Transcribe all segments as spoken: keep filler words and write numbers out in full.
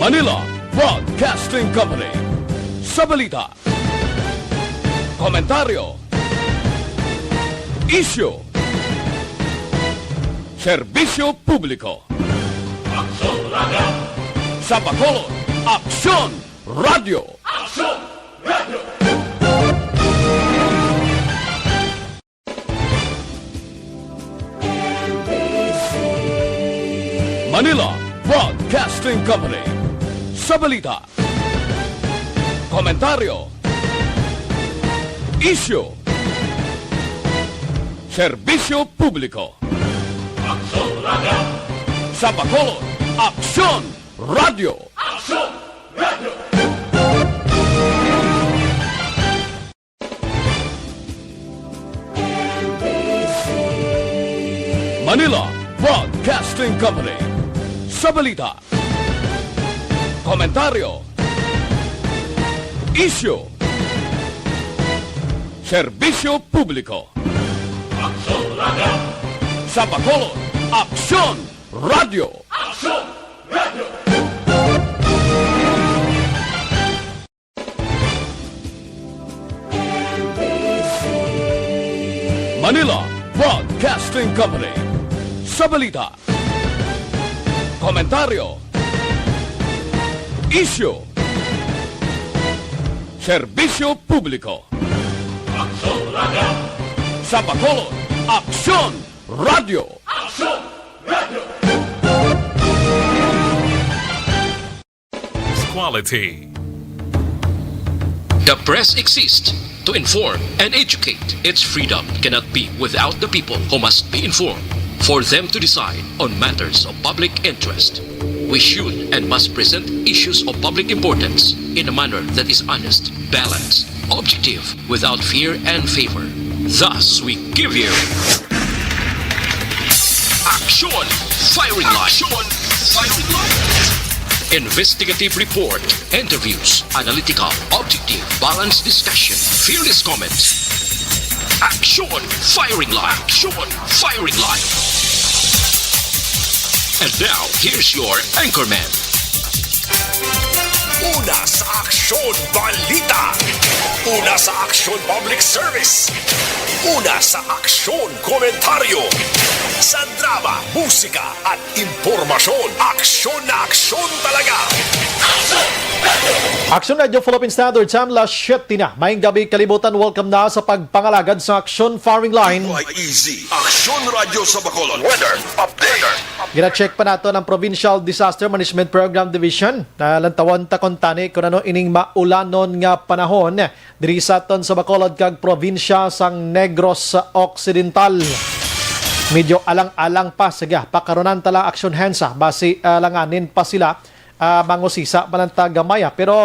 Manila Broadcasting Company. Sa balita, komentaryo, isyu, serbisyo publiko. Aksyon Radio! Sa Bacolod, Aksyon Radio! Aksyon Radio! Manila Broadcasting Company. Sa balita, komentaryo, isyu, serbisyo publiko. Aksyon Radio! Sa Bacolod, Aksyon Radio! Aksyon Radio! Manila Broadcasting Company. Sa balita, komentaryo, isyu, serbisyo publiko. Aksyon Radio! Sa Bacolod, Aksyon Radio! Aksyon Radio! Manila Broadcasting Company. Sa balita, komentaryo, isyu, serbisyo publiko. Aksyon Radio! Sa Bacolod, Aksyon Radio! Aksyon Radio! Quality. The press exists to inform and educate. Its freedom cannot be without the people, who must be informed for them to decide on matters of public interest. We should and must present issues of public importance in a manner that is honest, balanced, objective, without fear and favor. Thus, we give you Aksyon Firing Line. Aksyon Firing Line. Investigative report, interviews, analytical, objective, balanced discussion, fearless comments. Aksyon Firing Line. Aksyon Firing Line. And now, here's your anchorman. Una sa aksyon, balita. Una sa aksyon, public service. Una sa aksyon, komentaryo. Sa drama, musika, at impormasyon, aksyon na aksyon talaga. Aksyon Radio Philippine Standard Time, las siyete na. Maayong gabi, kalibutan. Welcome na sa pagpangalagad sa Aksyon Firing Line. Ito ay easy. Aksyon Radio sa Bacolod. Weather update. Gina-check pa nato ang Provincial Disaster Management Program Division. Nalantawon ta kuntani kung ano ining maulanon nga panahon diri sa aton sa Bacolod kag probinsya sang Negros Occidental. Medyo alang-alang pa, sige, pakaronan ta lang action hands, ah, basi, ah, langanin pa sila, ah, mangusisa pa lang ta gamay, ah. Pero,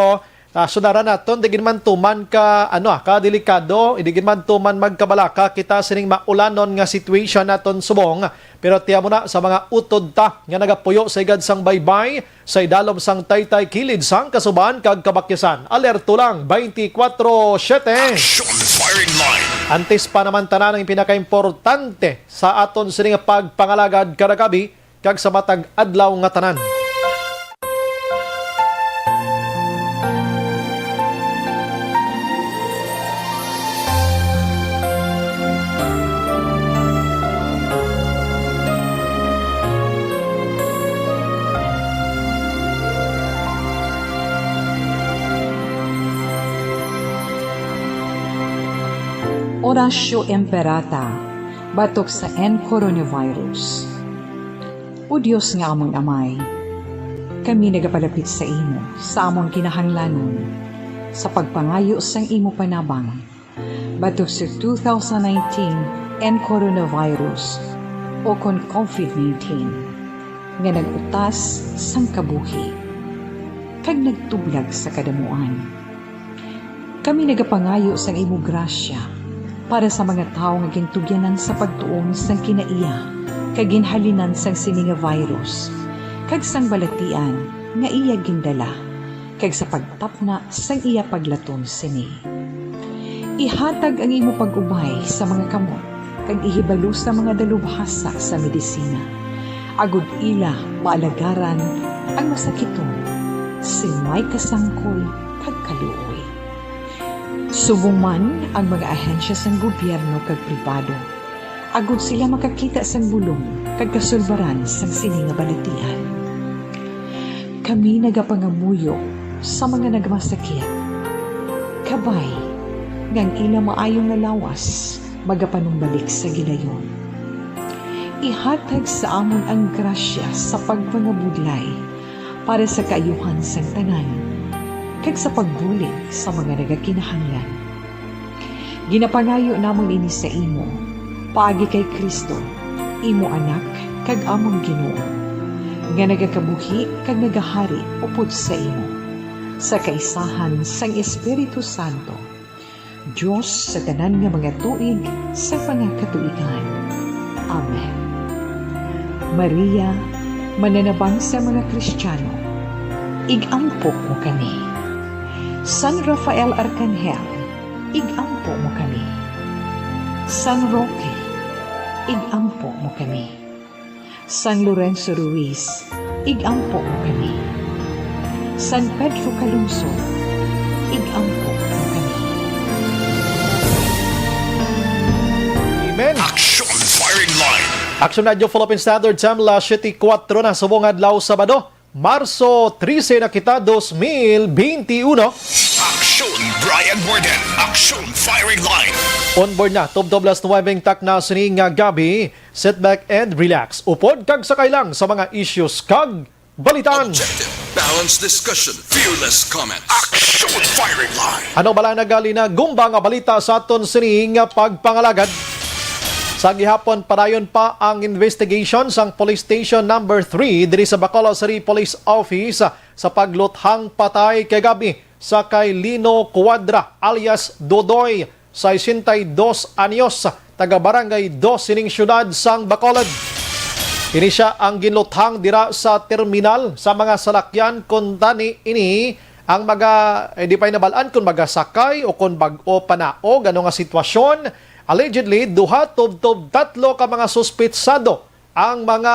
ah, sunaran naton, di gid man tuman ka, ano, ah, ka delikado, di gid man tuman magkabalaka kita sining maulanon nga situation naton subong. Pero tiya mo na sa mga utod ta nga nagapuyo sa higad sang baybay, sa idalom sang taytay kilid sang kasuban kag kabakyasan. Alerto lang, twenty-four seven. Action Firing Line. Antes pa naman tanan, ang pinakaimportante sa aton sini nga pagpangalagad kada gabi kag sa matag adlaw nga tanan. Horatio Imperata, batok sa N coronavirus. O Dios nga amon Amay, kami nagapalapit sa imo sa amon kinahanglanon, sa pagpangayo sang imo panabang batok sa two thousand nineteen N coronavirus, o kon COVID nineteen, nga nag-utas sang kabuhi kag nagtublag sa kadamuan. Kami nagapangayo sang imo grasya para sa mga tawo nga gintugyanan sa pagtuon sang kinaiya kag ginhalinan sang sini nga virus, kag sang balatian nga iya gindala, kag sa pagtapna sang iya paglaton sini. Ihatag ang imo pag-ubay sa mga kamot kag ihibalo sa mga dalubhasa sa medisina, agod ila maalagaran ang masakiton Sing may kasangkol kag kaluoy. Subong man ang mga ahensya sang gobyerno kag pribado, agod sila makakita sang bulong kag kasulbaran sang sini nga balatian. Kami nagapangamuyo sa mga nagmasakit, kabay nga ang ila maayo nga lawas magapanumbalik sa gilayon. Ihatag sa amon ang grasya sa pagpangabudlay para sa kaayuhan sang tanan, kag sa pagbulig sa mga nagakinahanglan. Ginapangayo namon ini sa imo, paagi kay Cristo, imo Anak kag amon Ginoo, nga nagakabuhi kag nagahari upod sa imo, sa kaisahan sang Espiritu Santo, Dios sa tanan nga mga tuig sa mga katuigan. Amen. Maria, mananabang sa mga Kristiyano, ig-ampo mo kami. San Rafael Arcangel, ig-ampo mo kami. San Roque, ig-ampo mo kami. San Lorenzo Ruiz, ig-ampo mo kami. San Pedro Calungsod, ig-ampo mo kami. Amen. Action Firing Line. Action Radio Philippine Standard Time, las siyete kuwatro na subong adlaw, Sabado, Marso trese na kita, dos mil beinti uno. Action Brian Warden. Action Firing Line. On board na, tubtob las nuwebe takna sini nga gabi. Sit back and relax. Upod kag sakay lang sa mga issues kag balitan. Objective, balanced discussion, fearless comment. Action Firing Line. Ano bala nagalinagumba nga balita sa aton sini nga pagpangalagad? Sa gihapon, padayon pa ang investigation sang Police Station Number Three diri sa Bacolod City Police Office sa pagluthang patay kagabi sa kay Lino Cuadra alias Dodoy, sesenta y dos anyos, taga Barangay Dos sining siyudad sang Bacolod. Ini sia ang ginluthang dira sa terminal sa mga salakyan, kuntani ini ang mga, eh, di pa nabal-an kung magasakay o kung bag-o pa naog ano nga sitwasyon. Allegedly, duha tubtob tatlo ka mga suspitsado ang mga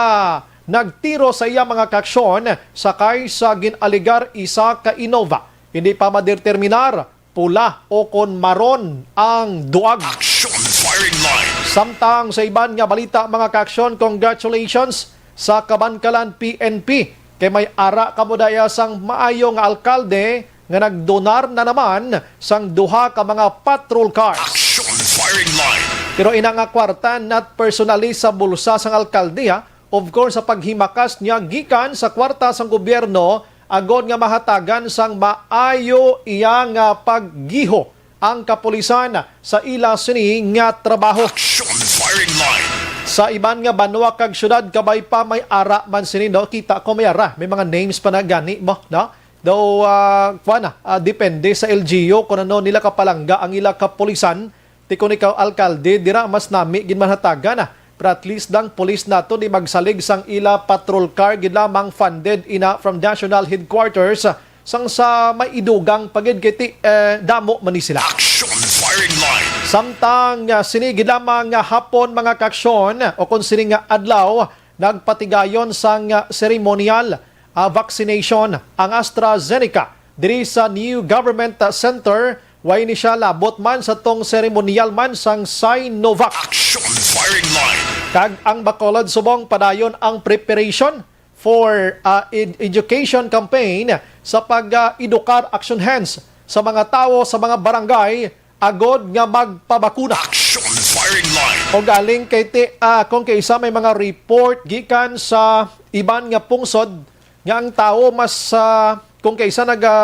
nagtiro sa iya mga kaaksyon sakay sa gin-alegar isa ka Innova. Hindi pa madeterminar pula o kon maron ang duag. Action Firing Line. Samtang sa iban nga balita, mga kaaksyon, congratulations sa Kabankalan P N P kay may ara kamo daya sang maayo nga alkalde nga nagdonar na naman sang duha ka mga patrol cars. Action Firing Line. Pero ina nga kwarta not personally sa bulsa sang alkalde, ha? Of course, sa paghimakas niya gikan sa kwarta sang gobyerno, agod nga mahatagan sang maayo iya nga paggiho ang kapulisan sa ila sini nga trabaho. Action Firing Line. Sa iban nga banwa kag syudad, kabay pa may ara man sini, no? Kita ko may ara, may mga names pa na gani mo, no? Daw, ah, kuwan na, ah, depende sa L G U kung ano nila kapalangga ang ila kapulisan. Ti kon ikaw alkalde, dira mas nami gid man hatagan, ah. Pero at least dang pulis nato di magsalig sang ila patrol car gid lamang, funded ina from national headquarters, ah, sang sa may idugang pa gid kay ti, eh, damo man ni sila. Action Firing Line. Samtang, ah, sini gid lamang nga hapon, mga kaaksyon, o kon sini nga adlaw, nagpatigayon sang, ah, seremonyal, ah, vaccination ang AstraZeneca diri sa New Government, ah, Center. Way ni siya labot man sa tong seremonyal man sang Sinovac. Action Firing Line. Kag ang Bacolod subong padayon ang preparation for, ah, ed-, education campaign sa pag, ah, edukar, action hands sa mga tawo sa mga barangay agod nga magpabakuna. Action Firing Line. O galing kay ti, ah, kung kaisa may mga report gikan sa iban nga pungsod nga ang tawo mas, ah, kung kaisa naga,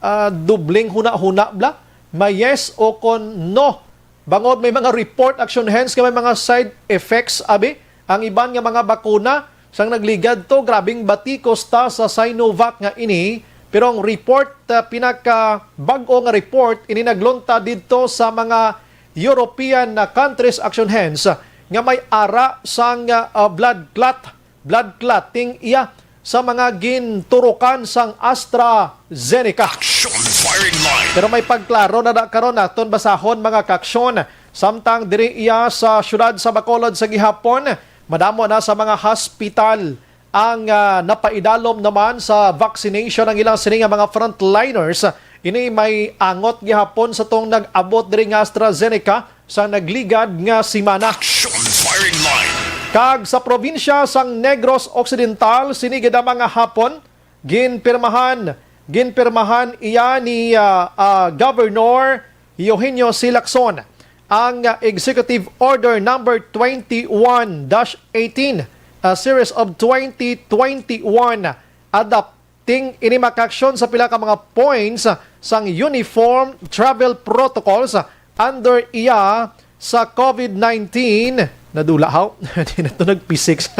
ah, dubling huna-huna bla, may yes o kon no. Bangod may mga report, action hands, nga may mga side effects, abi, ang iban nga mga bakuna. Sang nagligad to, grabing batikos ta sa Sinovac nga ini, pero ang report, ah, pinaka bag-o nga report, ini naglunta didto sa mga European na countries, action hands, nga may ara sang, ah, blood clot, blood clotting iya sa mga ginturukan sang AstraZeneca. Action Firing Line. Pero may pagklaro na da karon, naton basahon, mga kaaksyon. Samtang diri iya sa siyudad sa Bacolod sa gihapon, madamo na sa mga hospital Ang, ah, napaidalom naman sa vaccination ang ilang sini nga mga frontliners. Ini may angot gihapon sa tong nag-abot diri nga AstraZeneca sa nagligad nga semana. Action firing line. Kag sa probinsya sang Negros Occidental, sini gid ang mga hapon, ginpirmahan, ginpirmahan iya ni, ah, ah, Governor Eugenio C. Lacson ang, ah, Executive Order Number twenty-one dash eighteen, a series of twenty twenty-one, adapting ini makaaksyon sa pila ka mga points, ah, sang Uniform Travel Protocols, ah, under iya sa COVID nineteen. Nadula, haw? Di na to nag-P six.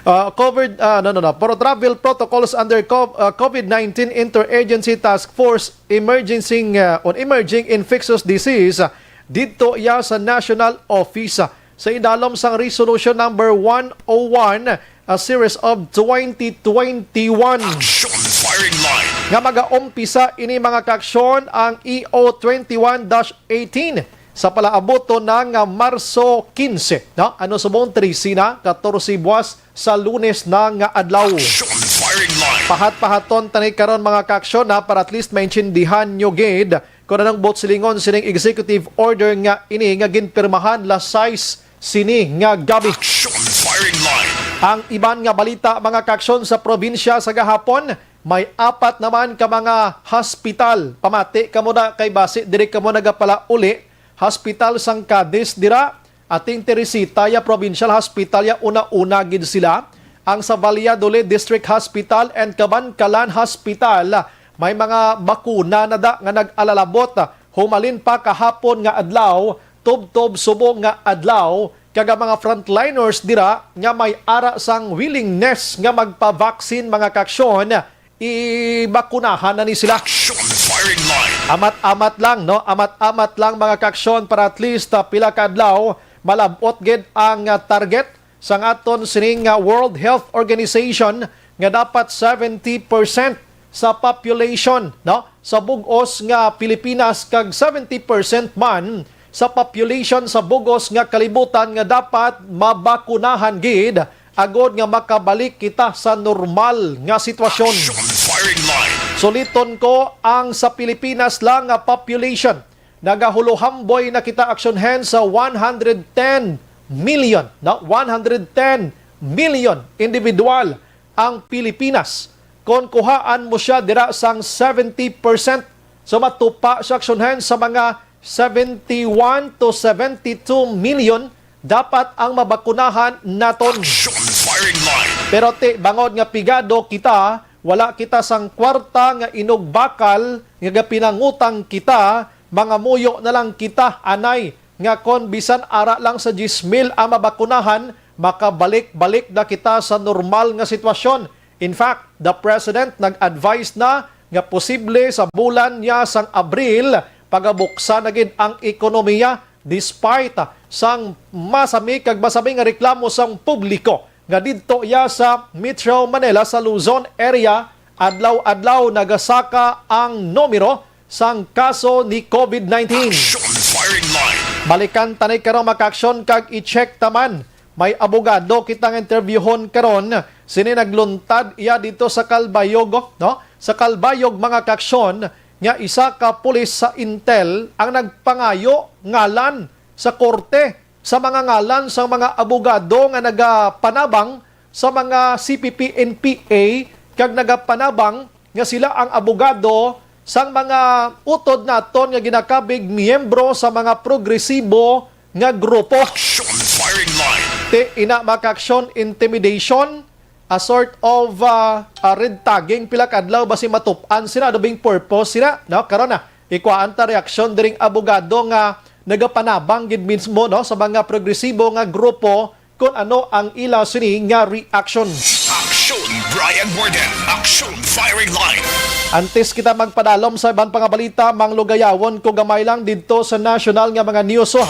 Ah, covered, ah, no, no, no. Pero travel protocols under co-, ah, COVID nineteen Interagency Task Force Emergency, ah, on Emerging Infectious Disease, ah, didto iya sa National Office, ah, sa idalom sang Resolution Number one oh one, a series of twenty twenty-one. Action firing line. Nga magaumpisa ini, mga kaaksyon, ang E O twenty-one dash eighteen sa palaabuton na nga Marso quince, no? Ano subong, trese na, katorse buwas sa Lunes na nga adlaw. Action firing line. Pahat-pahaton tani karon, mga kaaksyon, ha, para at least maintindihan nyo gid kung anong buot silingon sining executive order nga ini nga ginpirmahan las sais sini nga gabi. Action firing line. Ang iban nga balita, mga kaaksyon, sa probinsya sa gahapon, may apat naman ka mga hospital. Pamati kamo na kay basi diri kamo nagapalauli. Hospital sang Cadiz dira, Ating Teresita, ya Provincial Hospital, ya una-una gid sila. Ang sa Valladolid District Hospital and Kabankalan Hospital, may mga bakuna na da nga nag-alalabot humalin pa kahapon nga adlaw, tubtob subong nga adlaw, kag ang mga frontliners dira nga may ara sang willingness nga magpa-vaccine, mga kaaksyon, ibakunahan na ni sila. Action firing line. Amat-amat lang, no? Amat-amat lang, mga kaaksyon, para at least, ah, pila ka adlaw malab-ot gid ang, ah, target sang aton sining, ah, World Health Organization nga dapat seventy percent sa population, no, sa bug-os nga Pilipinas kag seventy percent man sa population sa bug-os nga kalibutan nga dapat mabakunahan gid agod nga makabalik kita sa normal nga sitwasyon. Action firing line. Suliton ko, ang sa Pilipinas lang nga population, nagahuluhamboy na kita, action hands, sa one hundred ten million, na one hundred ten million individual ang Pilipinas. Kon kuhaan mo siya dira sang seventy percent, so matupa siya, action hands, sa mga seventy-one to seventy-two million dapat ang mabakunahan naton. Action firing line. Pero ti, bangod nga pigado kita, wala kita sang kwarta nga inugbakal nga gapinangutang kita, mangamuyo na lang kita anay nga kon bisan ara lang sa diyes mil ang mabakunahan, makabalik-balik na kita sa normal nga sitwasyon. In fact, the president nag-advise na nga posible sa bulan niya sang Abril, pagabuksan na gid ang ekonomiya despite sang masami kag masami nga reklamo sang publiko nga didto iya sa Metro Manila, sa Luzon area, adlaw-adlaw nagasaka ang numero sang kaso ni COVID nineteen. Action firing line. Balikan ta ni karon, mga kaaksyon, kag i-check ta man. May abogado kita nga interviewhon karon. Sini nagluntad iya dito sa Calbayog, no? Sa Calbayog, mga kaaksyon, nga isa ka pulis sa Intel ang nagpangayo ngalan sa korte sa mga ngalan sang mga abogado nga nagapanabang sa mga C P P N P A kag nagapanabang nga sila ang abogado sang mga utod naton nga ginakabig miyembro sa mga progresibo nga grupo. Action firing line. Ti ina, mga kaaksyon, intimidation, a sort of, ah, ah, red tagging, pila ka adlaw basi matup-an sila, ano bing purpose sila, no? Karon na, ikuhaan ta reaksyon diring abogado nga nagapanabang gid mismo, no, sa mga progresibo nga grupo kung ano ang ila sini nga reaction. Action, Brian Warden. Action, firing line. Antes kita magpadalom sa iban pa nga balita, manglugayawon ko gamay lang didto sa nasyonal nga mga news, oh.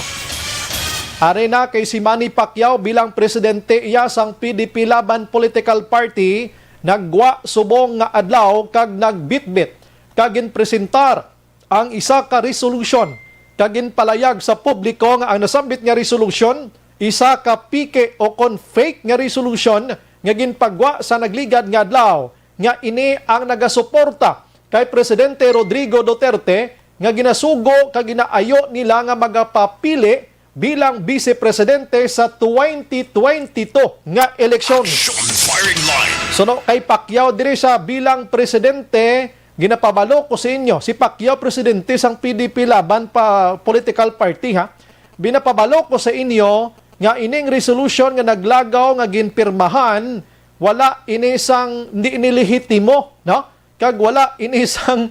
Ari na kay si Manny Pacquiao bilang presidente iya sang P D P Laban Political Party, naggwa subong nga adlaw kag nagbitbit kag ginpresentar ang isa ka resolution kag ginpalayag sa publiko nga ang nasambit nga resolution isa ka peke o kon fake nga resolution nga ginpagwa sa nagligad nga adlaw nga ini ang nagasuporta kay Presidente Rodrigo Duterte nga ginasugo kag ginaayo nila nga magapapili bilang Vice Presidente sa twenty twenty-two nga eleksyon. Action Firing Line. Suno kay Pacquiao diri siya bilang presidente, ginapabalo ko sa inyo, si Pacquiao presidente sang P D P Laban pa political party, ha. Binapabalo ko sa inyo nga ining resolution nga naglagaw nga ginpirmahan, wala ini sang, hindi ini lehitimo, no? Kag wala ini sang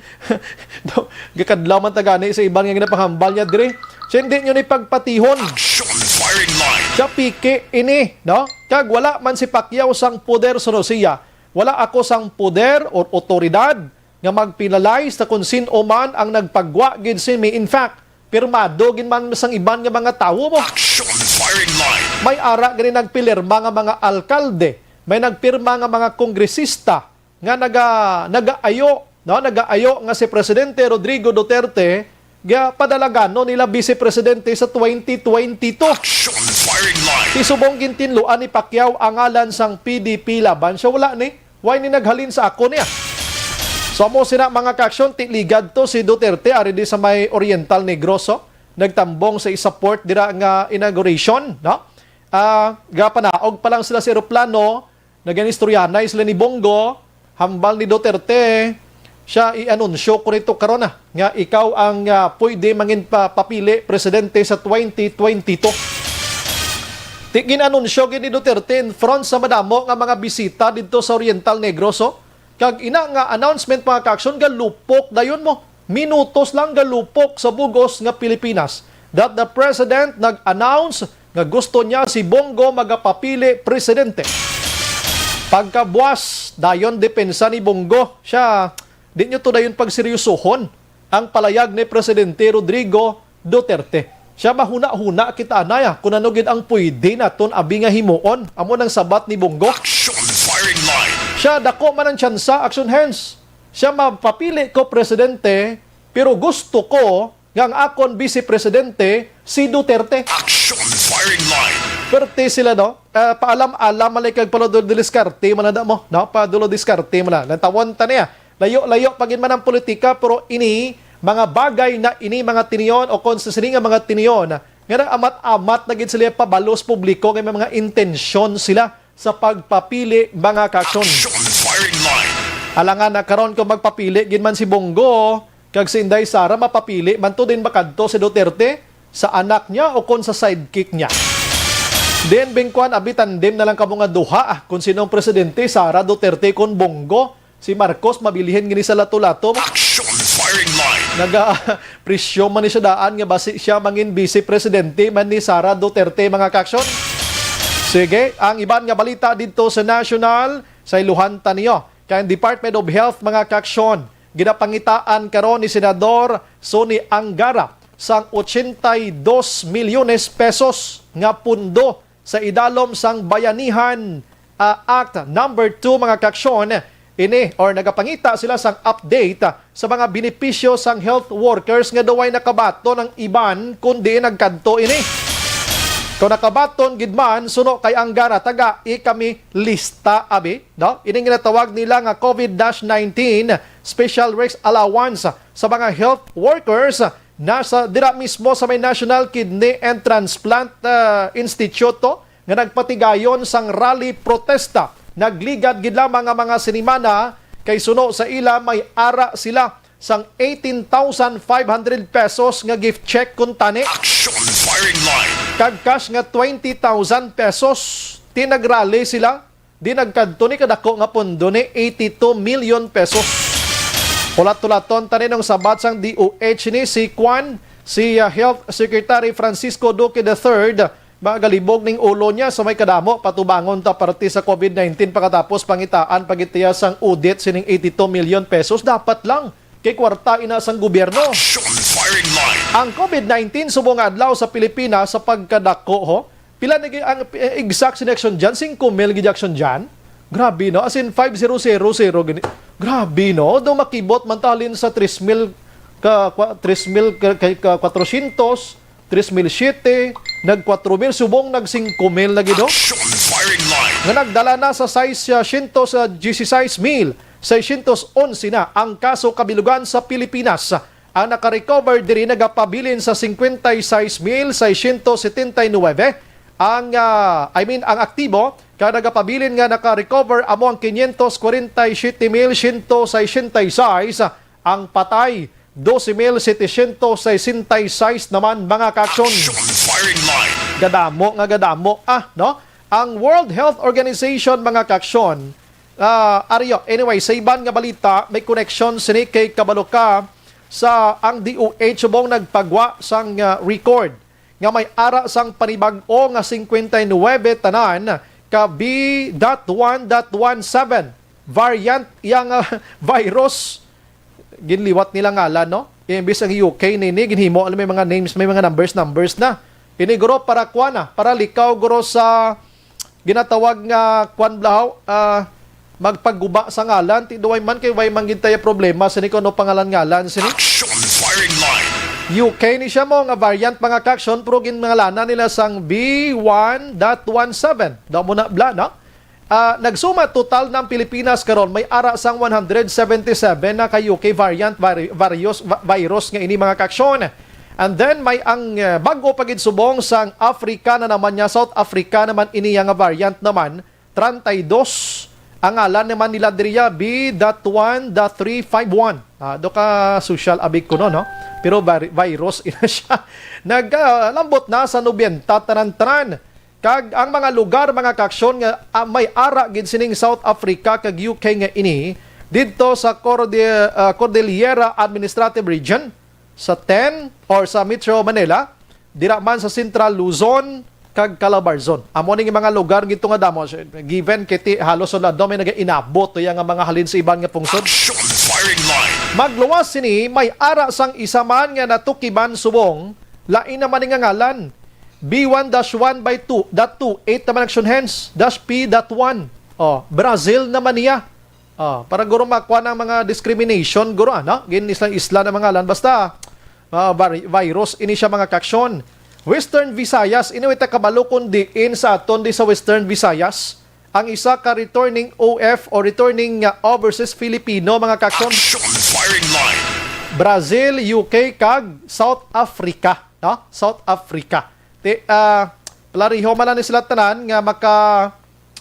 gakadlaw man ta gani sa iban nga ginapahambal niya diri. So, hindi nyo ni pagpatihon. Action Firing Line. Siya piki ini, no? Kag wala man si Pacquiao sang poder, suno siya. Wala ako sang poder or otoridad nga mag-penalize sa kung sin-o man ang nagpagwa gid sini. In fact, pirmado gid man sang iban nga mga tawo mo. Action Firing Line. May ara gani nagpilirma nga mga alkalde, may nagpirma nga mga kongresista nga naga-, nagaayo, no, nagaayo nga si Presidente Rodrigo Duterte ga padalagano nila Vice Presidente sa twenty twenty-two. Action Firing Line. Ti subong gintinluan ni Pacquiao ang ngalan sang P D P Laban, siya wala ni. Why ni naghalin sa ako niya? So, amo sina, mga kaaksyon, ti ligad to si Duterte ari di sa may Oriental Negros, oh. Nagtambong sa isa port dira nga inauguration, no? Ah, gapanaog pa lang sila sa eroplano, naganistoryanay sila ni Bongo, hambal ni Duterte, siya, i-anunsyo ko nito karon na nga ikaw ang, ah, pwede mangin pa-, papili presidente sa twenty twenty-two. Ti gin-anunsyo gid ni Duterte in front sa madamo nga mga bisita didto sa Oriental Negros, oh. Kag ina nga announcement, mga kaaksyon, galupok dayon mo. Minutos lang, galupok sa bug-os nga Pilipinas that the president nag-announce nga gusto niya si Bongo magapapili presidente. Pagkabuas, dayon depensa ni Bongo. Siya, di nyo to dayon pagseryosohon ang palayag ni Presidente Rodrigo Duterte. Siya, mahuna-huna kita anay, ah, kung ano gid ang pwede naton abi nga himuon. Amo nang sabat ni Bongo. Action Firing Line. Siya, dako man ang tsansa, action hands. Siya, mapapili ko presidente, pero gusto ko nga ang akon vice presidente si Duterte. Action Firing Line. Perte sila, no? Ah, paalam-alam man lang kag padulo diskarte man na mo, no? Padulo diskarte man na. Nantawon ta niya. Layo-layo pa gid man ang politika, pero ini mga bagay na ini, mga tinion, o kung sa sini nga mga tinion nga naamat-amat na gid sila pabalos publiko nga may mga intensyon sila sa pagpapili, mga kaaksyon. Action Firing Line. Alangan na karon kung magpapili gid man si Bongo kag si Inday Sara, mapapili man to din makadto si Duterte sa anak niya o kon sa sidekick niya. Then, bingkwan, abi tandem na lang kamo nga duha, ah, kung sino ang presidente, Sara Duterte kon Bongo. Si Marcos, mabilihin gini sa lato-lato. Action Firing Line. Naga-, presyo man ni siya daan nga basi siya mangin vice presidente man ni Sara Duterte, mga kaaksyon. Sige, ang iban nga balita didto sa national, sa iluhan ta niyo. Kay ang Department of Health, mga kaaksyon, ginapangitaan karon ni Senador Sonny Angara sang ochenta y dos milyones pesos nga pundo sa idalom sang Bayanihan, ah, Act number two, mga kaaksyon, ini, or nagapangita sila sang update, ah, sa mga benepisyo sang health workers nga daw way nakabaton ang iban, kundi nagkadto ini. Kung nakabaton gid man, suno kay Angara, tagai kami lista, abi, no? Ining ginatawag nila nga COVID nineteen Special Risk Allowance sa mga health workers nasa dira mismo sa may National Kidney and Transplant, ah, Institute to, nga nagpatigayon sang rally protesta. Nagligad gid lamang ang mga sinimana kay suno sa ila may ara sila sang eighteen thousand five hundred pesos nga gift check kuntani. Action Firing Line. Kag cash nga twenty thousand pesos. Ti nagrally sila. Di nagkadto ni kadako nga pondo ni eighty-two million pesos. Hulat-hulaton ta ni nung sabat sang D O H ni si Kwan, si, ah, Health Secretary Francisco Duque the third, magalibog ning ulo niya sa may kadamo patubangon ta parte sa COVID nineteen, pagkatapos pangitaan pagitiya sang audit sining eighty-two million pesos. Dapat lang kay kwarta ina sang gobyerno. Action Firing Line. Ang COVID nineteen subong nga adlaw sa Pilipinas sa pagkadako, ho, pila na gi-, ang, eh, exact sini, Action Jan? Singko mil gid, Action Jan? Grabe, no? As in, five zero zero zero gini. Grabe, no? Do makibot man talin sa tres mil ka, kwa-, tres mil ka, ka, ka kwatrosyentos, tres mil siyete, nag kwatro mil, subong nag singko mil na gid, no? Action firing line. Nga nagdala na sa sais, ah, siyento sa dieciséis mil seiscientos onse na ang kaso kabilugan sa Pilipinas. Ang naka-recover diri nagapabilin sa cincuenta y seis mil seiscientos setenta y nueve. Ang, ah, I mean, ang aktibo, kag nagapabilin nga naka-recover amo ang quinientos cuarenta y siete mil ciento sesenta y seis. Ang patay, doce mil setecientos sesenta y seis naman, mga kaaksyon. Action firing line. Gadamo nga gadamo, ah, no? Ang World Health Organization, mga kaaksyon, ah, Aryo, anyway, sa iban nga balita, may connection sini kay kabalo ka sa ang D O H subong nagpagwa sang, ah, record nga may ara sang panibag-o nga cincuenta y nueve tanan ka B dot one dot one seven variant yang, ah, virus. Ginliwat nila ngalan, no? Imbis ang U K nini, ginhimo, alam, may mga names, may mga numbers, numbers na. Ini, guro, para kuwan na, para likaw, guro, sa ginatawag nga kuwan, blahaw, ah, magpaguba sa ngalan, ti duway man kay way man gid tayo problema sini kung ano pangalan-ngalan sini. Action firing line. U K ni siya mo nga variant, mga kaaksyon, pero ginngalanan nila sang B one dot one seven. Daw mo na bla, no? Ah, nagsuma total ng Pilipinas karon may ara sang one hundred seventy-seven na ka U K variant vari-, varios-, va-, virus nga ini, mga kaaksyon. And then may ang, eh, bag-o pa gid subong sang Africa na naman niya, South Africa naman ini nga variant naman, treinta y dos. Ang ngalan naman nila diriya, B dot one dot three five one. Ah, do ka social abig kuno, no? Pero vari-, virus ina siya. Nag, ah, lambot na sa nobenta tanan-tanan. Kag ang mga lugar, mga kaaksyon, nga, ah, may ara gid sining South Africa kag U K nga ini, didto sa Corde-, ah, Cordillera Administrative Region, sa ten or sa Metro Manila, dira man sa Central Luzon kag Calabarzon. Amo ning mga lugar gito nga damo, given kay ti halos wala daw may nagainabot to yang mga halin sa iban nga pungsod. Action firing line. Magluwas sini, may ara sang isa man nga natukiban subong, lain naman ni nga ngalan. B one dash one by two dot two eight naman action hands, dash P dot one. Oh, Brazil naman niya. Ah, para guro makuha ng mga discrimination, guro, ano? Gin isla-isla ng mga lan. Basta, ah, vari-, virus ini siya, mga kaaksyon. Western Visayas, ini way ta kabalo kung diin sa aton di sa Western Visayas ang isa ka returning O F o returning nga overseas Filipino, mga kaaksyon. Action firing line. Brazil, U K, kag South Africa, no? South Africa. Ti, ah, plariho man lang ni sila tanan nga maka,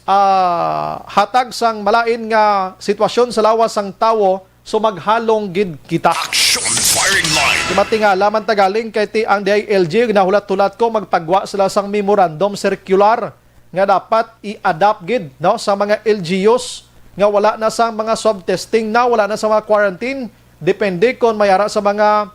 ah, hatag sang malain nga sitwasyon sa lawas sang tawo, so maghalong gid kita. Action firing line. Di matingala man ta galing kay ti ang D I L G, nahulat-hulat ko, magpagwa sila sang memorandum circular nga dapat i-adapt gid, no, sa mga L G Us nga wala na sa mga swab testing na, wala na sa mga quarantine, depende kon may ara sa mga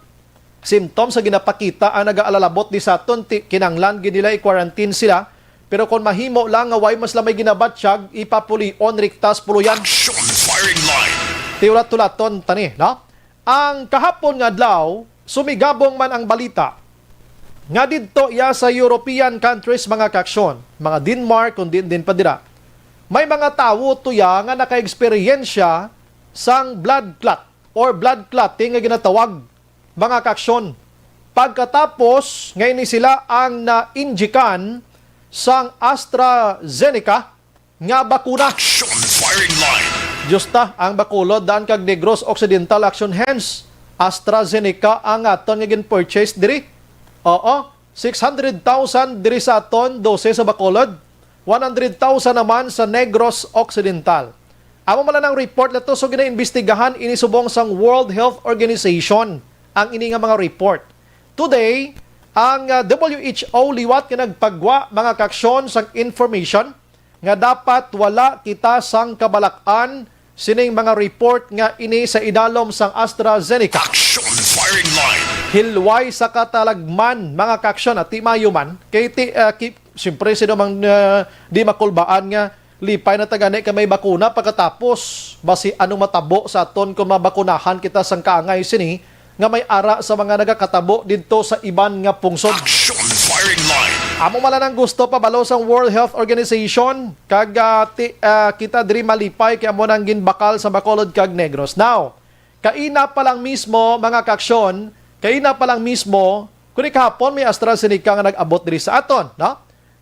symptoms sa ginapakita ang nagaalalabot di sa aton, ti kinanglan gid nila i-quarantine sila. Pero kung mahimo lang nga way mas lamay ginabatyag, ipapulion riktas puluyan. Action firing line. Tiulat-tulaton tani, no? Ang kahapon nga adlaw, sumigabong man ang balita nga didto iya sa European countries, mga kaaksyon, mga Denmark, kung din din pa dira, may mga tawo tuya nga naka-eksperyensya sang blood clot or blood clotting nga ginatawag, mga kaaksyon, pagkatapos nga ini sila ang nainjikan sang AstraZeneca nga bakuna. Action firing line. Diyos ta, ang Bacolod daan kag Negros Occidental action hands. AstraZeneca ang aton nga gin-purchase diri. Oo, six hundred thousand diri sa aton, dose sa Bacolod, one hundred thousand naman sa Negros Occidental. Amo man lang ang report na to, so ginaimbestigahan ini subong sang World Health Organization ang ini nga mga report. Today, ang, ah, W H O liwat nga nagpagwa, mga kaaksyon, sang information nga dapat wala kita sang kabalak-an sining mga report nga ini sa idalom sang AstraZeneca. Action firing line. Hilway sa katalagman, mga kaaksyon, at ti mayo man, kay ti, ah, ki-, siyempre, sino mang, ah, di makulbaan nga lipay na ta gani kay may bakuna, pagkatapos basi anong matabo sa aton kung mabakunahan kita sang kaangay sini nga may ara sa mga nagakatabo didto sa iban nga pungsod. Action firing line. Amo man lang ang gusto pabalo sang World Health Organization, kag, ah, ti-, ah, kita diri malipay kay amo nang ginbakal sa Bacolod kag Negros. Now, kaina pa lang mismo, mga kaaksyon, kaina pa lang mismo, Kuni kahapon may AstraZeneca nga nag-abot diri sa aton, no?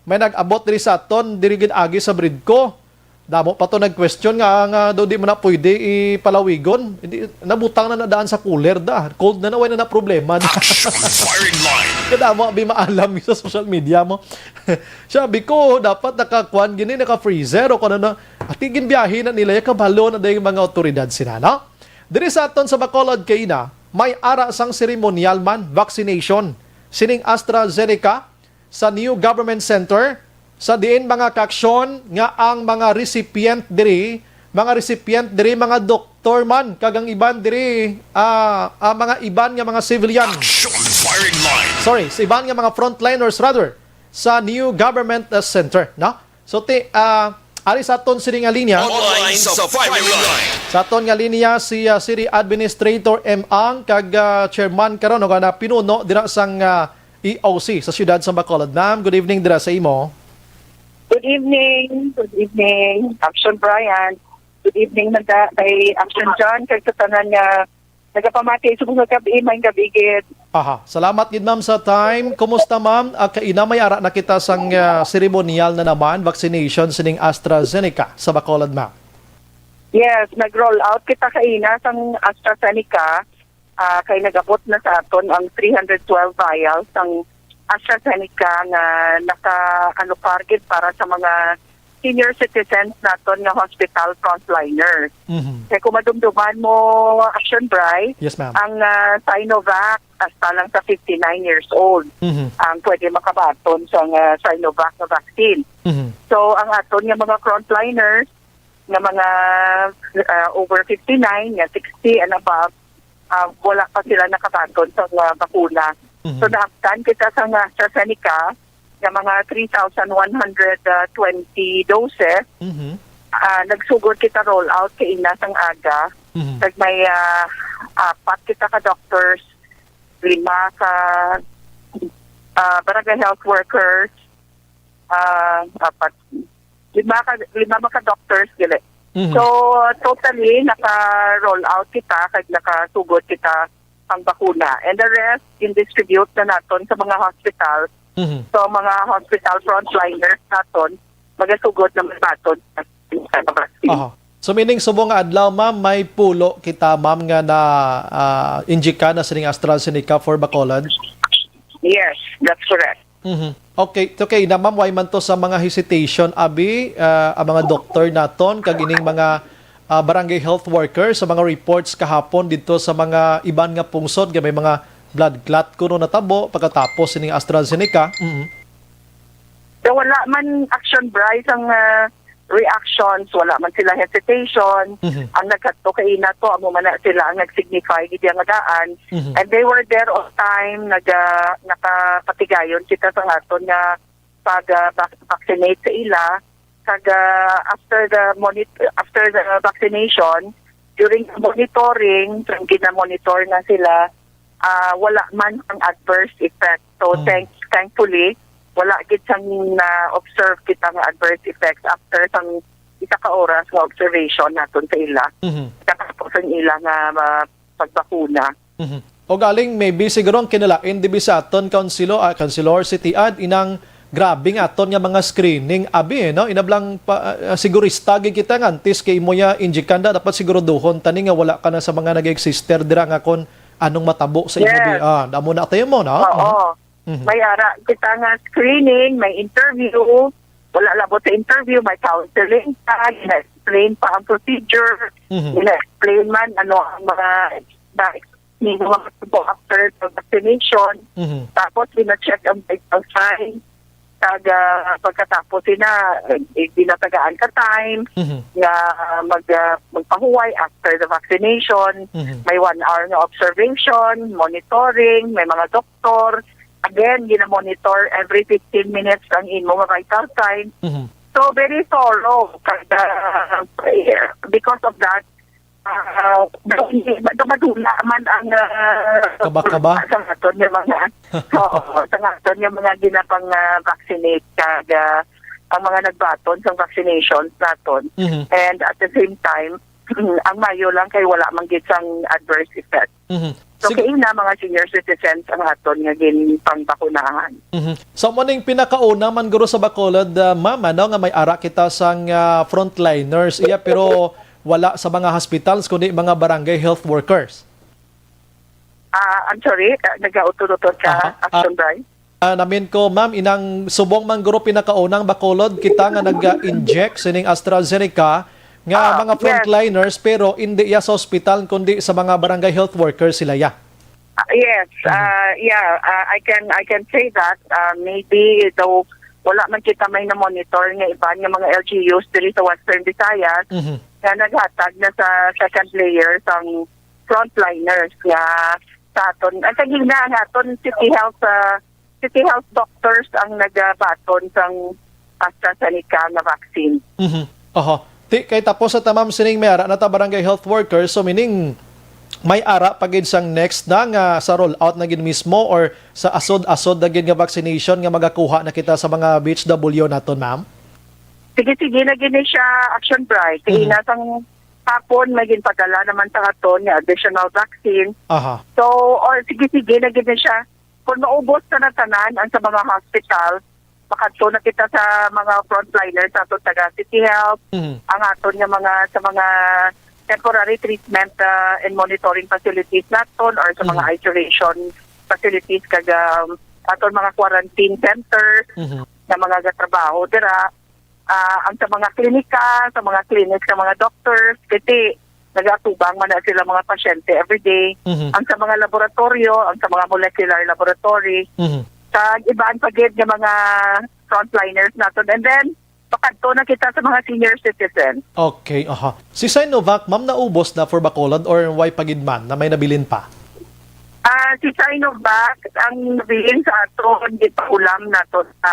May nag-abot diri sa aton, diri gid agi sa Bridco. Damo pa to nag-question nga, nga daw di man na pwede ipalawigon. Hindi, nabutang na na daan sa cooler da. Cold na na, wala na problema da. Action firing line. Kadamo abi maalam sa social media mo. Sabi ko, dapat nakakuan gini, naka-freezer o kung ano na. Ati ginbiyahe na nila, ya kabalo na dahil mga otoridad sila, no? Diri sa aton sa Bacolod kaina, may ara sang seremonyal man, vaccination sining AstraZeneca sa New Government Center, sa diin mga kaaksyon nga ang mga recipient diri, mga recipient diri, mga doktor man, kag ang iban diri, ah, ah, mga iban nga mga civilian. Action firing line. Sorry, sa iban nga mga frontliners rather, sa New Government, ah, Center, no? So, ti, ah, ari sa aton sini nga linya. Online sa firing line. Sa aton nga linya si, ah, City Administrator M Ang kag, ah, Chairman karon o kana pinuno dira sang, ah, E O C sa siyudad sa Bacolod. Ma'am, good evening dira sa imo. Good evening. Good evening, Action Brian. Good evening, Mada-, kay Action John, kay sa tanan nga nagapamati subong nga gabi, may gabi gid. Aha. Salamat gid, ma'am, sa time. Kumusta, ma'am? Ah, kaina may ara na kita sang, ah, seremonyal na naman, vaccination sining AstraZeneca sa Bacolod, ma'am. Yes, nag-roll out kita kaina sang AstraZeneca. Ah, kay nag-abot na sa aton ang three hundred twelve vials sang AstraZeneca nga naka-, ano, target para sa mga senior citizens naton nga hospital frontliners. Mhm. Kay kung madumduman mo, Action Bry, Yes, ma'am. ang, ah, Sinovac hasta lang sa fifty-nine years old Mhm. ang pwede makabaton sa, ah, Sinovac nga vaccine. Mhm. So, ang aton nga mga frontliners nga mga, ah, over fifty-nine, nga sixty and above, ah, wala pa sila nakabaton sa, ah, bakuna. Mhm. So, naabtan kita sa nga AstraZeneca nga mga three thousand one hundred twenty doses. Mhm. Ah, nagsugod kita roll out kaina sang aga. Mhm. Kag may, ah, apat kita ka doctors, lima ka, ah, barangay health workers, ah, apat, lima ka, lima man ka doctors, dili. Mhm. So, totally, naka-roll out kita, kag nakasugod kita ang bakuna. And the rest, in-distribute na naton sa mga hospital. Mhm. So, mga hospital frontliners naton, magasugod na magbaton sa vaccine. Aha. So, meaning, subong nga adlaw, ma'am, may pulo kita, ma'am, nga na, ah, injika na sining AstraZeneca for Bacolod? Yes, that's correct. Mhm. Okay, okay na, ma'am, way man to sa mga hesitation, abi, ah, ang mga doktor naton, kag ining mga, ah, barangay health worker sa mga reports kahapon dito sa mga iban nga pungsod nga may mga blood clot kuno natabo pagkatapos sining AstraZeneca. Mhm. So, wala man, Action Bry, ang, ah, reactions, wala man sila hesitation. Mhm. Ang nagkadto kaina to, amo man na sila ang nag-signify gid nga daan. Mhm. And they were there on time, nag, ah, nakapatigayon kita sa aton nga pag, ah, vac-, vaccinate sa ila. Kag, ah, after the monit-, after the vaccination, during the monitoring, kung gina-monitor na sila, ah, wala man ang adverse effect. So, Mm. thanks, thankfully, wala gid sang na-observe kita nga adverse effects after sang isa ka oras nga observation naton sa ila. Mhm. Katapos ang ila nga, ah, pagbakuna. Mhm. O galing, maybe siguro ang kinalain dibi sa aton, Councilor, ah, Councilor City Ad, inang grabe nga aton nga mga screening, abi, eh, no? Inablang pa, ah, sigurista gid kita nga antes kay imo ya injikanda, dapat siguraduhon tani nga wala ka na sa mga nag-exister dira nga kon anong matabo sa imo Yes. di, ah, damo na tayo mo, no? Oo. Mhm. May ara kita nga screening, may interview, wala labot sa interview, may counseling pa, gina-explain pa ang procedure, Mhm. gina-explain man ano ang mga na-, mga after the vaccination. Mhm. Tapos, gina-check ang vital signs. Kag, ah, pagkatapos sina, eh, ginatagaan ka time Mhm. nga mag, ah, magpahuway after the vaccination. Mhm. May one hour nga observation, monitoring, may mga doktor. Again, gina-monitor every fifteen minutes ang imo nga vital sign. Mhm. So, very thorough. Kag, ah, because of that, ah, madula man ang, ah, Kaba-kaba? sa aton nga mga, oo, sa aton nga mga ginapang, ah, vaccinate kag, ah, ang mga nagbaton sa vaccinations naton. Mhm. And at the same time, ang mayo lang kay wala man gid sang adverse effect. Mhm. So, Sig- kaina mga senior citizens ang aton nga ginpangbakunahan. Mhm. So, mo ning pinakauna man guro sa Bacolod, ah, ma'am, ano, nga may ara kita sang, ah, frontliners, iya, pero wala sa mga hospitals, kundi mga barangay health workers. Ah, I'm sorry, ah, nag-auto-auto ka, Aha. Ah, Action Bright? Ah, namin ko, ma'am, inang subong man guro pinakaunang Bacolod kita nga nag-inject sining AstraZeneca nga Ah, mga yes. frontliners, pero indi iya sa ospital kundi sa mga barangay health workers sila ya. Ah, yes, Mhm. ah, yeah, ah, I can, I can say that, ah, maybe though wala man kita may na-monitor nga iban nga mga L G Us diri sa Western Visayas Mhm. nga naghatag na sa second layer sang frontliners nga sa aton. Ang kagina nga aton City Health, ah, City Health doctors ang nagabaton sang AstraZeneca nga vaccine. Mhm. Oho. Ti, kay tapos sa tamam sining may ara na ta barangay health workers, so meaning may ara pa gid sang next na nga sa roll out na gid mismo or sa asod-asod na gid nga vaccination nga magakuha na kita sa mga B H W naton, ma'am? Sige, sige na gid ni siya, Action Bright. Kay Mhm. Inasang hapon, may ginpadala naman sa aton nga additional vaccine. Aha. So, or sige, sige na gid ni siya. Kung maubos na na tanan ang sa mga hospital, makadto na kita sa mga frontliners sa aton taga City Health, Mhm. ang aton nga mga, sa mga temporary treatment, ah, and monitoring facilities naton or sa mga Mhm. isolation facilities kag, um, aton mga quarantine centers Mhm. na mga gatrabaho dira, ah, ang sa mga klinika, sa mga clinic, sa mga doctors, kasi nagaatubang man na sila mga pasyente everyday. Mhm. Ang sa mga laboratoryo, ang sa mga molecular laboratory, Mhm. kag iban pa gid nga mga frontliners naton. And then, makadto na kita sa mga senior citizen. Okay, aha. Si Sinovac, ma'am, naubos na for Bacolod or way pa gid man na may nabilin pa? Ah, si Sinovac, ang nabilin sa aton, gipaulam nato sa,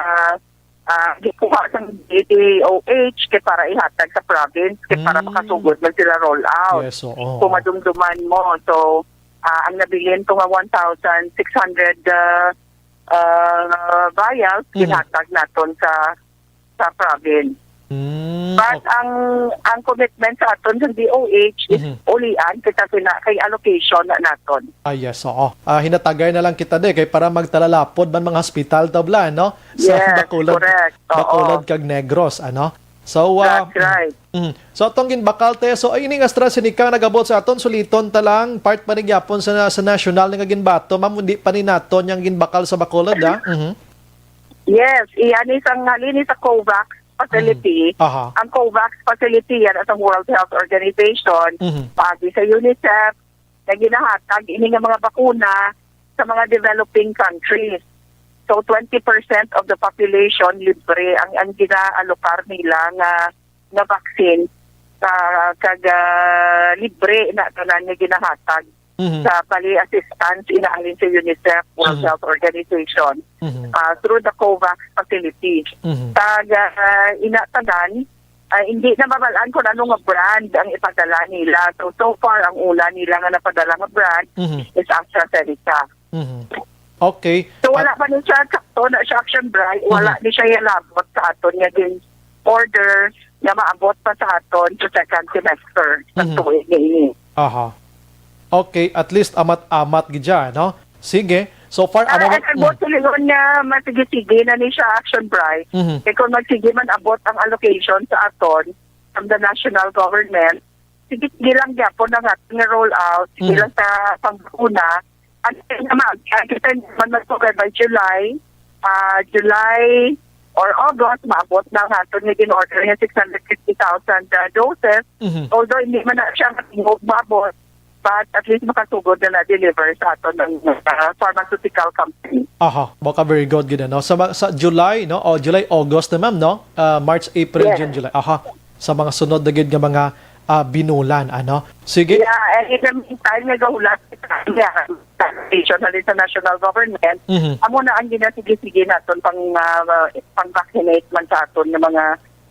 ah, gikuha sang D O H kay para ihatag sa province, kay para Mm. makasugod man sila roll out. Yes, oo. Kung madumduman mo. So, ah, ang nabilin ko nga one thousand six hundred, ah, ah, vials, Mhm. ginhatag naton sa, sa province. Mm, But okay. ang, ang commitment sa aton sa D O H is Mhm. ulian kita sila kay allocation na naton. Ah, yes, oo. Ah, hinatagay na lang kita di kay para magtalalapod man mga hospital tabla, no? Sa Yes, Bacolod, correct. Oo. Bacolod kag Negros, ano? So, ah, That's right. Mm. So, atong ginbakal, te, so, ay, ining AstraZeneca nagabot sa aton, suliton ta lang, part pa ni gyapon sa, sa national nga ginbato, ma'am, hindi pa ni naton yang ginbakal sa Bacolod, ah? Mhm. Yes, iyan isang halin sa COVAX facility. Mhm. Aha. Ang COVAX facility yan at ang World Health Organization, Mhm. pati sa UNICEF, na ginahatag ini nga mga bakuna sa mga developing countries. So, twenty percent of the population libre ang, ang gina-alokar nila nga, nga vaccine sa, kag, ah, libre na tanan nga ginahatag Mhm. sa bali assistance inahalin sa UNICEF, World Mhm. Health Organization, Mhm. ah, through the COVAX facilities. Mhm. Kag, ah, ina tanan, ah, hindi na mabalaan kung ano nga brand ang ipadala nila. So, so far, ang una nila nga napadala nga brand Mhm. is AstraZeneca. Mhm. Okay. So, wala At pa ni siya sakto na siya, Action Bright. Wala Mhm. ni siya yalabot sa aton nga gin-order nga maabot pa sa aton sa second semester sa Mhm. tuig nga ini. Aha. Okay, at least amat-amat gid siya, no? Sige. So far, Ah, amo and ang buot silingon nga masige-sige na ni siya, Action Bright. Mhm. Kay kung magsige man abot ang allocation sa aton from the national government, sige, sige lang gyapon ang aton nga roll out, sige Mhm. lang sa pangbakuna. Ang naman, ang kita naman magtugay by July, ah, July or August, maabot na ang aton nga gin-order nga six hundred fifty thousand, ah, doses. Mhm. Although hindi man na siya matingog maabot, but at least makasugod na na-deliver sa aton ng, ah, pharmaceutical company. Aha, baka very good gid, ano? Sa ma-, sa July, no? O, July, August na, ma'am, no? Ah, March, April, Yes. June, July. Aha. Sa mga sunod na gid nga mga, ah, binulan, ano? Sige. Yeah, and in the meantime, nagahulat kita, yeah, station na rin sa national government. Mhm. Amo na ang ginasige-sige naton pang, ah, pang-vaccinate man sa aton nga mga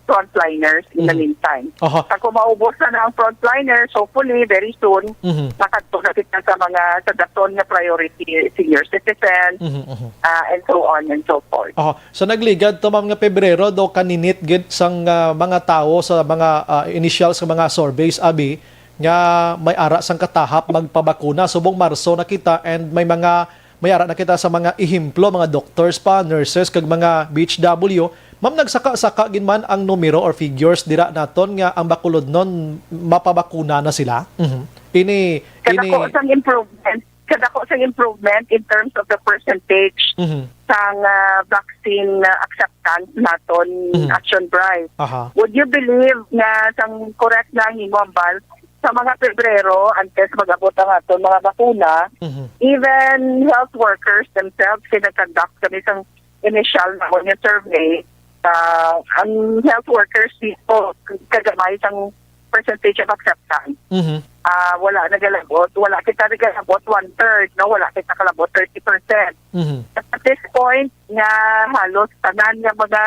frontliners in the Mhm. meantime. Aha. Sa kung maubos na na ang frontliners, hopefully, very soon, Mhm. makadto na kita sa mga, sa daton nga priority, senior citizens, Mhm, mhm. ah, and so on and so forth. Aha. Sa nagligad to, ma'am, nga Pebrero, do kaninit gid sang, ah, mga tawo sa mga, ah, initial sa mga surveys, abi, nga may ara sang katahap magpabakuna. Subong Marso na kita and may mga, may ara na kita sa mga ehemplo, mga doctors pa, nurses, kag mga B H W. Ma'am, nagsaka-saka gid man ang numero or figures dira naton nga ang Bacolodnon mapabakuna na sila. Mhm. Ini, ini Kadako sang improvement. Kadako sang improvement in terms of the percentage Mhm. sang, ah, vaccine, ah, acceptance naton, Mhm. Action Bright. Aha. Would you believe nga sang correct na ang imo ambal, sa mga Pebrero, antes mag-abot ang aton mga bakuna, Mhm. even health workers themselves, kay nag-conduct kami sang initial namon nga survey, ah, ang health workers dito, kagamay sang percentage of acceptance. Mhm. Ah, wala nagalabot, wala kita nagalabot one-third, no? Wala kita kalabot thirty percent. Mhm. At this point, nga halos tanan nga mga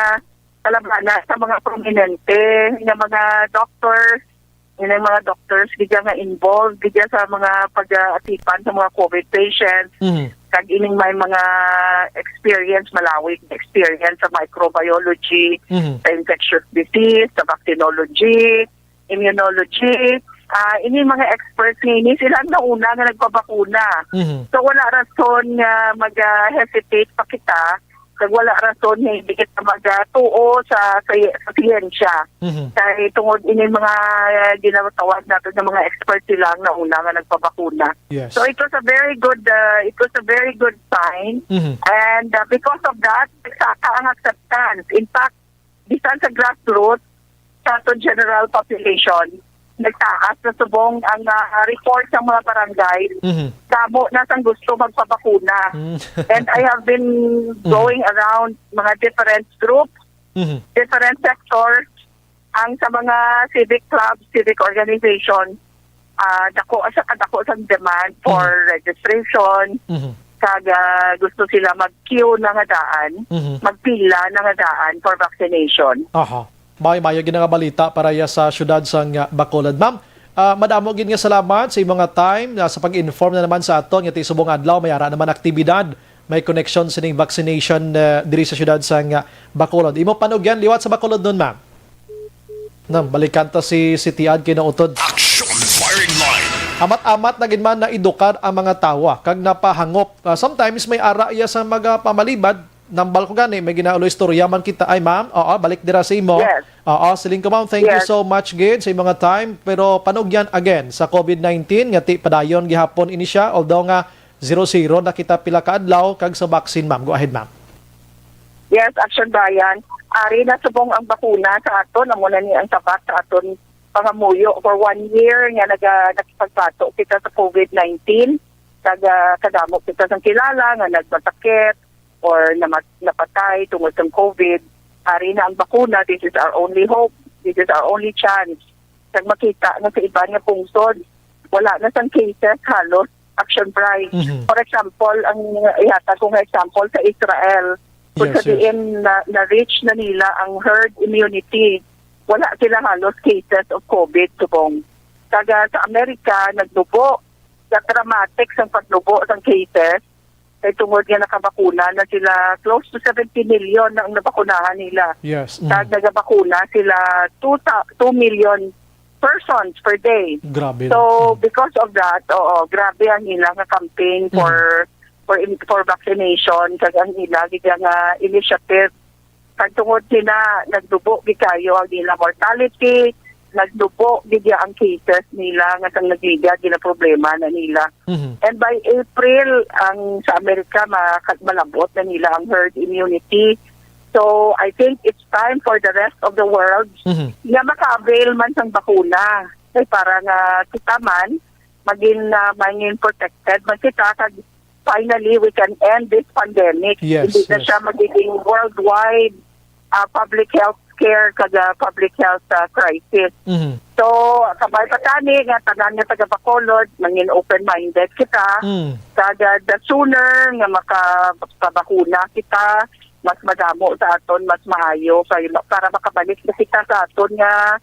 kalabana sa mga prominente nga mga doctors, nga mga doctors gid nga involved gid sa mga pag-aatipan sa mga COVID patients, Mhm. kag ining may mga experience, malawig na experience sa microbiology, Mhm. sa infectious disease, sa vaccinology, immunology. Ah, ini mga experts nga ini, sila ang nauna nga nagpabakuna. Mhm. So, wala rason nga mag-hesitate pa kita, kag wala rason nga hindi kita magatuo sa, sa, sa siyensya. Mhm. Kay tungod ini mga, ah, ginatawag naton nga mga expert, sila ang nauna nga nagpabakuna. Yes. So, it was a very good, ah, it was a very good sign. Mhm. And, ah, because of that, nagsaka ang acceptance. In fact, bisan sa grassroots, sa aton general population, nagtaas na subong ang, ah, report sa mga barangay. Mhm. Damo na sang gusto magpabakuna. Mm. And I have been Mhm. going around mga different groups, Mhm. different sectors, ang sa mga civic clubs, civic organization, ah, dako sa kadako sang demand for Mhm. registration, Mhm. kag, ah, gusto sila mag-queue na nga daan, Mhm. magpila na nga daan for vaccination. Aha. May mayo gid nga balita para ya sa siyudad sang, ah, Bacolod. Ma'am, ah, madamo gid nga salamat sa imong nga time, ah, sa pag-inform na naman sa aton nga ti subong adlaw may ara naman aktibidad, may connection sining vaccination, ah, diri sa siyudad sang, ah, Bacolod. Imo panugyan liwat sa Bacolodnon, ma'am. Nam, balikan ta si, si Tiad kay nautod. Action Firing Line. Amat-amat na gid man naedukar ang mga tawo, ah, kag napahangop. Ah, sometimes may ara iya sa mga pamalibad. Nambal ko gani, may ginaulo istorya man kita. Ay, ma'am, oo, balik dira sa imo. Yes. Oo, siling ko, ma'am, thank you Yes. so much gid sa imo nga time. Pero panugyan again sa COVID nineteen, nga ti padayon gihapon ini siya, although nga zero zero na kita pila ka adlaw, kag sa vaccine, ma'am. Go ahead, ma'am. Yes, Action Brian. Ari na subong ang bakuna sa aton, amo na ni ang sabat sa aton pangamuyo for one year nga naga-, nakipagbato kita sa COVID nineteen. Kag, ah, kadamo kita sang kilala nga nagmasakit or namat-, napatay tungod sang COVID. Ari na ang bakuna, this is our only hope, this is our only chance. Kag makita nga sa iban nga pungsod, wala na sang cases halos, Action Bright. Mhm. For example, ang ihatag ko nga example sa Israel, kung Yes, sa yes. diin na, na-reach na nila ang herd immunity, wala sila halos cases of COVID subong. Kag sa Amerika, nagnubo, sa dramatic sang pagnubo sang cases, kay tungod nga nakabakuna na sila, close to seventy million na ang nabakunahan nila. Yes, mm. Kag nagabakuna sila two thou-, two million persons per day. Grabe, So, no? Mm. because of that, oo, grabe ang ila nga campaign for, Mm. for in-, for vaccination, kag ang ila gid nga initiative. Kag tungod sina, nagdubo gid kayo ang ila mortality, nagdubo gid ang cases nila nga sang nagligad, ginaproblema na nila. Mhm. And by April, ang sa Amerika, ma-, malabot na nila ang herd immunity. So, I think it's time for the rest of the world Mhm. nga maka-avail man sang bakuna. Kay para nga kita man, maging, ah, maging protected man kita, kag finally, we can end this pandemic. Yes, Hindi na yes. siya magiging worldwide, ah, public health scare kag, ah, public health, ah, crisis. Mhm. So, kabay pa tani nga tanan nga taga Bacolod, mangin open-minded kita. Mm. Kag, ah, the sooner nga maka-, makabakuna kita, mas madamo sa aton, mas maayo kay ma-, para makabalik na kita sa aton nga,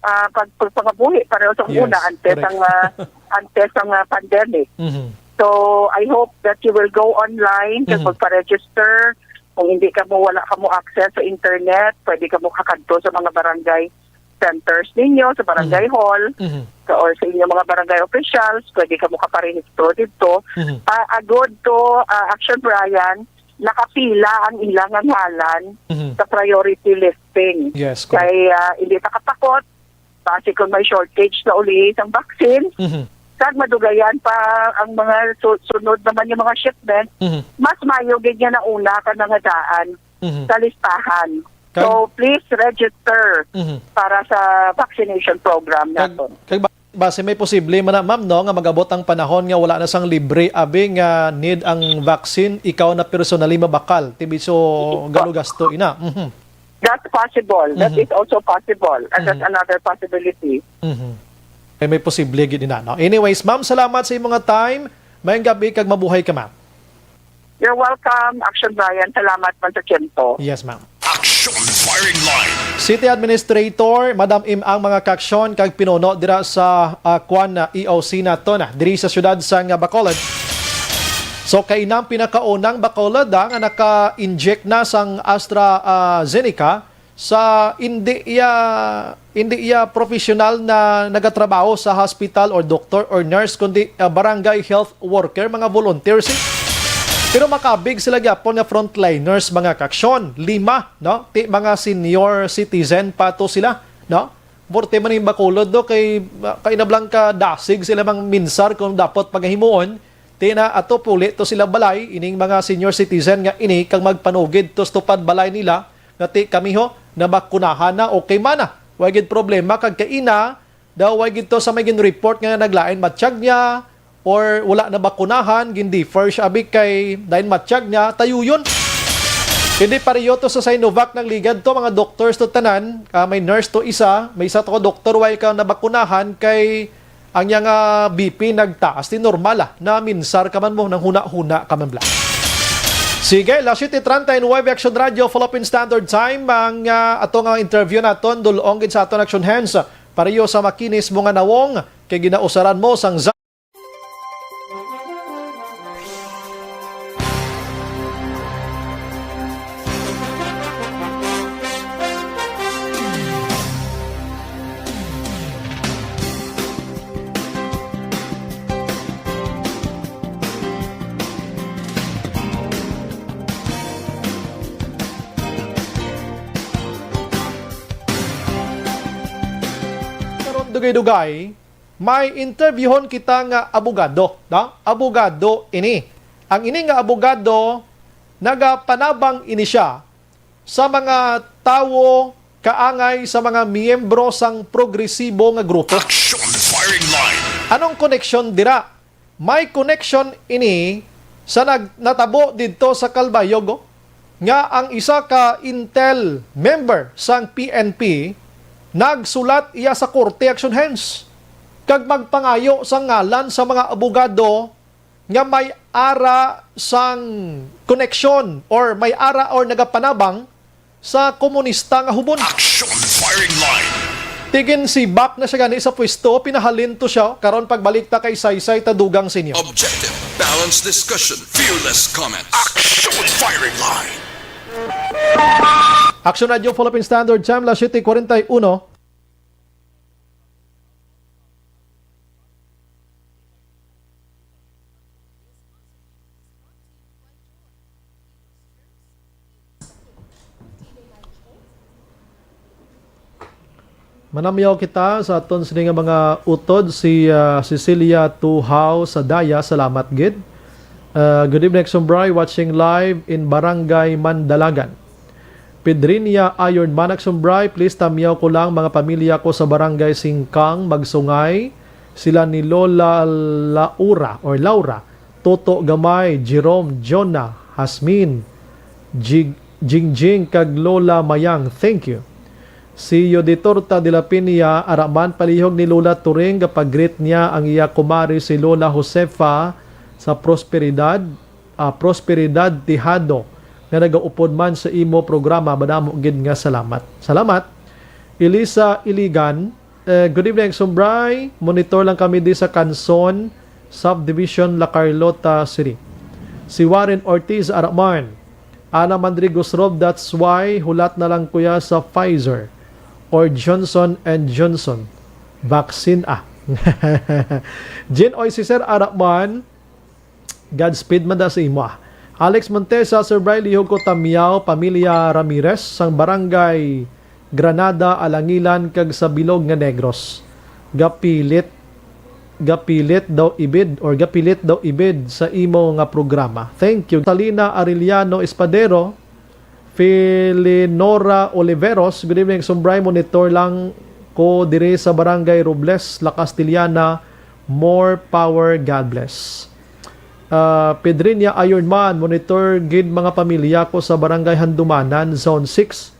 ah, pag-, pagpangabuhi pareho sa Yes, una, antes correct. ang, ah, antes ang, ah, pandemic. Mhm. So, I hope that you will go online kag Mhm. magpa-register. Kung hindi kamo, wala kamo access sa internet, pwede kamo kakadto sa mga barangay centers ninyo, sa barangay hall, Mhm. sa, or sa inyong mga barangay officials, pwede kamo kaparehistro dito. Mhm. Ah, agod to, ah, Action Brian, nakapila ang ilang ngalan Mhm. sa priority listing. Yes, correct. Kay, ah, hindi ta katakot, basi kung may shortage na uli sang vaccine, Mhm. kag madugayan pa ang mga su-, sunod naman yung mga shipment, Mhm. mas mayo gid nga nauna ka na nga daan Mhm. sa listahan. Kag- So, please register Mhm. para sa vaccination program Kag, naton. kag ba-, base may posible man na, ma'am, no, nga magabot ang panahon nga wala na sang libre, abi nga need ang vaccine, ikaw na personally mabakal, tibiso Yes, po. galugasto ina. Mhm. That's possible. That Mhm. is also possible. And that's Mhm. another possibility. Mhm. Kay may posible gid ina, no? Anyways, ma'am, salamat sa imong time. Mayong gabi kag mabuhay ka, ma'am. You're welcome, Action Brian. Salamat man sa tiyempo. Yes, ma'am. Action Firing Line. City Administrator, Madam Im Ang, mga kaaksyon kag pinuno dira sa, ah, kwan na E O C naton, ah, diri sa siyudad sang Bacolod. So, kay nang pinakaunang Bacolod, ah, nga naka-inject na sang AstraZeneca, sa hindi iya, hindi iya professional na nagatrabaho sa hospital or doktor or nurse, kundi, ah, barangay health worker, mga volunteers, eh. Pero makabig sila gyapon nga frontliners, mga kaaksyon. Lima, no? Ti mga senior citizen pa to sila, no? Porte man yung Bacolod, no? Kay, ah, kay nablang ka dasig sila mang minsar kung dapat pagahimuon. Ti na ato puli to sila balay, ining mga senior citizen nga ini kag magpanugid to sa tupad balay nila, nga ti kami ho, nabakunahan na, okay man na. Way gid problema, kag kaina, daw way gid to sa may gin-report nga naglain matsyag niya, or wala nabakunahan, gin-defer siya, abi, kay dain matsyag niya, tayuyon. Hindi pareho to sa Sinovac, nagligad to, mga doctors to tanan, ah, may nurse to isa, may isa to ka doktor, way ka nabakunahan, kay ang iya nga B P nagtaas, ti normal, ah, na minsar ka man mo, nang huna-huna ka man bla. Sige, las siete treinta y nueve, Action Radio, Philippine Standard Time, ang, ah, ato nga interview naton, dul-ong gid sa aton Action Hands, pareho sa makinis mo nga nawong, kay ginausaran mo sang za-, Karon, dugay-dugay, may interviewon kita nga abogado, no? Abogado ini. Ang ini nga abogado, nagapanabang ini siya sa mga tawo kaangay sa mga miyembro sang progresibo nga grupo. Action Firing Line. Anong koneksyon dira? May connection ini sa nag-, natabo didto sa Calbayog, oh, nga ang isa ka Intel member sang P N P nagsulat iya sa korte, Action Hands, kag magpangayo sa ngalan sa mga abogado nga may ara sang koneksyon or may ara or nagapanabang sa komunista nga hubon. Action Firing Line. Tigin si Bak na siya gani sa pwesto, pinahalin to siya. Karon pagbalik ta kay Saysay ta dugang sa inyo. Objective, balanced discussion, fearless comments. Action Firing Line. Action Radio Philippine Standard Time, las siete cuarenta y uno. Manamyaw kita sa aton sini nga mga utod, si, ah, Cecilia Tuhao sa Daya, salamat gid. Ah, good evening, Action Bri, watching live in Barangay Mandalagan. Pedrinia Iron Man, Action Bri, please tamyaw ko lang mga pamilya ko sa Barangay Singkang, Magsungay, sila ni Lola Laura or Laura, Toto Gamay, Jerome, Jonah, Hasmin, Jig-, Jingjing, kag Lola Mayang. Thank you. Si Yoditorta de la Peña, ara man palihog ni Lola Turing, gapag-greet niya ang iya kumari si Lola Josefa sa Prosperidad, ah, Prosperidad Tejado, nga nagaupod man sa imo programa. Madamo gid nga salamat. Salamat. Elisa Iligan, eh, good evening, Action Bri. Monitor lang kami di sa Kanson Subdivision, La Carlota City. Si Warren Ortiz, ara man. Ana Mandrigo Srob, that's why hulat na lang kuya sa Pfizer. or Johnson and Johnson vaccine, ah. Jean Oy, si Sir Araman, Godspeed man da sa imo, ah. Alex Montesa, Sir Bry, lihog ko Tamyaw, pamilya Ramirez, sang barangay Granada, Alangilan, kag sa bilog nga Negros. Gapilit, gapilit daw ibid, or gapilit daw ibid sa imo nga programa. Thank you. Salina Arellano Espadero, Filinora Oliveros, good evening, Sir Bry, monitor lang ko diri sa Barangay Robles, La Castellana. More power, God bless. Ah, Pedrinia Ironman, monitor gid mga pamilya ko sa Barangay Handumanan, Zone six.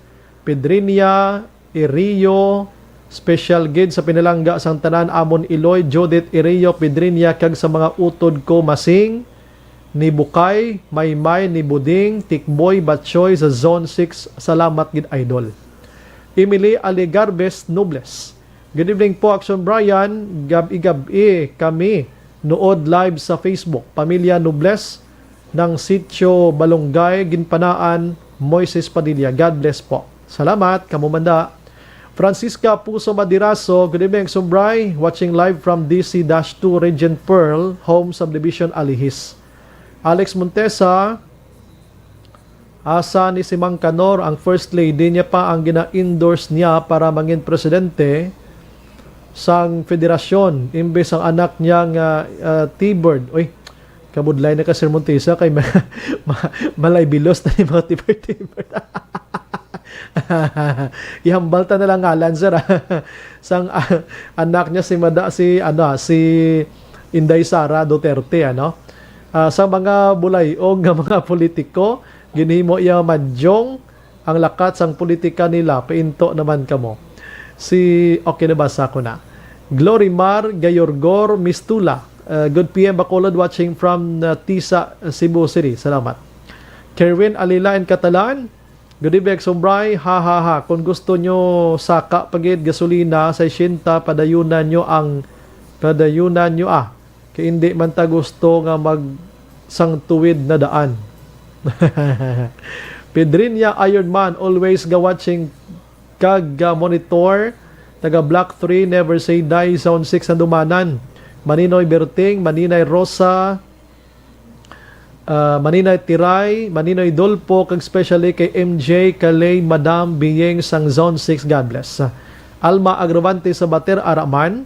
Pedrinia, Irio, special gid sa pinalangga sang tanan, amon Iloy, Judith, Irio, Pedrinia, kag sa mga utod ko, Masing, ni Bukay, Maymay, ni Buding, Tikboy, Batchoy sa Zone six. Salamat gid, idol. Emily Aligarbes Nobles. Good evening po, Action Brian. Gab-i-gab-i kami nuod live sa Facebook. Pamilya Nobles ng Sitio Balonggay, Ginpanaan, Moises Padilla. God bless po. Salamat, kamo man da. Francisca Puso Madiraso, good evening, Action Bri. Watching live from D C dash two Regent Pearl, Home Subdivision, Alihis. Alex Montesa, asa ni si Mang Canor, ang first lady niya pa ang gina-endorse niya para mangin presidente sang federasyon, imbes ang anak niya nga, ah, T-Bird. Uy, kabudlay na ka, Sir Montesa, kay ma-, ma-, malay bilos na ni mga T-Bird, T-Bird. Ihambal ta na lang ngalan, sir, ah. Sang, ah, anak niya si Mada-, si, ano, ah, si Inday Sara Duterte, ano? Ah, sa mga bulayog nga mga politiko, ginhimo iya madyong ang lakat sang politika nila, painto naman kamo. Si, okay, nabasa ko na. Glory Mar Gayorgor Mistula, uh, good P M Bacolod, watching from, uh, Tisa, Cebu City. Salamat. Kerwin Alila and Catalan, good evening, Action Bri. Ha, ha, ha. Kung gusto nyo saka pa gid gasolina, sesenta, padayunan nyo ang, padayunan nyo, ah. Kay hindi man ta gusto nga mag sang tuwid na daan. Pedrinia Ironman, always ga-watching kag ga-monitor. Taga Block three, Never Say Die, Zone six, Handumanan. Maninoy Berting, Maninay Rosa, ah, Maninay Tiray, Maninoy Dolpo, kag especially kay M J Kalay, Madam Biyeng sang Zone six. God bless. Alma Agravante Sabater, Araman.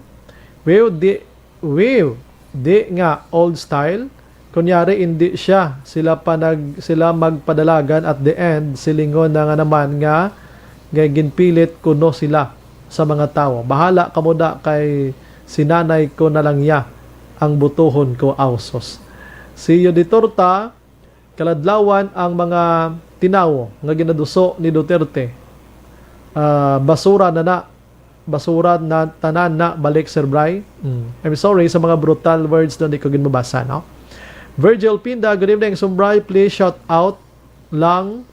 Well, di, Wiw, di nga old style. Kunyari, indi siya. Sila pa nag-, sila magpadalagan at the end, silingon na nga naman nga, nga ginpilit kuno sila sa mga tawo. Bahala kamo da kay si nanay ko na lang ya ang butuhon ko, awsos. Si Yoditorta, kaladlawan ang mga tinawo nga ginaduso ni Duterte. Ah, basura na na. Basura na tanan na balik, Sir Bri. Mm. I'm sorry sa mga brutal words na di ko gid mabasa, no? Virgil Pinda, good evening, Sir Bri. Please shout out lang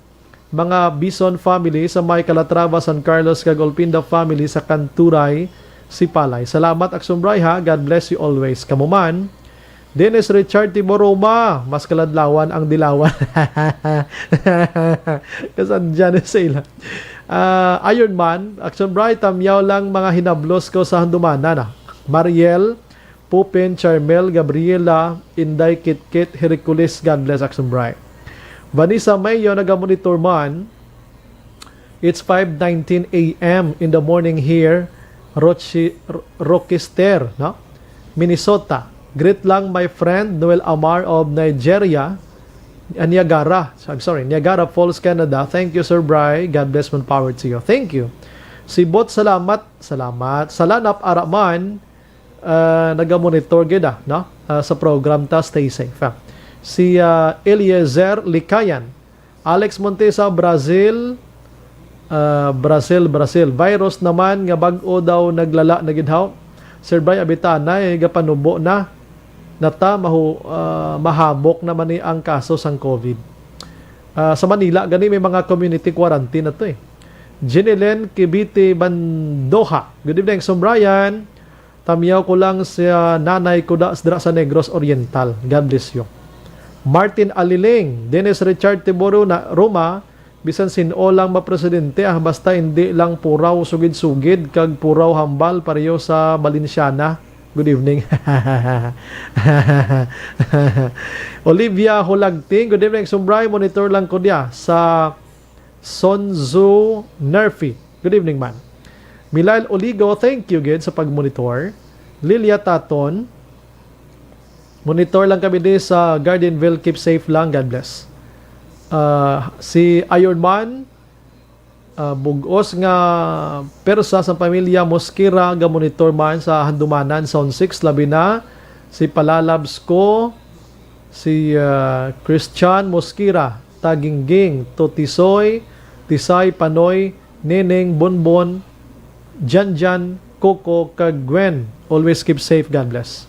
mga Bison family sa may Calatrava, San Carlos, kag Olpinda family sa Kanturay, Sipalay. Salamat, Action Bri, ha. God bless you always. Kamo man, Dennis Richard Tiboroma, mas kaladlawan ang dilawan. Kasadya ni sa ila. Ah, Iron Man, Action Bright, tamyaw lang mga hinablos ko sa handumanan, ah. Mariel, Pupin, Charmel, Gabriela, Inday, Kitkit, Hercules, God bless, Action Bright. Vanessa Mayo, nagamonitor man, It's five nineteen A M in the morning here, Rochi-, R-, Rochester, no? Minnesota. Greet lang my friend Noel Amar of Nigeria, uh, Niagara. So, I'm sorry, Niagara Falls, Canada. Thank you, Sir Bry. God bless, more power to you. Thank you. Si Bot, salamat. Salamat. Salanap Araman, uh, nagamonitor gid, ah, no? Uh, sa program ta, stay safe, ah. Si, uh, Eliezer Likayan, Alex Montesa, Brazil. Ah, Brazil, Brazil. Virus naman nga bag-o daw naglala na gid haw. Sir Bry, abitanay, gapanubo na. Nata, mahu-, ah, mahamok naman ni ang kaso sang COVID. Ah, sa Manila, gani may mga community quarantine na to eh. Jenilyn Kibiti Bandoha. Good evening, Sir Brian. Tamyaw ko lang sa nanay ko da, dra sa Negros Oriental. God bless you. Martin Aliling, Dennis Richard Tiboro na Roma, Bisan sin-o lang mapresidente, ah, basta hindi lang puraw sugid-sugid kag puraw hambal pareho sa Balenciana. Good evening. Olivia Hulagting, good evening, Sumbray. Monitor lang ko diya sa Sonzu Nerfi. Good evening, man. Milail Oligo, thank you gid sa pag-monitor. Lilia Taton, monitor lang kami di sa Gardenville. Keep safe lang. God bless. Ah, si Iron Man, ah, bug-os nga persa sa pamilya Mosquera, ga-monitor man sa Handumanan, Zone six, labi na si Palalabs ko, si, ah, Christian Mosquera, Tagingging, Totisoy, Tisay, Panoy, Neneng, Bonbon, Janjan, Coco, kag Gwen. Always keep safe. God bless.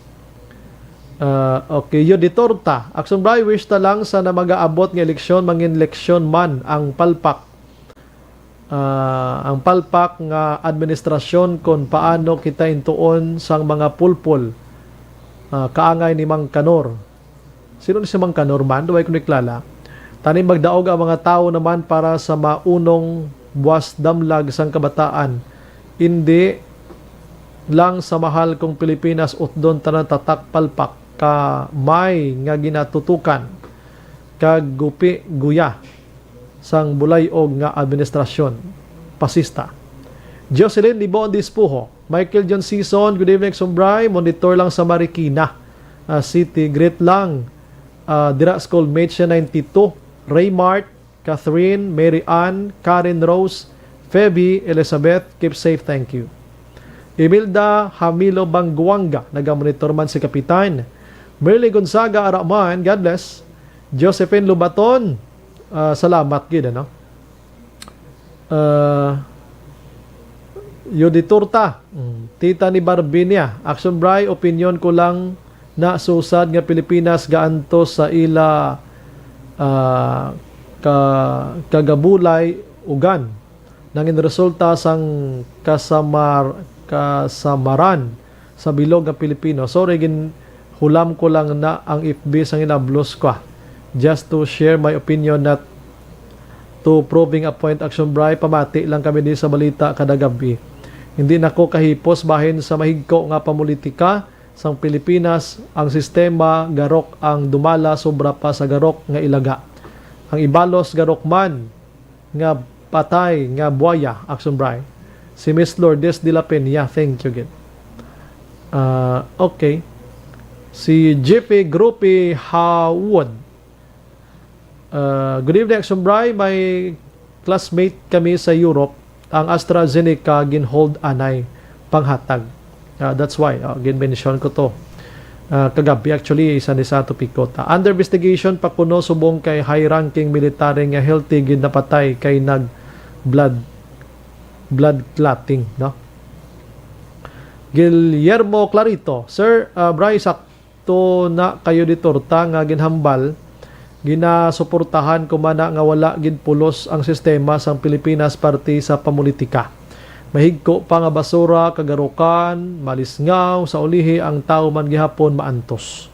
Ah, okay, Yodi Torta. Action Bray, wish ta lang sa na mag-aabot nga eleksyon, mangin eleksyon man ang palpak. Ah, ang palpak nga administrasyon kon paano kita intuon sang mga pulpol, ah, kaangay ni Mang Kanor. Sino ni si Mang Kanor man? Duway ko niklala. Tani magdaog ang mga tawo naman para sa maunong buwas damlag sang kabataan. Indi lang sa mahal kong Pilipinas, utdon tanan tatak palpak ka may nga ginatutukan kag gupi guya sang bulayog nga administrasyon pasista. Jocelyn Libon Dispuho, Michael John Season, good evening, Sumbray. Monitor lang sa Marikina, ah, City. Greet lang, ah, dira schoolmate siya, ninety-two. Raymart, Catherine, Mary Ann, Karen Rose, Feby, Elizabeth, keep safe, thank you. Imelda Hamilo Banguanga, nagamonitor man si Kapitan. Merly Gonzaga Araman, God bless. Josephine Lubaton, ah, salamat gid, ano? Ah, Yodi Turta, mm, tita ni Barbinia. Action Bray, opinion ko lang na susad nga Pilipinas gaantos sa ila, ah, ka, kagabulay ugan nangin resulta sang kasamar-, kasamaran sa bilog nga Pilipino. Sorry, ginhulam ko lang na ang F B sang inablos ko, ah. Just to share my opinion, not to proving a point. Action Bray, pamati lang kami di sa balita kada gabi. Hindi na ko kahipos bahin sa mahigko nga pamulitika sang Pilipinas. Ang sistema garok ang dumala, sobra pa sa garok nga ilaga. Ang ibalos garok man nga patay nga buaya. Action Bray. Si Miss Lourdes de la Peña, thank you gid. Ah, okay. Si Jeffy Grupi Howard. Ah, good evening, Action Bray. May classmate kami sa Europe. Ang AstraZeneca ginhold anay panghatag. Ah, that's why, ah, gin-mention ko to. Ah, kagabi, actually, isa ni sa topiko ta. Under investigation pa kuno subong kay high-ranking military nga healthy gid napatay kay nag blood, blood clotting, no? Guillermo Clarito, Sir, ah, Bray, sakto na kayo di torta nga ginhambal. Ginasuportahan ko man na nga wala gid pulos ang sistema sang Pilipinas parte sa pamulitika. Mahigko pa nga basura, kagarukan, malisngaw, sa ulihi ang tawo man gihapon maantos.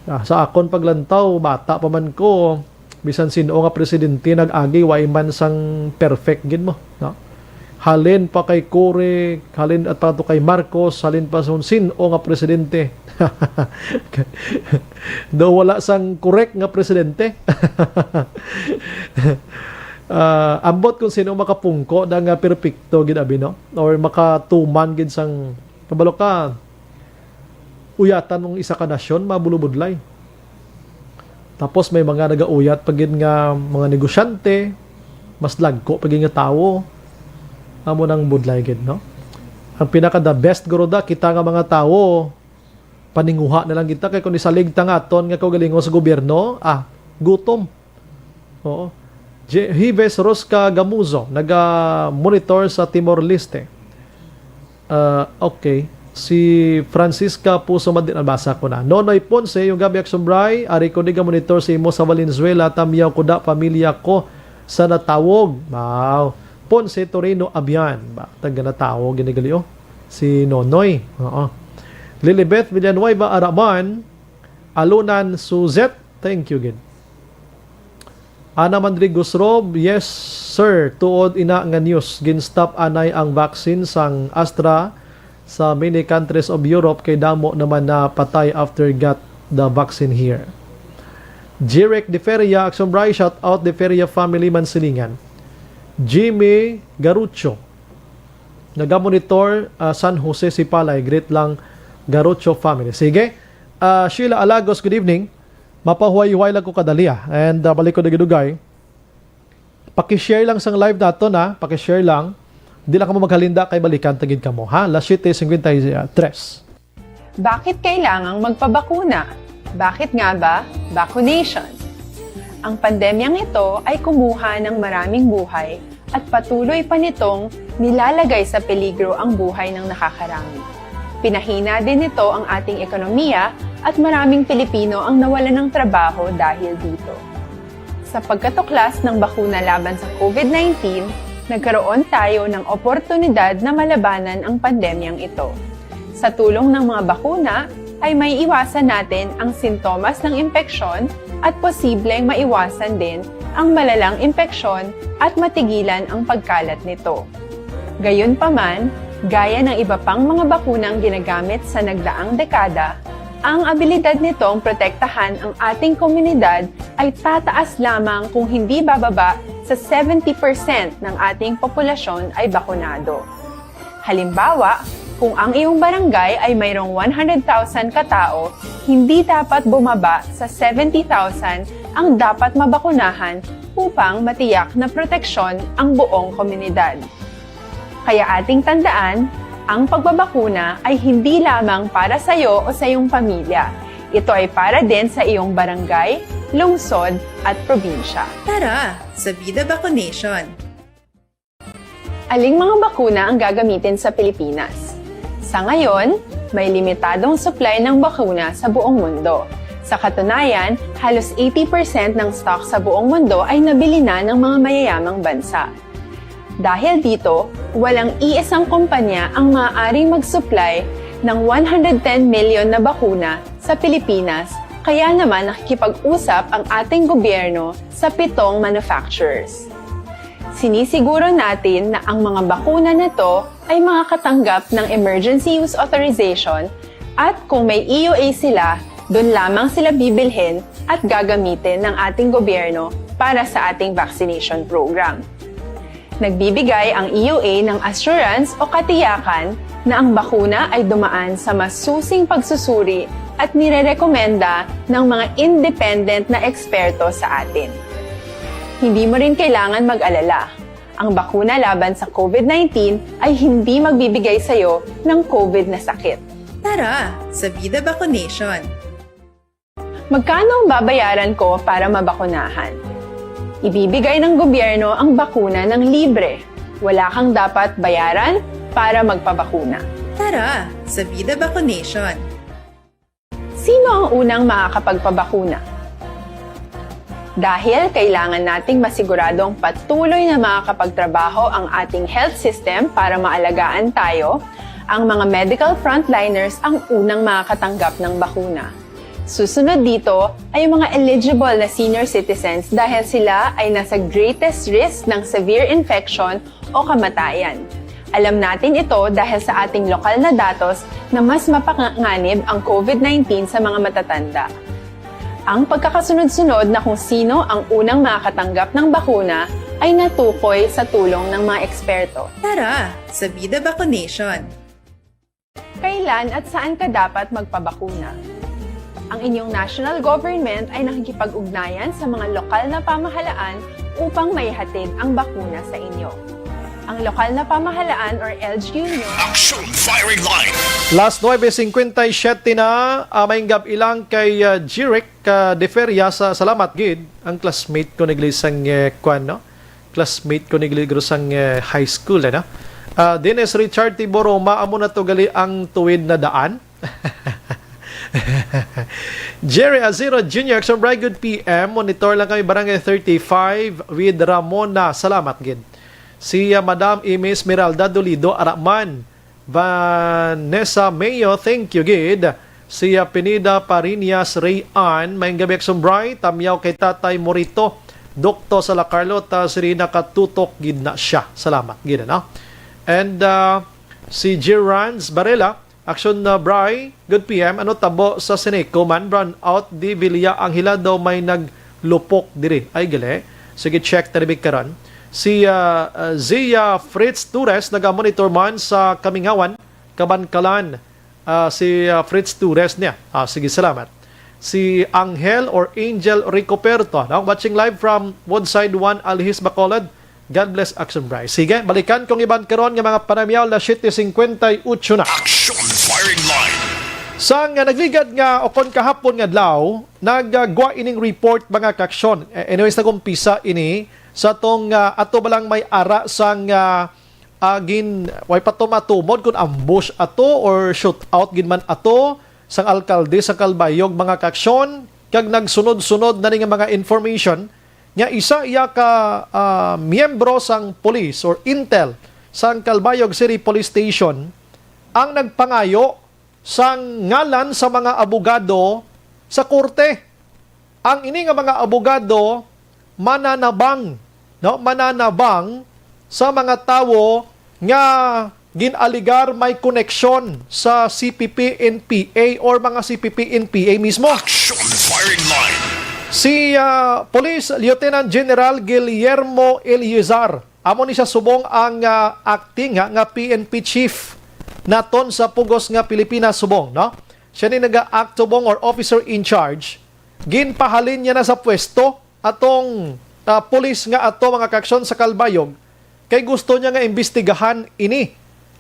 Ah, sa akon paglantaw, bata pa man ko, bisan sin-o nga presidente nag-agi, way man sang perfect gid mo, no? Halin pa kay Cory, halin at pa to kay Marcos, halin pa sa sin-o nga presidente. Do wala sang correct nga presidente. Ah, ambot kung sino makapungko na nga perpekto gid abi, no? Or makatuman gid sang, kabalo ka, uyatan mong isa ka nasyon, mabulubudlay. Tapos may mga nagauyat pa gid nga mga negosyante, mas dagko pa gid nga tawo. Amo nang budlay gid, no? Ang pinaka the best guro da, kita nga mga tawo, paninguha na lang kita, kay kung isalig ta nga aton nga kaugalingon sa gobyerno, ah, gutom. Oo. Je-, Hives Rosca Gamuzo, naga-monitor sa Timor-Leste. Ah, okay. Si Francisca Puso Madin, nabasa ko na. Nonoy Ponce, yung gabi, Action Bray, ari ko di ga-monitor sa imo sa Valenzuela, Tamyaw ko da, pamilya ko sa Natawog. Wow. Ponce Torino Abian. Ba, taga Natawog, ginigali, oh. Si Nonoy. Oo. Lilibeth Villanueva Araman, Alunan Suzette, thank you gid. Ana Mandrig Gusrob, yes, sir. Tuod ina nga news. Gin-stop anay ang vaccine sang Astra sa many countries of Europe kay damo naman na patay after got the vaccine here. Jirek De Feria, Action Bray, shout out De Feria family, Mansilingan. Jimmy Garucho, nagamonitor, ah, San Jose, Sipalay. Greet lang, Garucho family. Sige. Ah, Sheila Alagos, good evening. Mapahuway-huway lang ko kadali, ah. And, ah, balik ko dugay-dugay. Paki-share lang sang live naton, ha. Paki-share lang. Di lang kamo maghalinda kay balikan ta gid kamo, ha. Las siete cincuenta y tres. Bakit kailangang magpabakuna? Bakit nga ba vaccination? Ang pandemyang ito ay kumuha ng maraming buhay at patuloy pa nitong nilalagay sa peligro ang buhay ng nakakarami. Pinahina din nito ang ating ekonomiya at maraming Pilipino ang nawalan ng trabaho dahil dito. Sa pagkatuklas ng bakuna laban sa COVID nineteen, nagkaroon tayo ng oportunidad na malabanan ang pandemyang ito. Sa tulong ng mga bakuna, ay maiiwasan natin ang sintomas ng impeksyon at posibleng maiwasan din ang malalang impeksyon at matigilan ang pagkalat nito. Gayunpaman, gaya ng iba pang mga bakunang ginagamit sa nagdaang dekada, ang abilidad nitong protektahan ang ating komunidad ay tataas lamang kung hindi bababa sa seventy percent ng ating populasyon ay bakunado. Halimbawa, kung ang iyong barangay ay mayroong one hundred thousand katao, hindi dapat bumaba sa seventy thousand ang dapat mabakunahan upang matiyak na proteksyon ang buong komunidad. Kaya ating tandaan, ang pagbabakuna ay hindi lamang para sa iyo o sa iyong pamilya. Ito ay para din sa iyong barangay, lungsod, at probinsya. Tara, sa Vida Vaccination! Aling mga bakuna ang gagamitin sa Pilipinas? Sa ngayon, may limitadong supply ng bakuna sa buong mundo. Sa katunayan, halos eighty percent ng stock sa buong mundo ay nabili na ng mga mayayamang bansa. Dahil dito, walang iisang kumpanya ang maaaring mag-supply ng one hundred ten million na bakuna sa Pilipinas, kaya naman nakikipag-usap ang ating gobyerno sa pitong manufacturers. Sinisiguro natin na ang mga bakuna na to ay makakatanggap ng emergency use authorization at kung may E U A sila, doon lamang sila bibilhin at gagamitin ng ating gobyerno para sa ating vaccination program. Nagbibigay ang E U A ng assurance o katiyakan na ang bakuna ay dumaan sa masusing pagsusuri at nirerekomenda ng mga independent na eksperto sa atin. Hindi mo rin kailangan mag-alala. Ang bakuna laban sa COVID nineteen ay hindi magbibigay sa iyo ng COVID na sakit. Tara, sa Vida Vaccination! Magkano ang babayaran ko para mabakunahan? Ibibigay ng gobyerno ang bakuna ng libre. Wala kang dapat bayaran para magpabakuna. Tara, sa Vida Vaccination! Sino ang unang makakapagpabakuna? Dahil kailangan nating masiguradong patuloy na makakapagtrabaho ang ating health system para maalagaan tayo, ang mga medical frontliners ang unang makakatanggap ng bakuna. Susunod dito ay ang mga eligible na senior citizens dahil sila ay nasa greatest risk ng severe infection o kamatayan. Alam natin ito dahil sa ating lokal na datos na mas mapanganib ang COVID nineteen sa mga matatanda. Ang pagkakasunod-sunod na kung sino ang unang makakatanggap ng bakuna ay natukoy sa tulong ng mga eksperto. Tara, sa Vida Vaccination! Kailan at saan ka dapat magpabakuna? Ang inyong national government ay nakikipag-ugnayan sa mga lokal na pamahalaan upang maihatid ang bakuna sa inyo. Ang lokal na pamahalaan or L G U nyo. Action Firing Line. Las nuebe cincuenta y siete na, ah, maayong gab-i lang kay, ah, Jeric, ah, De Feria. Sa, salamat gid. Ang classmate ko ni gali sang, eh, kwan, no? Classmate ko ni gali sang, eh, high school, ano? Ah, Dennis Richard Tiboroma, amo na to gali ang tuwid na daan. Jerry Aziro Junior, Action Bright, good P M. Monitor lang kami, Barangay thirty-five with Ramona. Salamat gid. Si, ah, Madam Amy Esmeralda Dolido Araman, Vanessa Mayo, thank you gid. Si, ah, Pineda Pariñas Ray Ann, maayong gab-i, Action Bright. Tamyaw kay Tatay Morito. Dokto Sala Carlota, sini nakatutok gid na siya. Salamat gid, no? And, ah, si Gerans Barela, Action, ah, Bri, good P M, ano tabo sa Seneco man? Brown out, di Villa Angela daw may naglupok diri. Ay, gali. Sige, check ta diri karon. Si, ah, ah, Zia Fritz Torres, naga-monitor man sa Kamingawan, Kabankalan. Ah, si, ah, Fritz Torres niya. Ah, sige, salamat. Si Angel or Angel Ricoperto, no? Watching live from Woodside one, Alhis, Bacolod. God bless, Action Bri. Sige, balikan kong iban karon nga mga panamyaw, alas siyete cincuenta y ocho na. Action Firing Line. Sang, ah, nagligad nga o kon kahapon nga adlaw, nagagwa ining report, mga kaaksyon. Eh, anyways, nag-umpisa ini sa tong, ah, ato ba lang may ara sang, ah, ah, gin-, way pa to matumod kung ambush ato or shootout gid man ato sang alkalde sa Calbayog, mga kaaksyon, kag nagsunod-sunod na ni nga mga information nga isa iya ka, ah, miyembro sang police or intel sang Calbayog City Police Station ang nagpangayo sang ngalan sa mga abogado sa korte. Ang ini nga mga abogado mananabang, no? Mananabang sa mga tawo nga gin-alegar may koneksyon sa C P P N P A or mga C P P N P A mismo. Action Firing Line. Si, ah, Police Lieutenant General Guillermo Eleazar, amo ni siya subong ang, ah, acting, ha, nga P N P chief naton sa Pugos nga Pilipinas subong, no? Siya ni naga-act subong or officer in charge. Ginpahalin niya na sa pwesto atong, ah, pulis nga ato, mga kaaksyon, sa Calbayog, kay gusto niya nga imbestigahan ini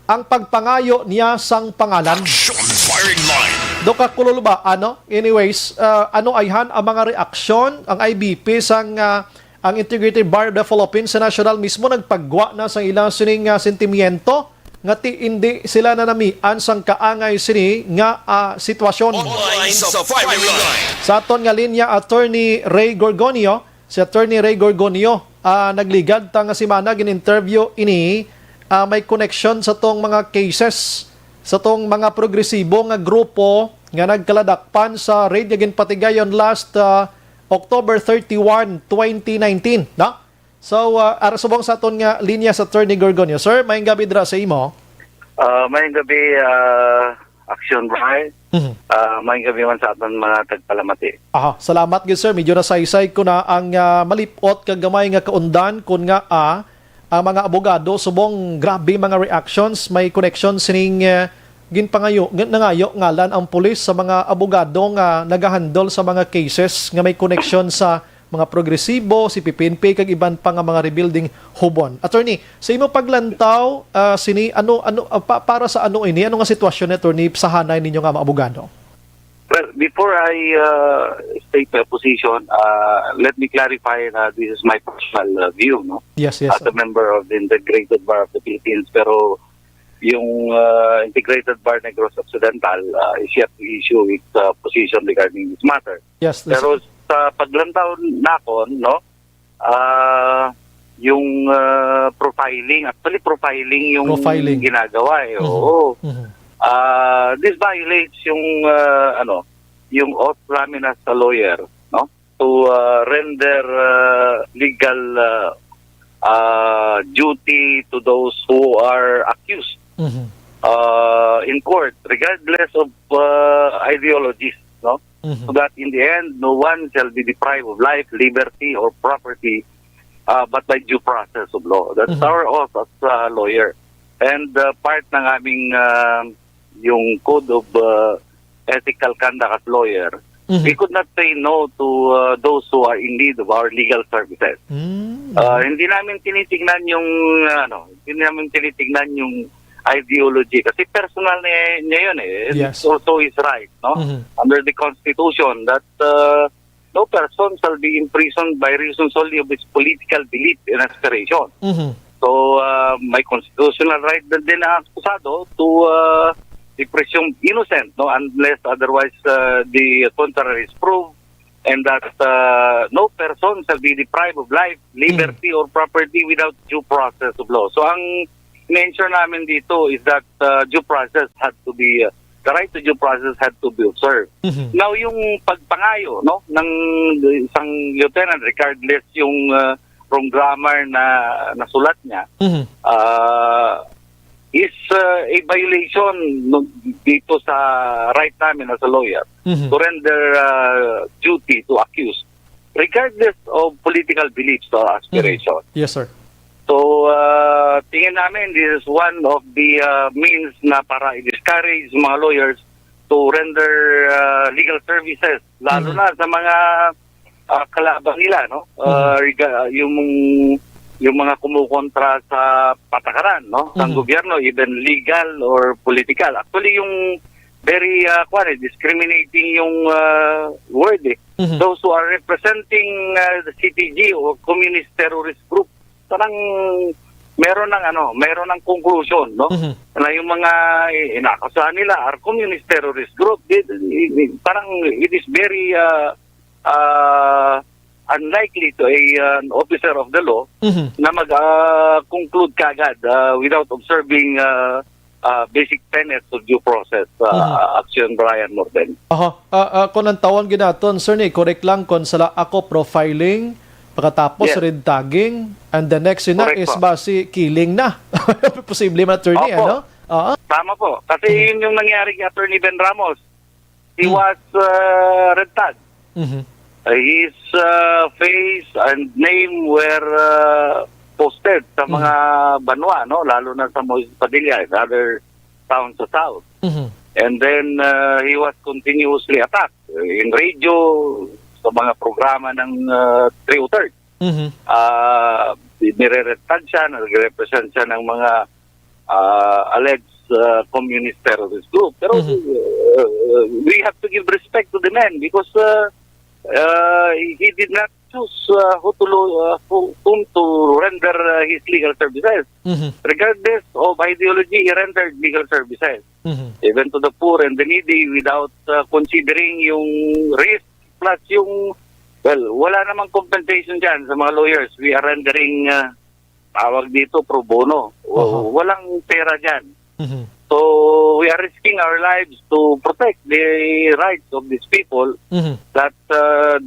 ang pagpangayo niya sang pangalan. Action Firing Line. Doka Kululba, ano? Anyways, ah, ano ayhan ang mga reaksyon, ang I B P sang, ah, ang Integrated Bar of the Philippines sa nasyonal mismo nagpagwa na sang ilang sining, ah, sentimiento nga ti indi sila nanamian sang kaangay sini nga, ah, sitwasyon. Online sa Firing Line. Sa aton nga linya, Attorney Ray Gorgonio. Si Attorney Ray Gorgonio, ah, nagligad ta nga semana gin-interview ini, ah, may koneksyon sa tong mga cases, sa tong mga progresibo nga grupo nga nagkaladakpan sa raid nga ginpatigayon last, ah, October thirty-one, twenty nineteen, no? So, ah, ara subong sa aton nga linya sa Attorney Gorgonio. Sir, maayong gabi dira sa imo. Ah, maayong gabi, ah, Action Brian. Mhm. Ah, maayong gabi man sa aton mga tagpalamati. Aha, salamat gid, sir. Medyo nasaysay ko na ang, ah, malip-ot kag gamay nga kaundan kun nga, ah, ang mga abogado subong grabe mga reactions, may connection sining, ah, ginpangayo, nga, nangayo ngalan ang pulis sa mga abogado nga nagahandle sa mga cases nga may connection sa mga progresibo, C P P N P A, kag iban pa nga mga rebuilding hubon. Attorney, sa imo paglantaw, ah, sini, ano, ano, ah, pa-, para sa ano ini? Ano nga sitwasyon ni, Attorney, sa hanay ninyo nga mga abogado? Well, before I, uh, state my position, uh, let me clarify na this is my personal, uh, view, no? Yes, yes, As a sir. member of the Integrated Bar of the Philippines, pero yung, uh, Integrated Bar Negros Occidental, uh, is yet to issue its, uh, position regarding this matter. Yes, yes. Pero sa paglantaw nakon, no, ah, yung, ah, profiling, actually profiling yung Profiling. ginagawa eh. Mhm. Oo. Mhm. Ah, this violates yung, ah, ano, yung oath namin as a lawyer, no? To, ah, render, ah, legal, ah, ah, duty to those who are accused, Mhm. ah, in court, regardless of, ah, ideologies, no? Mhm. So that in the end, no one shall be deprived of life, liberty, or property, ah, but by due process of law. That's Mhm. our oath as a lawyer. And, ah, part ng aming, ah, yung code of, ah, ethical conduct as lawyer, Mhm. we could not say no to, ah, those who are in need of our legal services. Mm. Ah, hindi namin tinitingnan yung, ah, ano, hindi namin tinitingnan yung ideology kasi personal niya, niya yun eh. And Yes. it's also his right, no? Mhm. Under the Constitution that, ah, no person shall be imprisoned by reason solely of his political belief and aspiration. Mhm. So, ah, may constitutional right na din ang akusado to, ah, be presumed innocent, no, unless otherwise, ah, the contrary is proved, and that, ah, no person shall be deprived of life, liberty, or property without due process of law. So, ang mention namin dito is that, ah, due process had to be, ah, the right to due process had to be observed. Mhm. Now, yung pagpangayo, no, ng isang lieutenant, regardless yung, ah, wrong grammar na nasulat niya, Mhm. ah, is, ah, a violation, no, dito sa right namin as a lawyer Mhm. to render, ah, duty to accused, regardless of political beliefs or aspiration. Mhm. Yes, sir. So, ah, tingin namin this is one of the, ah, means na para i-discourage mga lawyers to render, ah, legal services, lalo Mhm. na sa mga, ah, kalaban nila, no? Ah, Mhm. rega-, yung, yung mga kumukontra sa patakaran, no? Sa Mhm. gobyerno, even legal or political. Actually, yung very, ah, kwan eh, discriminating yung, ah, word eh. Mhm. Those who are representing, ah, the C T G or communist terrorist group, parang meron ng ano, meron ng conclusion, no? Mhm. Na yung mga i-, inakusahan nila are communist terrorist group. Di, di, di, parang it is very, ah, ah, unlikely to a, ah, an officer of the law Mhm. na mag, ah, conclude kagad, ah, without observing, ah, ah, basic tenets of due process, ah, Mhm. Action Brian Morden. Aha. Ah, ah, kung ang tawon ginaton, sir, ni, correct lang kung sala ako, profiling, pagkatapos Yes. red tagging, and the next yun na Correct is po. basi killing na. Posible man, attorney, Opo. ano? Oo. Tama po. Kasi Mhm. yun yung nangyari kay Attorney Ben Ramos. He Hmm. was, uh, red tag. Mhm. Uh, his, uh, face and name were, uh, posted sa Mhm. mga banwa, no? Lalo na sa Moises Padilla and other towns sa South. Mhm. And then, uh, he was continuously attacked, uh, in radio, sa mga programa ng, uh, three oh three. Mhm. Ah, nire-red tag siya, nagre-represent siya ng mga, ah, alleged, ah, communist terrorist group. Pero, Mhm. uh, we have to give respect to the man because, uh, uh, he did not choose, uh, who to lo-, uh, who, whom to render, uh, his legal services. Mhm. Regardless of ideology, he rendered legal services, Mhm. even to the poor and the needy, without, uh, considering yung risk, plus yung, well, wala namang compensation dyan sa mga lawyers. We are rendering, uh, tawag dito, pro bono. O, Aha. walang pera dyan. Mhm. So, we are risking our lives to protect the rights of these people Mhm. that, uh,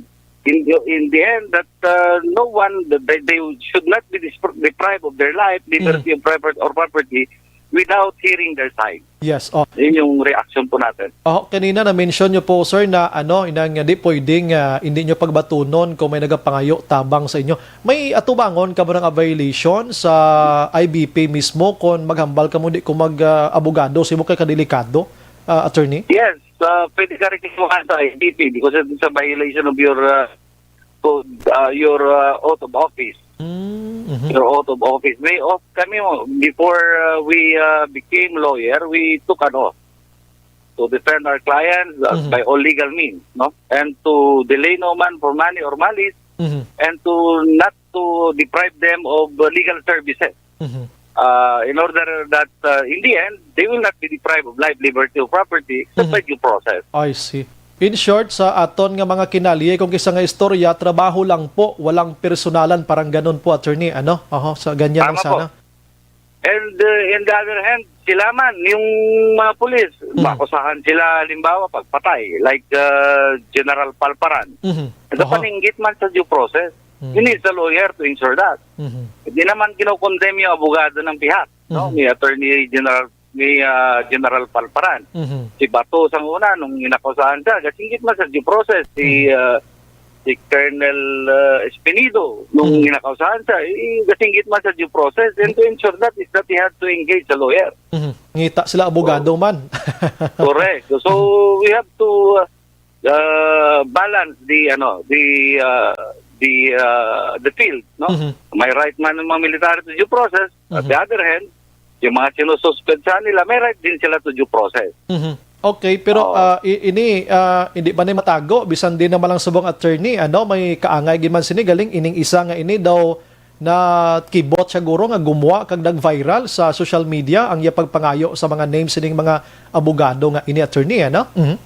in the, in the end, that, uh, no one, that they, they should not be dis-, deprived of their life, liberty Mhm. of property, or property without hearing their side. Yes, oh. Yun yung reaction po natin. Oh, kanina na-mention nyo po, sir, na ano, inang, hindi pwedeng, ah, hindi nyo pagbatunon kung may nagapangayo tabang sa inyo. May atubangon ka ba ng violation sa I B P mismo kung maghambal ka mo di ko mag, ah, abogado, simo kay kadelikado, ah, attorney? Yes, uh, pwede ka reklamuhan sa I B P because it's a violation of your, uh, code, uh, your, uh, oath of office. Mm, mhm. Your oath of office. May oath kami, oh, before, uh, we, uh, became lawyer, we took an oath to defend our clients, uh, Mhm. by all legal means, no? And to delay no man for money or malice, Mhm. and to not to deprive them of, uh, legal services. Mhm. Uh, in order that, uh, in the end, they will not be deprived of life, liberty, or property except Mhm. by due process. I see. In short, sa aton nga mga kinalye, kung kisa nga istorya, trabaho lang po, walang personalan, parang ganun po, attorney, ano? Oho, sa ganyan lang Tama po. sana. And, uh, in the other hand, sila man, yung mga pulis, Mhm. makusahan sila, halimbawa, pagpatay, like, uh, General Palparan. Mhm. Oho. Napaninggit man sa due process. Mhm. You need a lawyer to ensure that. Mhm. Hindi naman kinokondem yung abogado ng pihak, no? Mhm. May Attorney General, may, ah, General Palparan. Mhm. Si Bato sang una, nung inakusahan siya, gasinggit man sa due process. Si, Mhm. ah, si Colonel, ah, Espinido, nung Mhm. inakusahan siya, eh, gasinggit man sa due process. And to ensure that is that he had to engage a lawyer. Mhm. Ngita sila abogado Oo. man. Correct. So, Mhm. we have to, ah, uh, balance the, ano, the, uh, the, uh, the field, no? Mhm. May right man ng mga military to due process. At Mhm. the other hand, yung mga sinususpetsahan nila, may right din sila to due process. Mhm. Okay, pero, Oo. ah, i-, ini, ah, hindi ba ni matago? Bisan din naman lang subong attorney, ano, may kaangay gid man sini galing ining isa nga ini daw na kibot siya guro nga gumuha kag nag-viral sa social media ang iya pagpangayo sa mga names sining mga abogado nga ini attorney, ano? Mhm.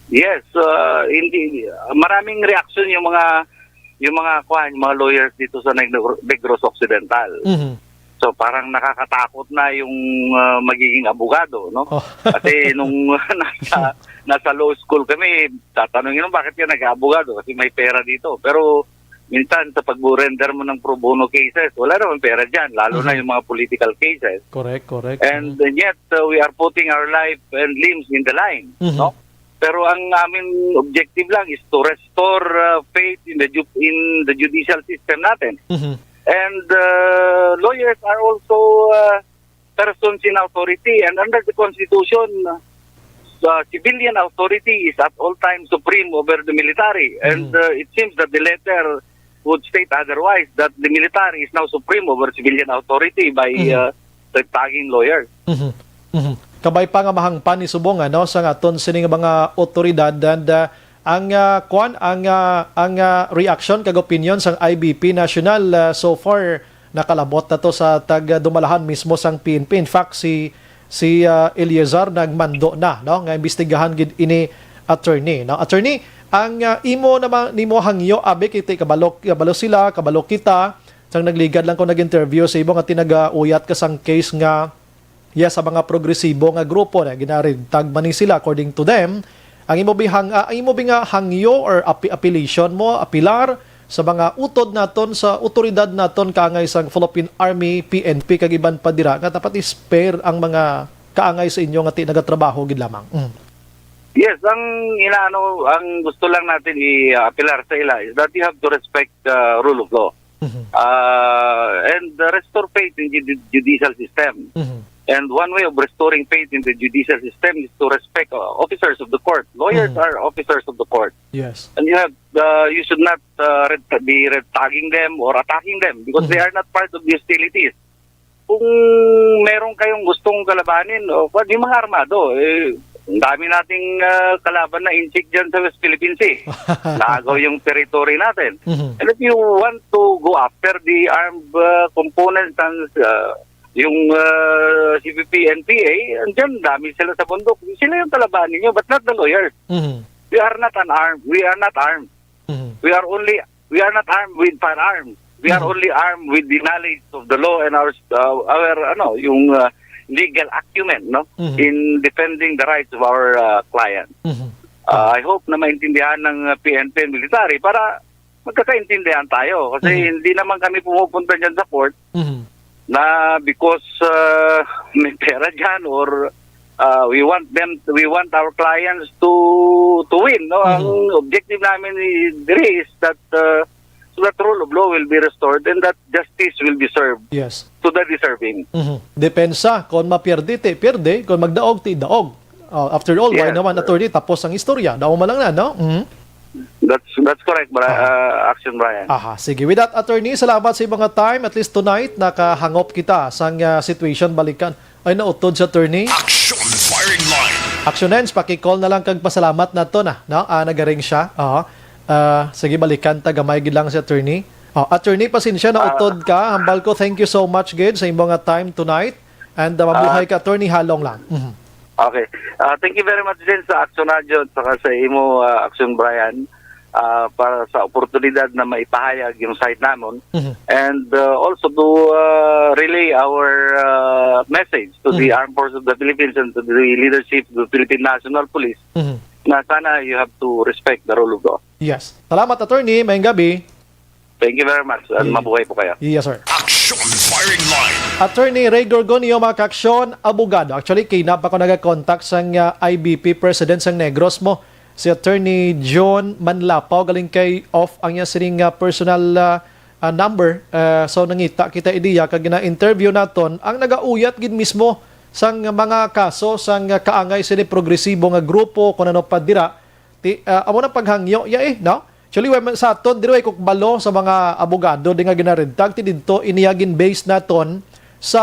Yes, uh, hindi, maraming reaction yung mga, yung mga, kuwan, yung mga lawyers dito sa Negro-, Negros Occidental. Mhm. So, parang nakakatakot na yung, ah, magiging abogado, no? Oh. Kasi nung nasa, nasa law school kami, tatanungin mo, "Bakit ka nag-aabogado?" Kasi may pera dito. Pero minsan, sa pag-render mo ng pro bono cases, wala namang pera dyan, lalo na Mhm. yung mga political cases. Correct, correct. And, Mhm. and yet, uh, we are putting our life and limbs in the line, Mhm. no? Pero ang aming objective lang is to restore, uh, faith in the ju-, in the judicial system natin. Mhm. And, uh, lawyers are also, uh, persons in authority, and under the Constitution, uh, civilian authority is at all times supreme over the military. And, Mhm. uh, it seems that the letter would state otherwise, that the military is now supreme over civilian authority by, Mhm. uh, red tagging lawyers. Mhm. Mhm. Kabay pa nga mahangpan ni subong, ano, sa aton sining mga otoridad, and, uh, ang, uh, kwan, ang, uh, ang, uh, reaction kag opinion sang I B P National, uh, so far nakalabot na to sa tag-, uh, dumalahan mismo sang P N P. In fact, si, si, uh, Eleazar nagmando na, no, nga imbestigahan gid ini, attorney, no? Attorney, ang, uh, imo naman, nimo hangyo, abi, kay ti-, kabalo, kabalo sila, kabalo kita, sang nagligad lang ko nag-interview sa imo nga ti-, nagauyat ka sang case nga, ya, sa mga progresibo nga grupo na ginaredtag man ni sila, according to them. Ang imo bihang, ah, ang imo bi nga hangyo or api-, appealation mo, apilar sa mga utod naton, sa otoridad naton kaangay sang Philippine Army, P N P, kag iban pa dira, nga dapat i-spare ang mga kaangay sa inyo nga ti-, nagatrabaho gid lamang. Mm. Yes, ang inaano, ang gusto lang natin i-apelar sa ila is that you have to respect the rule of law. Mhm. Uh, and restore faith in the judicial system. Mhm. And one way of restoring faith in the judicial system is to respect, uh, officers of the court. Lawyers Mhm. are officers of the court. Yes. And you have, uh, you should not, uh, red, be red tagging them or attacking them because Mhm. they are not part of the hostilities. Kung meron kayong gustong kalabanin, o, pwede mga armado, eh, ang dami nating, ah, kalaban na inchik dyan sa West Philippine Sea. Naagaw yung territory natin. Mhm. And if you want to go after the armed, ah, components ng, ah, yung, ah, C P P, N P A, andyan, dami sila sa bundok. Sila yung kalabanin nyo, but not the lawyers. Mhm. We are not an armed. We are not armed. Mhm. We are only, we are not armed with firearms. We are Mhm. only armed with the knowledge of the law and our, uh, our, ano, yung, uh, legal acumen, no? Mhm. In defending the rights of our, uh, client. Mhm. Uh, I hope na maintindihan ng, uh, P N P and military para magkakaintindihan tayo. Kasi Mhm. hindi naman kami pumupunta dyan sa court Mhm. na because, uh, may pera dyan or, uh, we want them, we want our clients to, to win, no? Ang Mhm. objective namin ni, diri is that, uh, so that rule of law will be restored and that justice will be served Yes. to the deserving. Mhm. Depensa, kon mapierde, ti pierde, kon magdaog, ti daog. Oh, after all, why Yes, naman, sir. Attorney, tapos ang istorya. Daog man lang na, no? Mhm. That's, that's correct, Bri-, Ah. uh, Action Brian. Aha, sige. With that, attorney, salamat sa imong time. At least tonight, nakahangop kita sang, ah, situation balikan. Ay, nautod sa attorney. Action Firing Line. Action Hands, paki-call na lang kag pasalamat nato na, no? Ah, nagaring siya. Oo. Ah, sige, balikan ta gamay gid lang si attorney. Oh, attorney, pasensya na Ah. utod ka. Hambal ko, thank you so much gid sa imong nga time tonight. And, ah, mabuhay Ah. ka, attorney, halong lang. Mhm. Okay. Ah, thank you very much din sa Action Radio at saka sa imo, ah, Action Brian, ah, para sa oportunidad na maipahayag yung side namon. Mhm. And, ah, also to, ah, relay our, ah, message to the Mhm. Armed Forces of the Philippines and to the leadership of the Philippine National Police Mhm. na sana you have to respect the rule of law. Yes. Salamat, attorney. Mayong gabi. Thank you very much, and Yeah. mabuhay po kayo. Yes, sir. Action Firing Line. Attorney Ray Gorgonio, mga kaaksyon, abogado. Actually, kay na pa ko nagakontak sang, ah, I B P President sang Negros mo, si Attorney John Manlapaw, galing kay off ang iya sining, ah, personal, ah, ah, number. Ah, so, nangita kita idiya kag gina-interview naton ang nagauyat gid mismo sang mga kaso sang kaangay sini progresibo nga grupo, kung ano pa dira. Ti, ah, amo na paghangyo ya, eh, no? Actually, way man sa aton, diri way ko kabalo sa mga abogado di nga ginaredtag, ti didto iniya gin-base naton sa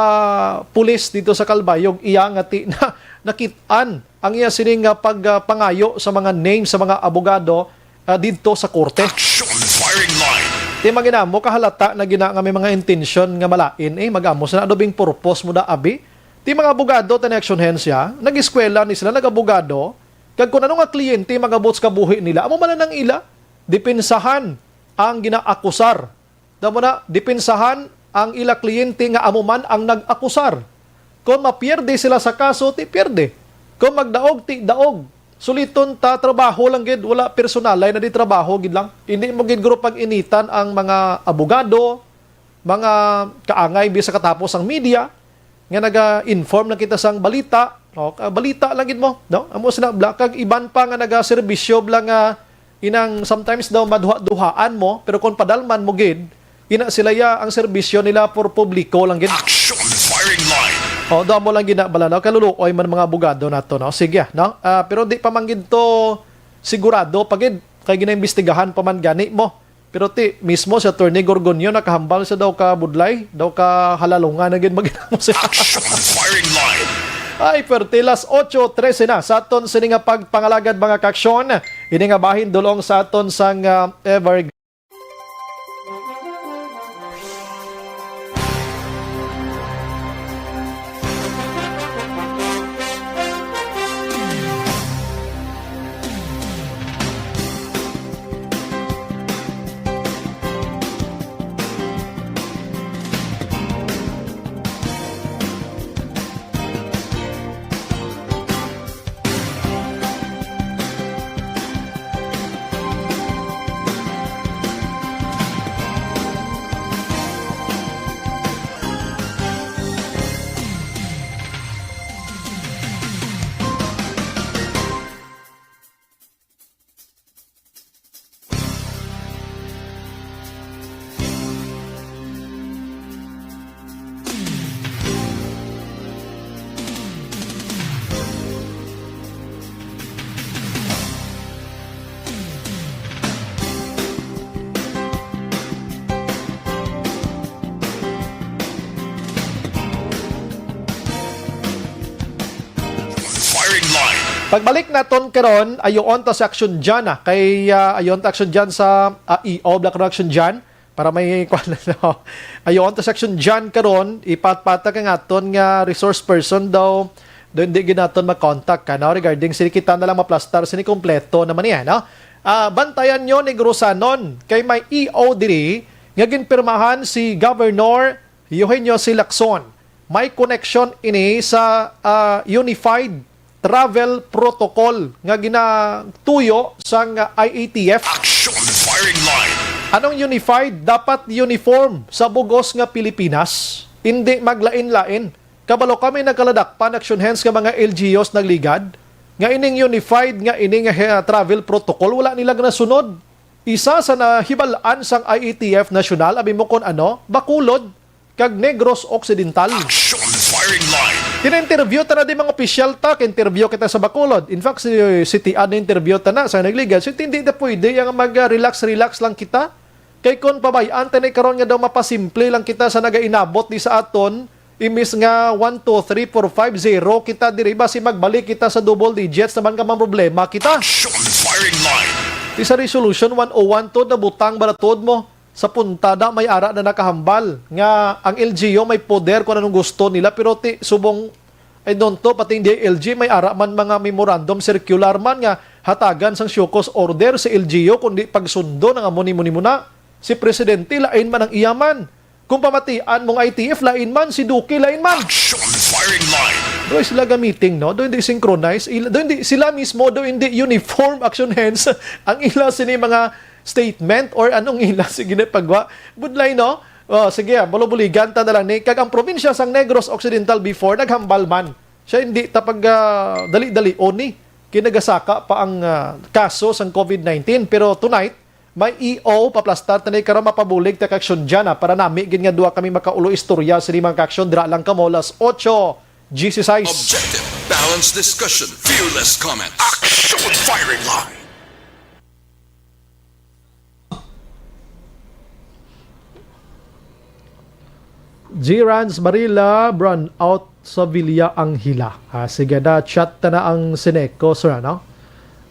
pulis didto sa Calbayog, iya nga ti na, nakit-an ang iya sining nga pag, ah, pangayo sa mga name sa mga abogado, ah, didto sa korte. Action Firing Line. Ti manginamo, kahalata na gina nga may mga intensyon nga malain, eh, mag-amo sa na, ano bing purpose mo da, abi? Ti mga abogado, tani Action Hands ya, nag-eskwela ni sila, nag-abogado, kag kung ano nga kliyente mag-abot sa kabuhi nila, amo man ang ila, depensahan ang ginaakusar. Damo na, depensahan ang ila kliyente nga amo man ang nag-akusar. Kon mapierde sila sa kaso, ti pierde. Kon magdaog, ti daog. Suliton ta, trabaho lang gid, wala personalay na di trabaho gid lang. Hindi mo gid guro pag-initan ang mga abogado, mga kaangay bisan katapos ang media nga naga-inform lang kita sang balita, no? Ka-, balita lang gid mo, no? Amo sila bla kag iban pa nga nagaserbisyo bla nga inang sometimes daw maduha-duhaan mo, pero kung padalman mo gid, ina sila ya ang serbisyo nila for publiko lang gid. Action firing line. O, daw mo lang gid na bala, no? Kaluluoy man mga abogado nato, no? Sige, no? Ah, pero di pa man gid to sigurado pa gid kay ginaimbestigahan pa man gani mo. Pero ti, mismo si Attorney Gorgonio nakahambal sa daw ka budlay, daw ka halalungan na gid maghinamo siya. Action firing line. Ay, perte, las ocho trese na sa aton sini nga pagpangalagad, mga kaaksyon. Ini nga bahin dulong sa aton sang, ah, Ever Firing line. Pagbalik naton karon, ayoon ta sa aksyon dyan, ah. Kay, ah, ayoon ta aksyon dyan sa, ah, E O, Black Rock Action dyan. Para may kwan na, no? Ayoon ta sa aksyon dyan karon, ipatpatag ang aton nga resource person daw, daw hindi gid naton makontak ka, no? Regarding sini, kita na lang maplastar sini kompleto naman niya, no? Ah, bantayan nyo, Negrosanon, kay may E O diri nga ginpirmahan si Governor Eugenio C. Lacson. May koneksyon ini sa, ah, Unified Travel Protocol nga ginatuyo sang I A T F. Action firing line. Anong unified? Dapat uniform sa bugos nga Pilipinas, hindi maglain-lain. Kabalo kami nagkaladakpan, action hands nga mga L G Us nagligad, nga ining unified nga ini nga, eh, travel protocol, wala nila nasunod. Isa sa nahibal-an sang I A T F nasyonal, abi mo kon ano, Bacolod kag Negros Occidental. Action firing line. Kina-interview ta na di mga opisyal ta, ka-interview kita sa Bacolod. In fact, si, si Tian na-interview ta na sa nagligad. Si Tindi na pwede yang mag-relax-relax lang kita. Kay kon pabay-an ta ni karon nga daw mapasimple lang kita sa nagainabot di sa aton, imbis nga one, two, three, four, five, zero kita diri, basi magbalik kita sa double digits naman ka man problema kita. Action firing line. Di sa resolution one oh one to, nabutang ba na tuod mo? Sa puntada may ara na nakahambal nga ang L G U may poder kung anong gusto nila, pero ti, subong, I don't know, pati ang D I L G may ara man mga memorandum circular man nga hatagan sang show cause order sa L G U, kundi pagsundo ng amo nimo nimo na. Si Presidente lain man ang iya man. Kung pamatian mong I T F, lain man, si Duque lain man. Action firing line. Doon sila ga-meeting, no? Doon hindi synchronize. Ila, doon hindi, sila mismo, doon hindi uniform action hands ang ila sini mga statement or anong ila sige na pagwa. Budlay, no? Oh, sige, ah, malubuligan ta na lang ni. Kag ang probinsya sang Negros Occidental before, naghambal man. Siya hindi ta pag, ah, dali-dali oni. Kinagasaka pa ang, ah, kaso sang covid nineteen. Pero tonight, may E O, paplastar ta ni karon mapabulig ta ka aksyon dyan, ah. Para nami gid nga duha kami makaulo istorya sa mga ka-aksyon. Dira lang kamo, las ocho, G C sais. Objective, balanced discussion, fearless comments. Action firing line. G Rans Barila, brownout sa Villa Angela. Ah, sige na, chat na na ang Sineco, sir, ano?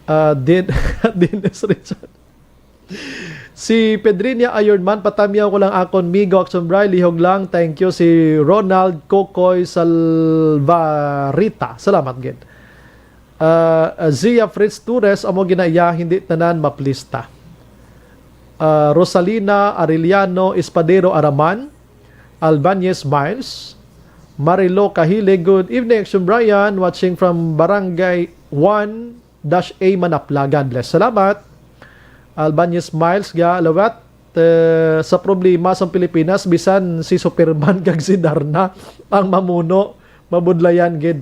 Ah, Din-, Dennis Richard. Si Pedrinia Ironman, patamyaw ko lang akon migo, Action Bry, lihog lang. Thank you. Si Ronald Kokoy Salvarita. Salamat gid. Ah, ah, Zia Fritz Torres, amo ginaiya, hindi tanan maplista. Ah, Rosalina Arellano Espadero Araman, Albanez Miles. Marilo Kahilig, good evening, Action Brian, watching from Barangay one dash A, Manapla. God bless. Salamat. Albanez Miles, ga lawat, eh, sa problema sa Pilipinas, bisan si Superman kag si Darna ang mamuno, mabudlayan gid.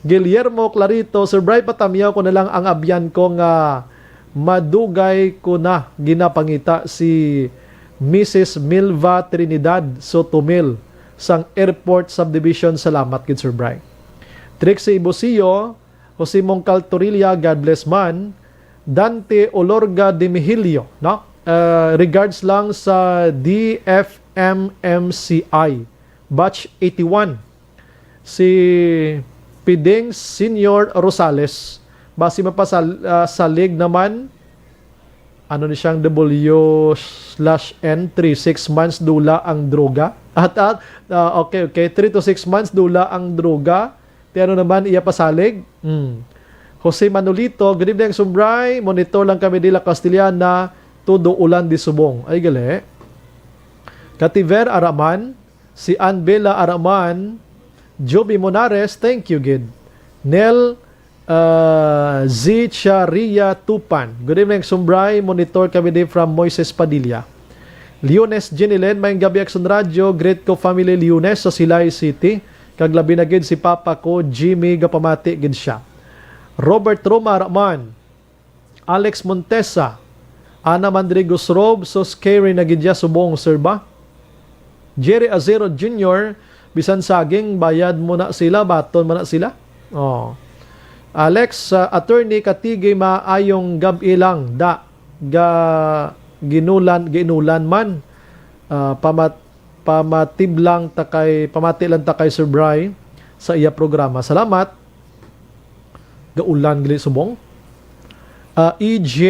Guillermo Clarito, Sir Bry, patamyaw ko na lang ang abyan ko nga madugay ko na ginapangita, si Missus Milva Trinidad Sotomil sang Airport Subdivision. Salamat gid, Sir Bry. Trixie Ibusio, Jose Mongcal Torilla, God bless man. Dante Olorga de Mihilio, no? Uh, regards lang sa D F M M C I, batch eighty-one. Si Piding Senior Rosales, basi mapasal-, ah, salig naman, ano ni siyang W slash N three, six months dula ang droga. At, at, ah, okay, okay, three to six months dula ang droga. Ti ano naman iya pasalig? Hmm. Jose Manolito, good evening, Action Bry. Monitor lang kami dila Castellana, todo ulan di subong. Ay, gali. Kativer Araman, si Ann Bella Araman, Joby Monares, thank you gid. Nel, uh, Zicharia Tupan. Good evening, Action Bry. Monitor kami di from Moises Padilla. Leones Jinilen, maayong gabi, Action Radio. Greet ko family Leones sa Silay City. Kag labi na gid si papa ko, Jimmy, gapamati gid siya. Robert Roma Raman, Alex Montesa, Ana Mandrigos Rob, so scary na gid ya subong, sir ba? Jerry Azero Junior, bisan saging, bayad mo na sila, baton man na sila. Oh. Alex, uh, Attorney Katigi, maayong gab-i lang, da, ga, ginulan, ginulan man. Uh, pamat-, pamatiblang ta kay, pamati lang ta kay Sir Bry sa iya programa. Salamat. Gaulan gali subong. Uh, E J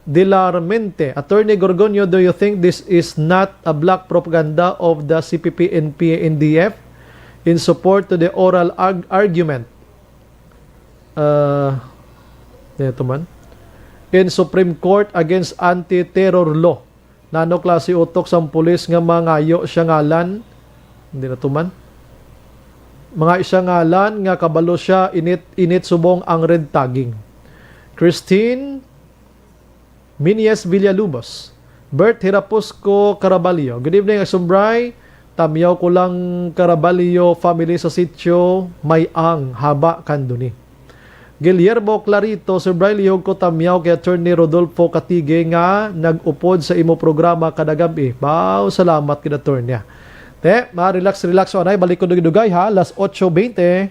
De La Remente, Attorney Gorgonio, do you think this is not a black propaganda of the C P P, N P A, N D F in support to the oral arg-, argument? Uh, dito man. In Supreme Court against anti-terror law. Nano klase utok sang pulis nga mangayo siya ngalan? Hindi na tuman. Mangayo siya ngalan nga kabalo siya, init, init subong ang red tagging. Christine Minies Villalubos. Bert Hirapusco Caraballo. Good evening, Action Bry. Tamyaw ko lang Caraballo family sa sitio may ang haba kanduni. Guillermo Clarito, Sir Bry, lihog ko tamyaw kay Attorney Rodolfo Katige nga nag-upod sa imo programa kada gab-i. Baw, salamat gid, Attorney. Te, ma-relax, relax, anay, balik ko dugay-dugay, ha, las otso bente.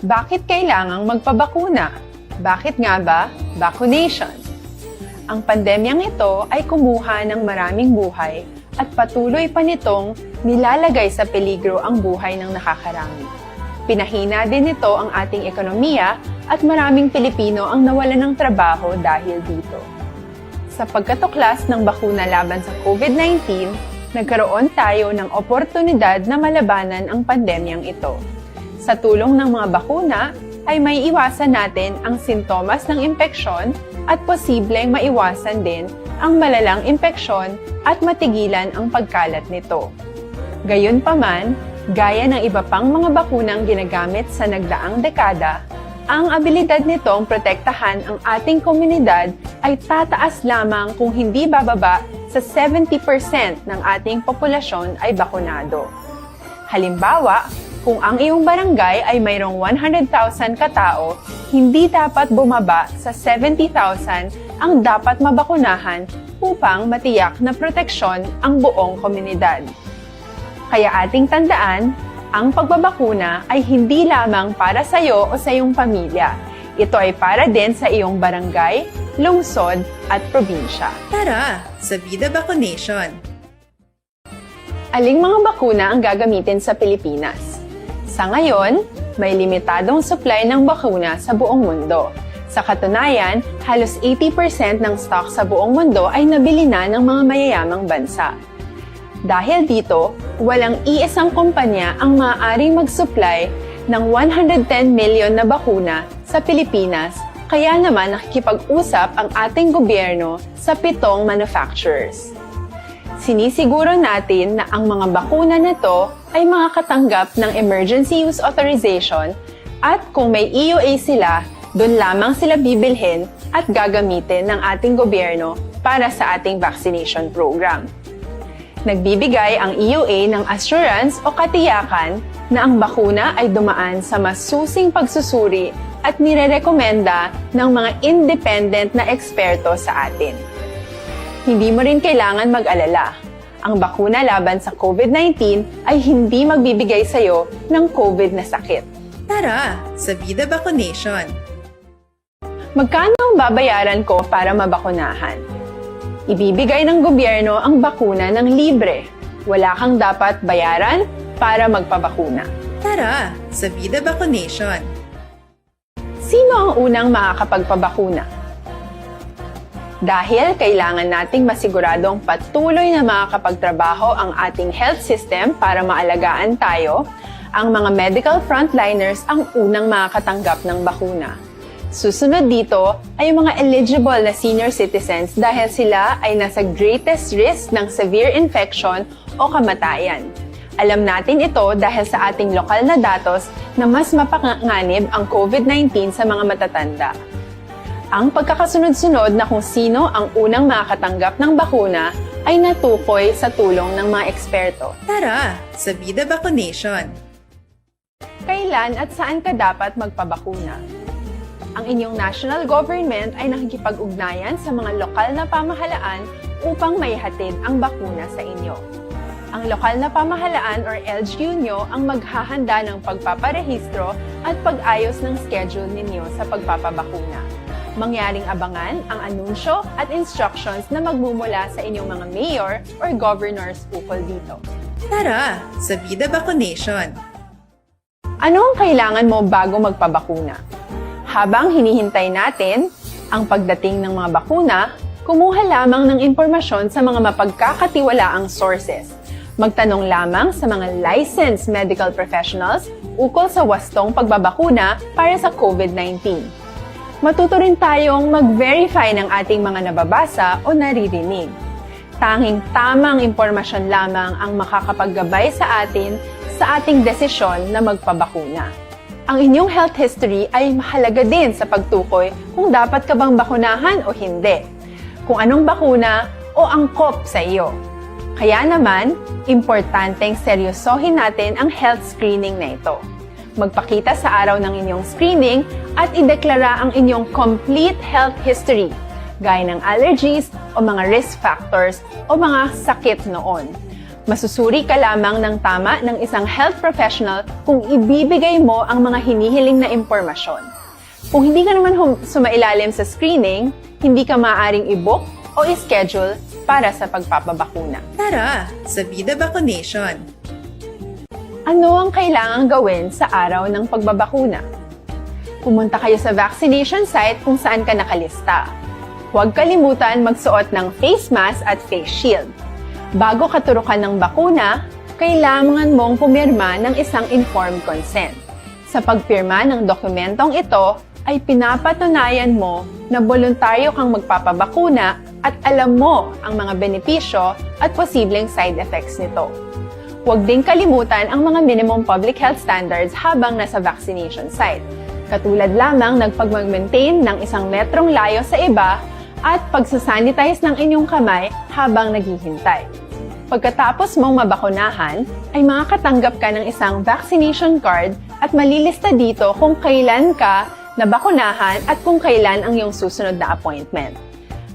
Bakit kailangang magpabakuna? Bakit nga ba vaccination? Ang pandemyang ito ay kumuha ng maraming buhay at patuloy pa nitong nilalagay sa peligro ang buhay ng nakakarami. Pinahina din nito ang ating ekonomiya at maraming Pilipino ang nawalan ng trabaho dahil dito. Sa pagkatuklas ng bakuna laban sa COVID nineteen, nagkaroon tayo ng oportunidad na malabanan ang pandemyang ito. Sa tulong ng mga bakuna, ay maiiwasan natin ang sintomas ng impeksyon at posibleng maiwasan din ang malalang impeksyon at matigilan ang pagkalat nito. Gayunpaman, gaya ng iba pang mga bakunang ginagamit sa nagdaang dekada, ang abilidad nitong protektahan ang ating komunidad ay tataas lamang kung hindi bababa sa seventy percent ng ating populasyon ay bakunado. Halimbawa, kung ang iyong barangay ay mayroong one hundred thousand katao, hindi dapat bumaba sa seventy thousand ang dapat mabakunahan upang matiyak na proteksyon ang buong komunidad. Kaya ating tandaan, ang pagbabakuna ay hindi lamang para sa iyo o sa iyong pamilya. Ito ay para din sa iyong barangay, lungsod, at probinsya. Tara sa Vida Vaccination! Aling mga bakuna ang gagamitin sa Pilipinas? Sa ngayon, may limitadong supply ng bakuna sa buong mundo. Sa katunayan, halos eighty percent ng stock sa buong mundo ay nabili na ng mga mayayamang bansa. Dahil dito, walang iisang kumpanya ang maaaring mag-supply ng one hundred ten million na bakuna sa Pilipinas, kaya naman nakikipag-usap ang ating gobyerno sa pitong manufacturers. Sinisiguro natin na ang mga bakuna na to ay makakatanggap ng emergency use authorization at kung may E U A sila, doon lamang sila bibilhin at gagamitin ng ating gobyerno para sa ating vaccination program. Nagbibigay ang E U A ng assurance o katiyakan na ang bakuna ay dumaan sa masusing pagsusuri at nirerekomenda ng mga independent na eksperto sa atin. Hindi mo rin kailangan mag-alala. Ang bakuna laban sa COVID nineteen ay hindi magbibigay sa iyo ng COVID na sakit. Tara sa Vida Vaccination! Magkano ang babayaran ko para mabakunahan? Ibibigay ng gobyerno ang bakuna ng libre. Wala kang dapat bayaran para magpabakuna. Tara sa Vida Vaccination! Sino ang unang makakapagpabakuna? Dahil kailangan nating masiguradong patuloy na makakapagtrabaho ang ating health system para maalagaan tayo, ang mga medical frontliners ang unang makakatanggap ng bakuna. Susunod dito ay ang mga eligible na senior citizens dahil sila ay nasa greatest risk ng severe infection o kamatayan. Alam natin ito dahil sa ating lokal na datos na mas mapanganib ang COVID nineteen sa mga matatanda. Ang pagkakasunod-sunod na kung sino ang unang makakatanggap ng bakuna ay natukoy sa tulong ng mga eksperto. Tara sa Vida Vaccination! Kailan at saan ka dapat magpabakuna? Ang inyong national government ay nakikipag-ugnayan sa mga lokal na pamahalaan upang maihatid ang bakuna sa inyo. Ang lokal na pamahalaan or L G U nyo ang maghahanda ng pagpaparehistro at pag-ayos ng schedule ninyo sa pagpapabakuna. Mangyaring abangan ang anunsyo at instructions na magmumula sa inyong mga mayor or governors ukol dito. Tara sa Vida Vaccination! Ano ang kailangan mo bago magpabakuna? Habang hinihintay natin ang pagdating ng mga bakuna, kumuha lamang ng impormasyon sa mga mapagkakatiwalaang sources. Magtanong lamang sa mga licensed medical professionals ukol sa wastong pagbabakuna para sa COVID nineteen. Matuto rin tayong mag-verify ng ating mga nababasa o naririnig. Tanging tamang impormasyon lamang ang makakapaggabay sa atin sa ating desisyon na magpabakuna. Ang inyong health history ay mahalaga din sa pagtukoy kung dapat ka bang bakunahan o hindi, kung anong bakuna o angkop sa iyo. Kaya naman, importanteng seryosohin natin ang health screening na ito. Magpakita sa araw ng inyong screening at ideklara ang inyong complete health history, gaya ng allergies o mga risk factors o mga sakit noon. Masusuri ka lamang ng tama ng isang health professional kung ibibigay mo ang mga hinihiling na impormasyon. Kung hindi ka naman hum- sumailalim sa screening, hindi ka maaaring i-book o i-schedule para sa pagpapabakuna. Tara sa Vida Vaccination! Ano ang kailangang gawin sa araw ng pagbabakuna? Pumunta kayo sa vaccination site kung saan ka nakalista. Huwag kalimutan magsuot ng face mask at face shield. Bago katurukan ng bakuna, kailangan mong pumirma ng isang informed consent. Sa pagpirma ng dokumentong ito, ay pinapatunayan mo na boluntaryo kang magpapabakuna at alam mo ang mga benepisyo at posibleng side effects nito. Huwag ding kalimutan ang mga minimum public health standards habang nasa vaccination site, katulad lamang ng pagmag-maintain ng isang metrong layo sa iba at pagsasanitize ng inyong kamay habang naghihintay. Pagkatapos mong mabakunahan, ay makakatanggap ka ng isang vaccination card at malilista dito kung kailan ka nabakunahan at kung kailan ang iyong susunod na appointment.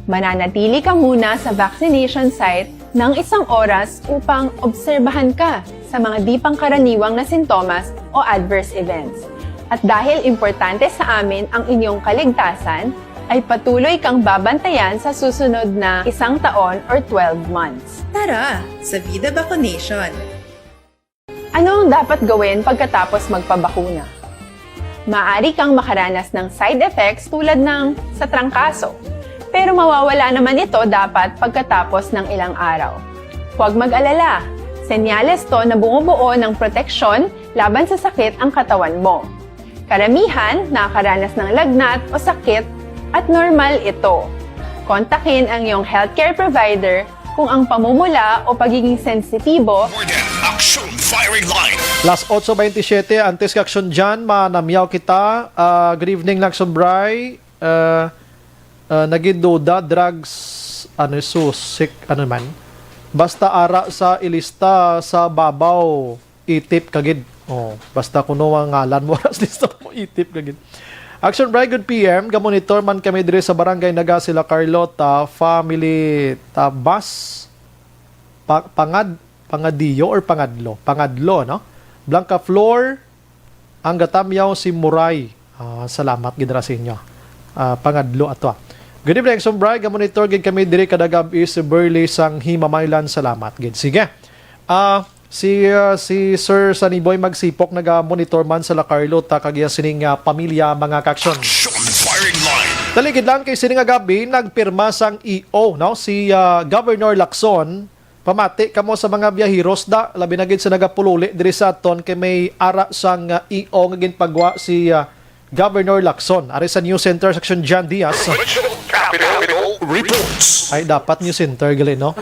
Mananatili ka muna sa vaccination site ng isang oras upang obserbahan ka sa mga di pangkaraniwang na sintomas o adverse events. At dahil importante sa amin ang inyong kaligtasan, ay patuloy kang babantayan sa susunod na isang taon or twelve months. Tara sa Vida Vaccination! Ano ang dapat gawin pagkatapos magpabakuna? Maaari kang makaranas ng side effects tulad ng sa trangkaso, pero mawawala naman ito dapat pagkatapos ng ilang araw. Huwag mag-alala, senyales to na bumubuo ng proteksyon laban sa sakit ang katawan mo. Karamihan nakakaranas ng lagnat o sakit at normal ito. Kontakin ang iyong healthcare provider Kung ang pamumula o pagiging sensitibo More than Action Firing Line. Las otso veintisiete, antes ka Action Jan, manamyaw kita. Ah, good evening, Lakson Bray. Ah, ah, naging duda, drugs, ano, susik, ano man. Basta ara sa ilista sa babaw, itip kagid. Oh, basta kuno ang ngalan mo, ras lista mo, itip kagid. Action Bray, good P M. Gamonitor man kami diri sa barangay Naga sila Carlota, family Tabas, pa, pangad, Pangadiyo or Pangadlo? Pangadlo, no? Blanca Flor, ang gatamyaw si Muray. Ah, salamat gid ra sa inyo. Ah, Pangadlo ato, ah. Good evening, Sombray. Gamonitor gid kami diri kada gab-i si Burley sang Himamaylan. Salamat gid. Sige. Ah, si ah, si Sir Saniboy Magsipok naga-monitor man sa La Carlota kag iya sining ah, pamilya, mga ka-action. Action Firing Line. Dali gid lang kay sini nga gabi nagpirma sang E O, no, si ah, Governor Lacson. Pamati kamo sa mga biyaheros da, labi na gid sa nagapululi diri sa aton kay may ara sang ah, E O nga ginpagwa si ah, Governor Lacson. Ari sa News Center, Section John Diaz. Regional Capital Reports. Ay, dapat News Center gali, no?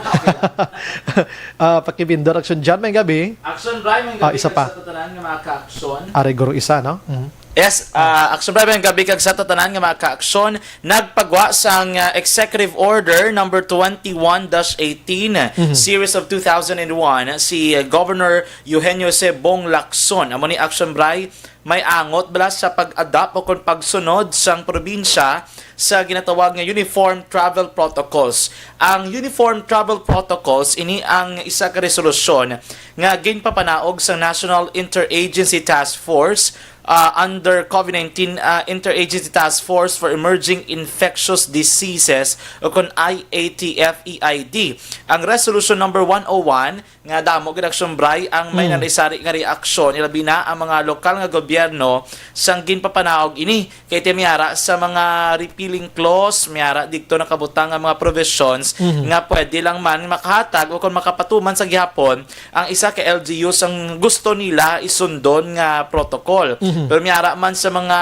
Ah, pakibindor, Action John, may gabi. Action Bray, may Ah, gabi isa pa. Sa tanan nga mga ka-action. Ari guro isa, no? Mhm. Yes, ah, Action Bray, may gabi kag sa tanan nga mga ka-action. Nagpagwa sang ah, Executive Order number twenty-one dash eighteen, Series of two thousand and one, si ah, Governor Eugenio C. Bong Lacson. Amo ni, Action Bray, may angot bala sa pag-adapt o kon pagsunod sang probinsya sa ginatawag nga Uniform Travel Protocols. Ang Uniform Travel Protocols, ini ang isa ka resolusyon nga ginpapanaog sa National Interagency Task Force ah, under COVID nineteen ah, Interagency Task Force for Emerging Infectious Diseases o kon I A T F E I D. Ang Resolution number one oh one nga damo gid, Action Bray, ang may nanisari nga reaksyon, ilabi na ang mga lokal nga gobyerno sang ginpapanaog ini. Kay ti may ara sa mga repealing clause, may ara dito nakabutang nga mga provisions nga pwede lang man makahatag o kung makapatuman sa gihapon ang isa ka L G U sang gusto nila isundon nga protocol. Pero may ara man sa mga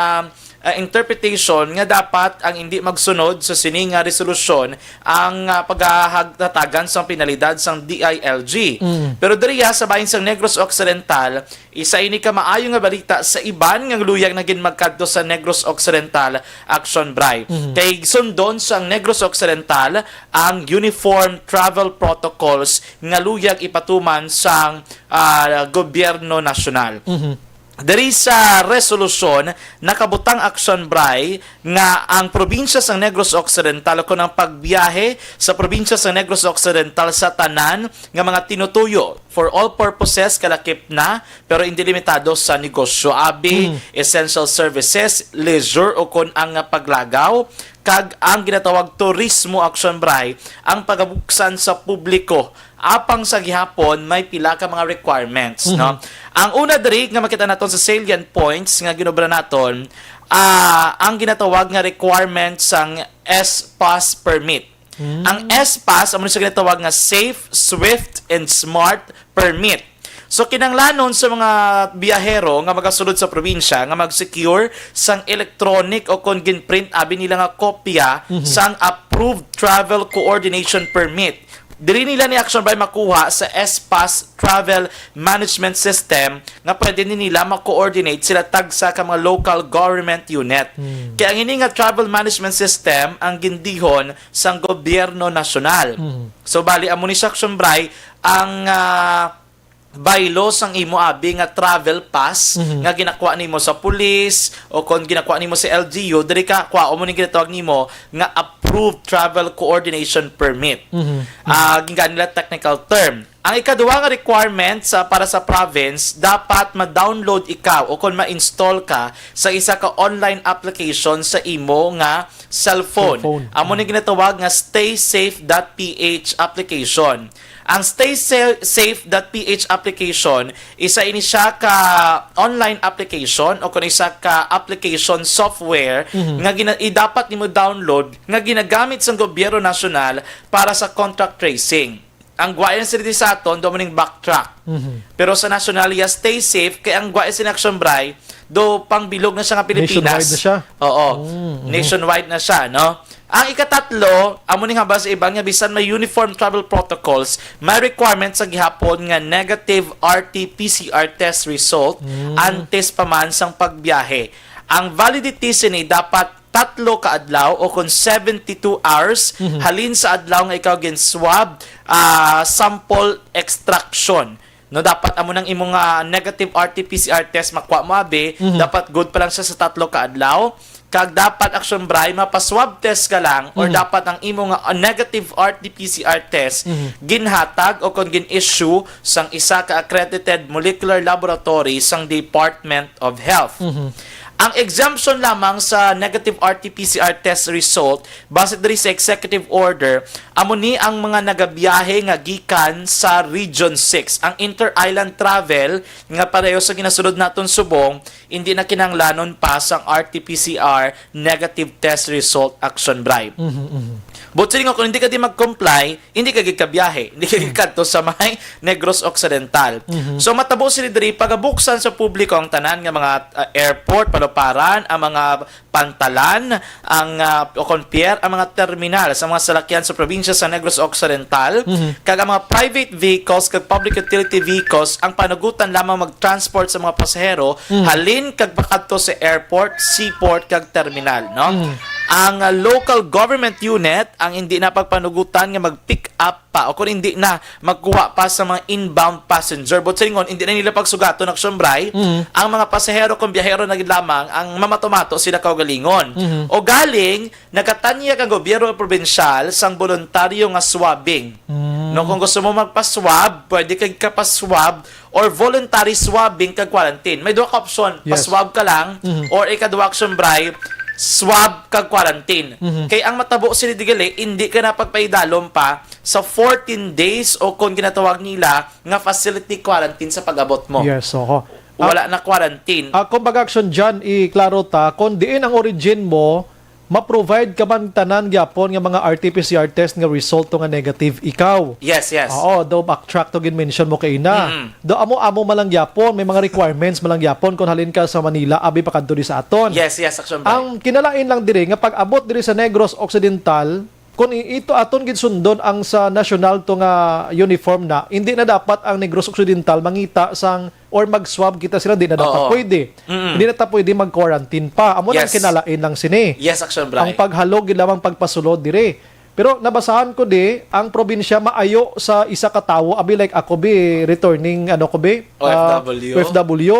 ah, interpretation nga dapat ang hindi magsunod sa sini nga resolusyon ang ah, paghahatagan sang penalidad sang D I L G. Pero diriya sa bahin sang Negros Occidental, isa ini ka maayo nga balita sa iban nga luyag na ginmagkadto sa Negros Occidental, Action Bray. Kay sundon sang Negros Occidental ang uniform travel protocols nga luyag ipatuman sang ah, gobyerno nasyonal. Diri sa resolusyon, nakabutang, Action Bray, nga ang probinsya sang Negros Occidental o kon ang pagbiyahe sa probinsya sang Negros Occidental sa tanan nga mga tinutuyo for all purposes, kalakip na pero hindi limitado sa negosyo, abi, essential services, leisure o kon ang paglagaw, kag ang ginatawag turismo, Action Bray, ang pagabuksan sa publiko apang sa gihapon may pila ka mga requirements, no? Ang una diri nga makita naton sa salient points nga ginobra naton, ah, ang ginatawag nga requirement sang S-PASS permit. Ang S-PASS amo ni sa ginatawag nga Safe, Swift, and Smart Permit. So kinahanglanon sa mga biyahero nga magasulod sa probinsya nga mag-secure sang electronic o kon ginprint abi nila nga kopya sang approved travel coordination permit. Diri nila ni, Action Bray, makuha sa S-PASS Travel Management System nga pwede ni nila ma-coordinate sila tagsa ka mga local government unit. Kaya ang ini nga travel management system ang gindihon sang gobyerno nasyonal. So bali, amo ni siya, Action Bray, ang ah, bylaw sang imo abi nga travel pass nga ginakuha nimo sa pulis o kon ginakuha nimo sa L G U, diri ka kuha mo ni ginatawag nimo nga approved travel coordination permit. Ah, gingan nila technical term. Ang ikaduha nga requirement sa para sa province, dapat ma-download ikaw o kon ma-install ka sa isa ka online application sa imo nga cellphone. Cellphone. Amo ni ginatawag nga stay safe dot P H application. Ang stay sa- safe dot P H application, isa ini siya ka online application o kung isa ka application software nga gina- i- dapat nimo download nga ginagamit sa gobyerno nasyonal para sa contact tracing. Ang gwaya sila di sa aton, do mo ning backtrack. Mhm. Pero sa nasyonal, ya, stay safe, kay ang gwaya sa Action Bray, do pangbilog na siya nga Pilipinas. Nationwide na siya. Oo. Mm, mhm. Nationwide na siya, no? Ang ikatatlo, amo ning hambal sa iban nga bisan may uniform travel protocols, may requirement sa gihapon nga negative R T P C R test result Mhm. antes pa man sang pagbiyahe. Ang validity sini dapat tatlo ka adlaw o kon seventy-two hours Mhm. halin sa adlaw nga ikaw gin-swab, ah, sample extraction. No, dapat amo nang imong, ah, negative R T P C R test makuha mo, abi, Mhm. dapat good pa lang siya sa tatlo ka adlaw. Kag dapat, Action Bray, mapa-swab test ka lang or Mhm. dapat ang imong, ah, negative R T P C R test Mhm. ginhatag o kon gin-issue sang isa ka accredited molecular laboratory sang Department of Health. Mhm. Ang exemption lamang sa negative R T P C R test result, base diri sa executive order, amo ni ang mga nagabiyahe nga gikan sa Region six. Ang inter-island travel nga pareho sa ginasulod naton subong, hindi na kinahanglanon pa sang R T P C R negative test result, Action Bray. Mhm, mhm. But siling ko, kung hindi ka di mag-comply, hindi ka gid kabiyahe, hindi ka gid kadto sa may Negros Occidental. Mhm. So, matabo sila diri pagabuksan sa publiko ang tanan nga mga, ah, airport, paluparan, ang mga pantalan, ang, ah, o kon pier, ang mga terminal sa mga salakyan sa probinsya sa Negros Occidental, Mhm. kag ang mga private vehicles kag public utility vehicles ang panugutan lamang mag-transport sa mga pasahero Mhm. halin kag pakadto sa airport, seaport, kag terminal, no? Mhm. Ang, ah, local government unit ang hindi na pagpanugutan nga mag-pick up pa o kung hindi na magkuha pa sa mga inbound passenger. But sa ingon, hindi na nila pagsugaton, Action Bray, Mhm. ang mga pasahero kung biyahero na gid lamang ang mamatumato sila kaugalingon. Mhm. O galing, nagkatanyag ang gobyerno probinsyal sang boluntaryo nga swabbing. Mm. No, kung gusto mo magpa-swab, pwede kag kapaswab or voluntary swabbing kag quarantine. May duha ka option, Yes. paswab ka lang, Mhm. or ikaduha, Action Bray, swab kag quarantine. Mhm. Kay ang matabo sini di gali, hindi ka na pagpaidalom pa sa fourteen days o kon ginatawag nila nga facility quarantine sa pag-abot mo. Yes, oho. Wala na quarantine. Ah, kumbaga, Action John, iklaro ta, kung diin ang origin mo, ma-provide ka man tanan gyapon nga mga R T P C R test nga resulto nga negative ikaw. Yes, yes. Oo, do backtrack to gin-mention mo kaina. Mm. Do amo-amo man lang gyapon, may mga requirements man lang gyapon kung halin ka sa Manila, abi pa kadto di sa aton. Yes, yes, Action Bray. Ang kinalain lang diri nga pag-abot diri sa Negros Occidental, kung i-, ito aton gid sundon ang sa national to nga uniform na, hindi na dapat ang Negros Occidental mangita sang or mag-swab kita sila, di na dapat Oo. pwede. Mm-mm. Hindi na ta pwede mag-quarantine pa. Amo nang Yes. kinalain lang sini. Yes, Action Bray. Ang paghalog gid lamang pagpasulod diri. Pero nabasahan ko di, ang probinsya maayo sa isa ka tawo, abi, like ako, bi, returning, ano ko, bi, ah, O F W. O F W.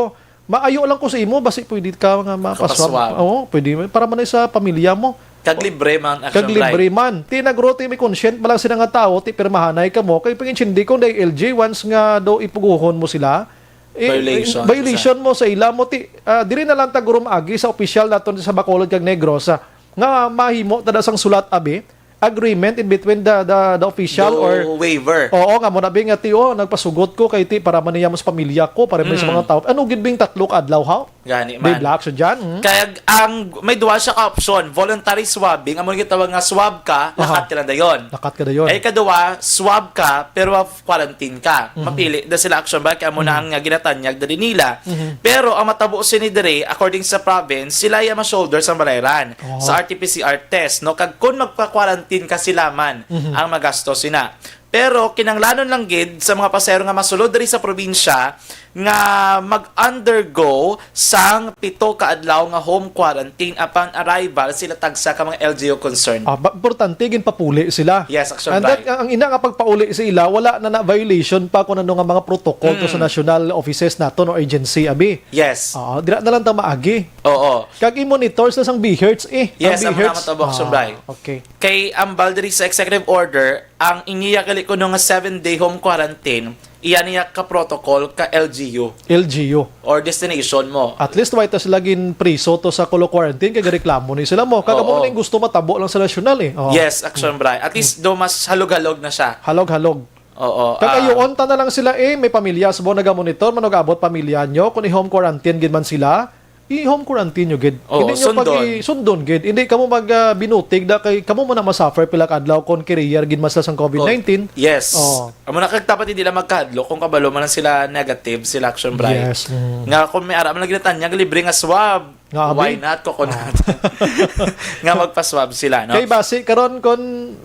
Maayo lang ko sa imo, basi pwede ka nga mapaswab. Kapaswab. Oo, pwede. Para man sa pamilya mo. Kag libre man, Kag Action Bray. libre man. Ti nagro, ti may consent pa lang sila nga tawo, ti pirmahanay ka mo. Kay pangintindi ko, day L J, once nga daw ipuguhon mo sila, eh, Violation, violation mo sa ila mo, ti, ah, diri na lang ta guro maagi sa opisyal naton sa Bacolod kag Negros, ah, nga mahimo ta da sang sulat, abi, agreement in between the, the, the official Do or waiver. Oo, nga mo na, bi, nga, ti, oh, nagpasugot ko kay, ti, para man niya mo sa pamilya ko, para man sa Mm. mga tao. Ano gid bing tatlo ka adlaw, ha? Gani Di man. Black, so dyan, mm. Kaya ang, may duha siya ka option, voluntary swabbing, amo yung gitawag nga swab ka, Aha. lakat ka lang dayon. Lakat ka dayon. Ay, ikaduha, swab ka, pero quarantine ka. Mhm. Mapili na sila, Action Bray, kaya mo na Mhm. ang, uh, ginatanyag dali nila. Mhm. Pero ang matabo sini diri, according sa province, sila ya ma-shoulder sa balayran, Oo. sa R T P C R test, no? Kag kung magpa-quarantine ka, sila man Mhm. ang magasto sina. Pero kinanglanon lang gid sa mga pasahero nga masulod diri sa probinsya nga mag-undergo sang pito ka adlaw nga home quarantine upon arrival sila tagsa ka mga L G U concerned. Ah, ba-, importante, ginpapuli sila. Yes, Action And Bray. that, ang ina nga pagpauli sa ila, wala na na violation pa kung ano nga mga protocol to sa Mm. national offices naton o agency, abi. Yes. Oo, dira na lang ta maagi. Oo. Kag i-monitor sa sang B H E. Yes, Ang ang mga B H E. matabo, Action Ah, Bray. okay. Kay ambal diri sa executive order, ang iniya gali kuno nga seven-day home quarantine, iya niya ka protocol ka L G U L G U. or destination mo. At least, wala ta sila gin priso to sa Colo quarantine, kay gareklamo ni sila mo. Kag amo Oo. na yung gusto matabo lang sa nasyonal, eh. Oo. Yes, Action Bray. At least, do mas halog-halog na siya. Halog-halog. Oo, Kag ah, ayuon ta na lang sila, eh. May pamilya, subong nagamonitor, manugabot pamilya nyo. Kung i-home quarantine gid man sila, I-home quarantine nyo gid. Oo, hindi nyo sundon. Pag-i-, sundon gid. Hindi kamo mag, ah, binutig da kay kamo mo na masuffer pila ka adlaw kon carrier gid man sila sang COVID nineteen. Oh, yes. Oo. Amo na kag dapat hindi lang magkahadlok kung kabalo man lang sila negative, sila Action Bright. Yes, mm. Nga kung may ara man lang ginatanyag libre nga swab, nga abi? Why not, coconut? Oh. Nga magpa-swab sila, no? Kay basi karon kon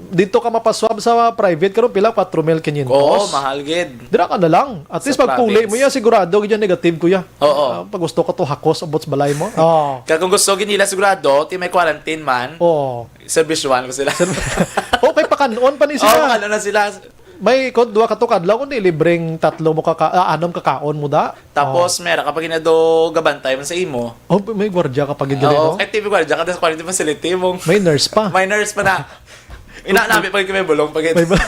dito ka mapaswab sa private karon pila, kwatro mil kinyentos. Oo, mahal gid. Dira ka na lang. At least pagpuli mo ya, sigurado gid ya negative, kuya. Oo. Ah, pag gusto ko to hakos abot sa balay mo. Oh. Kaya kung gusto gid nila sigurado, ti may quarantine man. Oo. Serbisyuhan ko sila. Sir-, okay, pakanon pa ni sila. Oo, ano na sila. May kon duha ka to kadlaw kundi libreng tatlo mo ka, ah, anom ka kaon mo da. Tapos, oh, may ara ka pa ginado gabantay man sa imo. Oh, may gwardiya ka pa gid diri, no? Oo, kay T V gwardiya ka sa quarantine facility mo. May nurse pa. May nurse pa na. Ina, nabi pa gid may bulong pa gid. May bu-,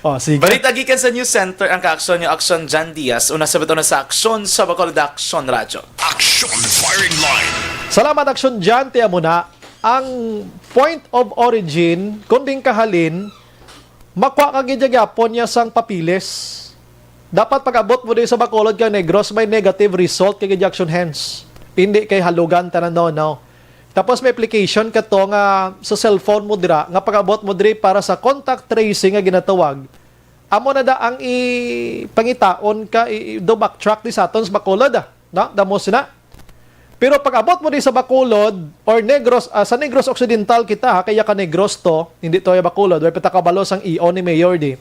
oh, sige. Balita gikan sa News Center ang ka-aksyon ni Aksyon Jan Diaz. Una sa bato na sa aksyon sa Bacolod Aksyon Radyo. Action Firing Line. Salamat, Aksyon Jan. Tiya mo na ang point of origin, kunding kahalin, makuha ka gid gyapon niya sang papeles. Dapat pag-abot mo di sa Bacolod kag Negros, may negative result kay gid action hands. Hindi kay halugan tanan, no, no. Tapos may application ka to nga sa cellphone mo dira, nga pag-abot mo diri para sa contact tracing nga ginatawag. Amo na da ang ipangitaon ka, i-, i-, do backtrack di sa aton sa Bacolod, ah. No? Damo sina. Pero pag-abot mo di sa Bacolod or Negros, ah, sa Negros Occidental kita, ha, kaya ka Negros to, hindi to ya Bacolod, way patakabalo sang E O ni Mayor di.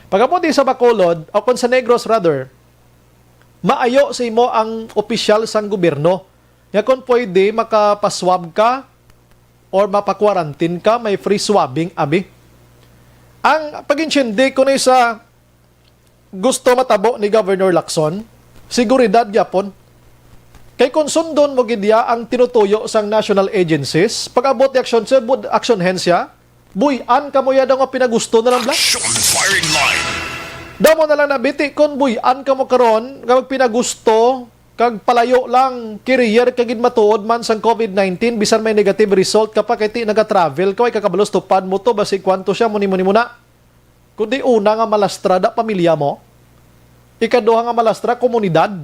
Pag-abot di sa Bacolod, o kung sa Negros rather, maayo sa imo ang opisyal sang gobyerno. Nga kung pwede, makapaswab ka or mapa-quarantine ka, may free swabbing, abi. Ang pag-intindi ko ni sa gusto matabo ni Governor Lacson, seguridad gyapon. Kay kung sundon mo gid ya ang tinutuyo sang national agencies, pag-abot ni action, sa bud-, action hensya, buy-an kamo ya daw nga pinagusto na lang, bla. Action Firing Line. Daw mo na lang nabiti kung buy-an kamo karon nga magpinagusto kag palayo lang, carrier ka gid matuod man sang COVID nineteen, bisan may negative result ka pa, kay ti nagatravel ka, way kakabalos tupad mo to, basi kwanto siya, muni-muni mo na. Kundi una nga malastra da pamilya mo, ikaduha nga malastra komunidad,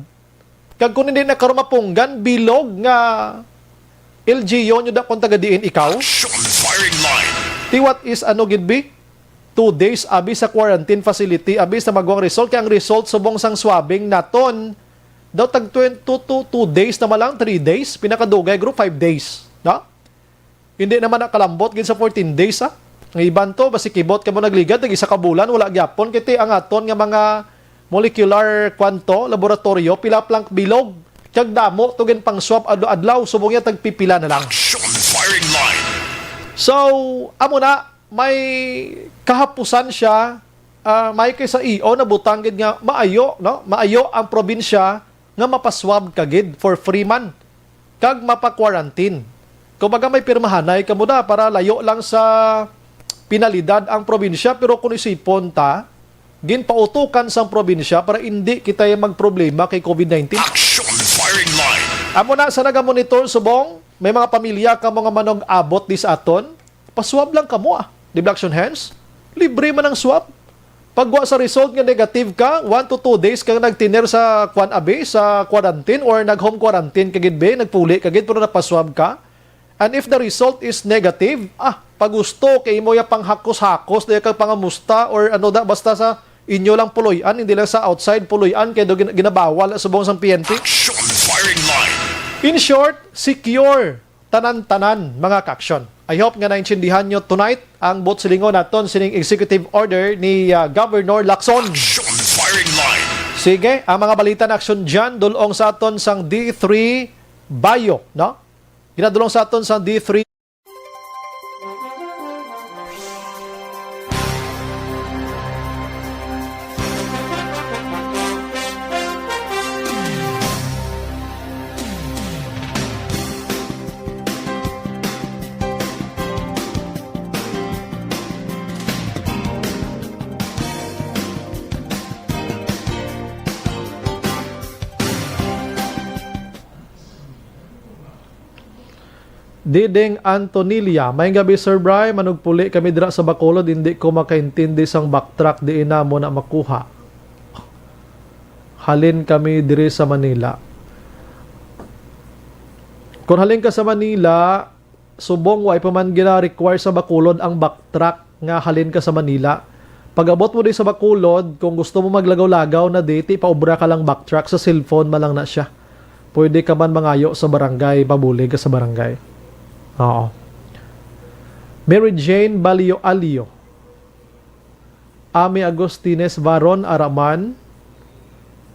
kag kun hindi na karon mapunggan, bilog nga L G U nyo da kung taga diin ikaw. Action Firing Line. Ti what is ano gid bi? Two days abi sa quarantine facility, abi sa magwang result, kay ang result subong sang swabbing naton daw tag twenty, two, two, two days na man lang, three days, pinakadugay group five days, no? Hindi naman nakalambot gid sa fourteen days, ha. Ang iban to, basi kibot kamo nagligad, tag isa ka bulan, wala gyapon. Kay ti ang aton nga mga molecular, kwan to, laboratorio, pila plank bilog. Kag damo to gin pang-swab adlaw-adlaw, subong niya tagpipila na lang. Action Firing Line. So, amo na, may kahapusan siya, ah, may kay sa E O, nabutang gid nga maayo, no? Maayo ang probinsya nga mapaswab ka gid for free man kag mapa-quarantine. Kumbaga, may pirmahanay kamo da para layo lang sa penalidad ang probinsya, pero kung isipon ta, ginpautukan sang probinsya para indi kita magproblema kay COVID nineteen. Action Firing Line. Amo na sa nagamonitor subong, may mga pamilya kamo nga manug-abot di sa aton, paswab lang kamo, ah. Di ba, action hands? Libre man ang swab. Pagwa sa result nga negative ka, one to two days kang nagtener sa kwan abi, sa quarantine or nag-home quarantine ka gid, be, nagpuli ka gid, pero napaswab ka. And if the result is negative, ah, pagusto kay imo ya panghakos-hakos, di kag pangamusta or ano da, basta sa inyo lang puloy-an, hindi lang sa outside puloy-an, kay do gin-, ginabawal na subong sang P N P. Action Firing Line. In short, secure tanan-tanan, mga ka-action. I hope nga naintindihan nyo tonight ang buot silingon naton sining executive order ni, ah, Governor Lacson. Action Firing Line. Sige, ang mga balita na action dyan, dulong sa aton sang D three Bayo, no? Ginadulong sa aton sang D three. Diding Antonilla, may gabi, Sir Bry. Manugpuli kami dira sa Bacolod, hindi ko makaintindi sang backtrack diin namo na makuha. Halin kami diri sa Manila. Kung halin ka sa Manila, subong wa pa man gina-require sa Bacolod ang backtrack nga halin ka sa Manila. Pag-abot mo di sa Bacolod, kung gusto mo maglagaw-lagaw na di, ti paubra ka lang backtrack, sa cellphone man lang na siya. Pwede ka man mangayo sa barangay, pabulig ka sa barangay. Oo. Mary Jane Balio Alio. Ami Agustines Varon, ara man,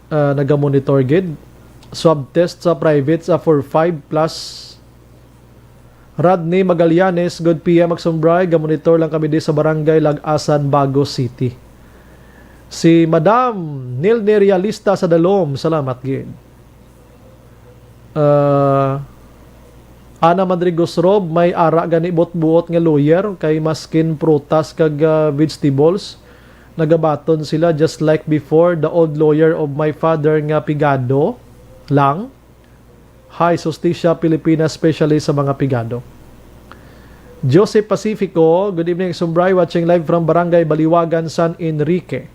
ah, nagamonitor gid. Swab test sa private sa for five plus. Rodney Magallanes, good P M Aksumbray, gamonitor lang kami di sa Barangay Lag-asan, Bago City. Si Madam Nilni Realista sa Dalom, salamat gid. Ah, Ana Madrigos Rob, may ara gani buot-buot nga lawyer kay maskin prutas kag, ah, vegetables, nagabaton sila just like before, the old lawyer of my father nga pigado lang. Hi, Justicia Pilipinas, especially sa mga pigado. Joseph Pacifico, good evening, Sumbray, watching live from Barangay Baliwagan, San Enrique.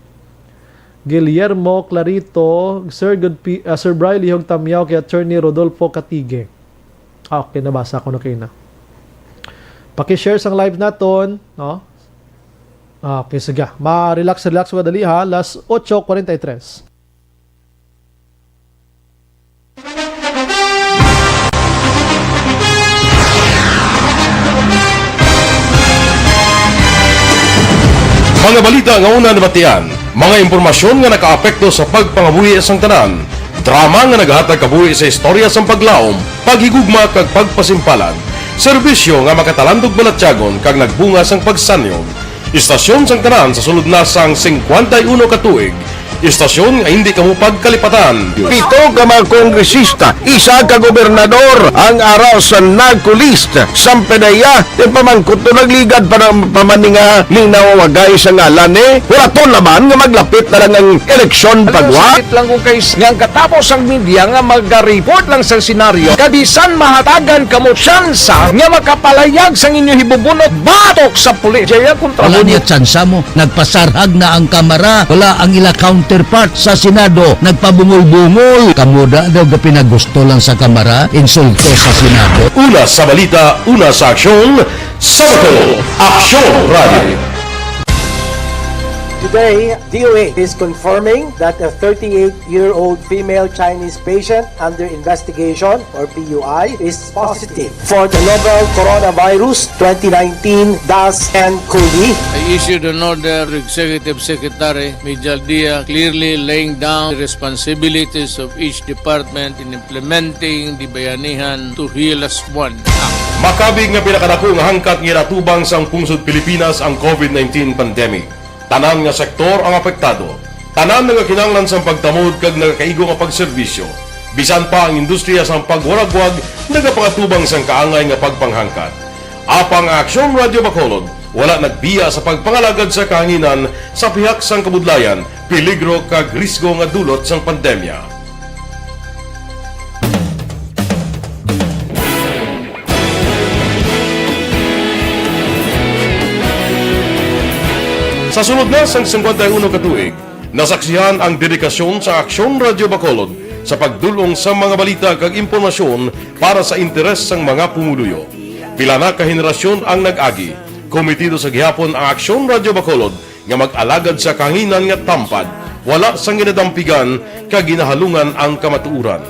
Guillermo Clarito, Sir, good pi-, ah, Sir Bry, lihog tamyaw kay Attorney Rodolfo Catige. Ah, okay, nabasa ko na kayo na. Paki-share sang live naton, no? Ah, okay, sige. Ma-relax, relax mo dali ha. Last otso kuwarenta y tres. Mga balita nga una nabatian, mga impormasyon nga nakaapekto sa pagpangabuhi sang tanan, drama nga nagahatag kabuhi sa istorya sang paglaom, paghigugma kag pagpasimpalan, serbisyo nga makatalandog balatyagon kag nagbunga sang pagsanyog. Istasyon sang tanan sa sulod na sang singkwenta y uno ka tuig. Istasyon nga hindi kamo pagkalipatan. Pito ka mga kongresista, isa ka gobernador ang ara sa NAGCO list. Sampe na iya, ti pamangkot to nagligad pa ng pamaninga ning nawawagay sa ngalan ni. Wala to naman nga maglapit na lang ang eleksyon pagwa. Sakit lang kung kay nga ang katapos ang media nga magareport lang sa senaryo. Kabisan mahatagan kamo tsansa nga makapalayag sang inyo hibubunot batok sa pulis. Jaya kontra Wala mo niya tsansa mo. Nagpasarhag na ang Kamara. Wala ang ila counterpart sa Senado. Nagpabungol-bungol. Kamo da daw gapinagusto lang sa Kamara. Insulto sa Senado. Una sa balita, una sa aksyon, sa Bacolod, Aksyon Radio. Today, D O A is confirming that a thirty-eight-year-old female Chinese patient under investigation, or P U I, is positive for the novel coronavirus twenty nineteen dash N cov. I issued an order to Executive Secretary Mijal Dia, clearly laying down the responsibilities of each department in implementing the Bayanihan to Heal As One Act. Makabig nga pinakadako nga hangkat nga ginatubang sang pungsod Pilipinas ang covid nineteen pandemic. Tanan nga sektor ang apektado. Tanan nga kinahanglan sang pagtamod kag nagakaigo nga pagserbisyo. Bisan pa ang industriya sang pagwaragwag nagapangatubang sang kaangay nga pagpanghangkat. Apang ang Aksyon Radio Bacolod wala nagbiya sa pagpangalagad sa kahanginan sa pihak sang kabudlayan, peligro kag risgo nga dulot sang pandemya. Sa sulod na sang singkwenta y uno ka tuig, nasaksihan ang dedikasyon sa Aksyon Radio Bacolod sa pagdul-ong sa mga balita kag impormasyon para sa interes sang mga pumuluyo. Pila na ka henerasyon ang nag-agi, kometido sa gihapon ang Aksyon Radio Bacolod nga mag-alagad sa kahanginan nga tampad, wala sang ginadampigan kag ginahalungan ang kamatuoran.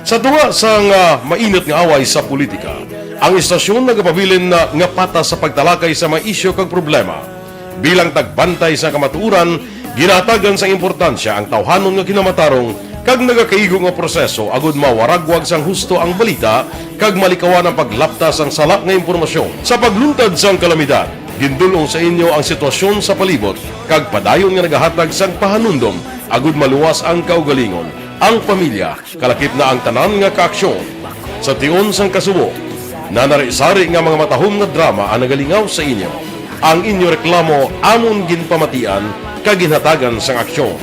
Sa tunga sang, ah, mainit nga away sa politika, ang istasyon nagapabilin na nga patas sa pagtalakay sa mga isyu kag problema. Bilang tagbantay sa kamatuoran, ginahatagan sang importansya ang tawhanon nga kinamatarong kag nagakaigo nga proseso agud mawaragwag sang husto ang balita kag malikawan ang paglapta sang sala nga impormasyon. Sa pagluntad sang kalamidad, gindul-ong sa inyo ang sitwasyon sa palibot kag padayon nga nagahatag sang pahanumdom agud maluwas ang kaugalingon, ang pamilya, kalakip na ang tanan nga kaaksyon. Sa tion sang kasubo, nanari-sari nga mga matahom nga drama ang nagalingaw sa inyo. Ang inyo reklamo amon ginpamatian kag ginhatagan sang aksyon.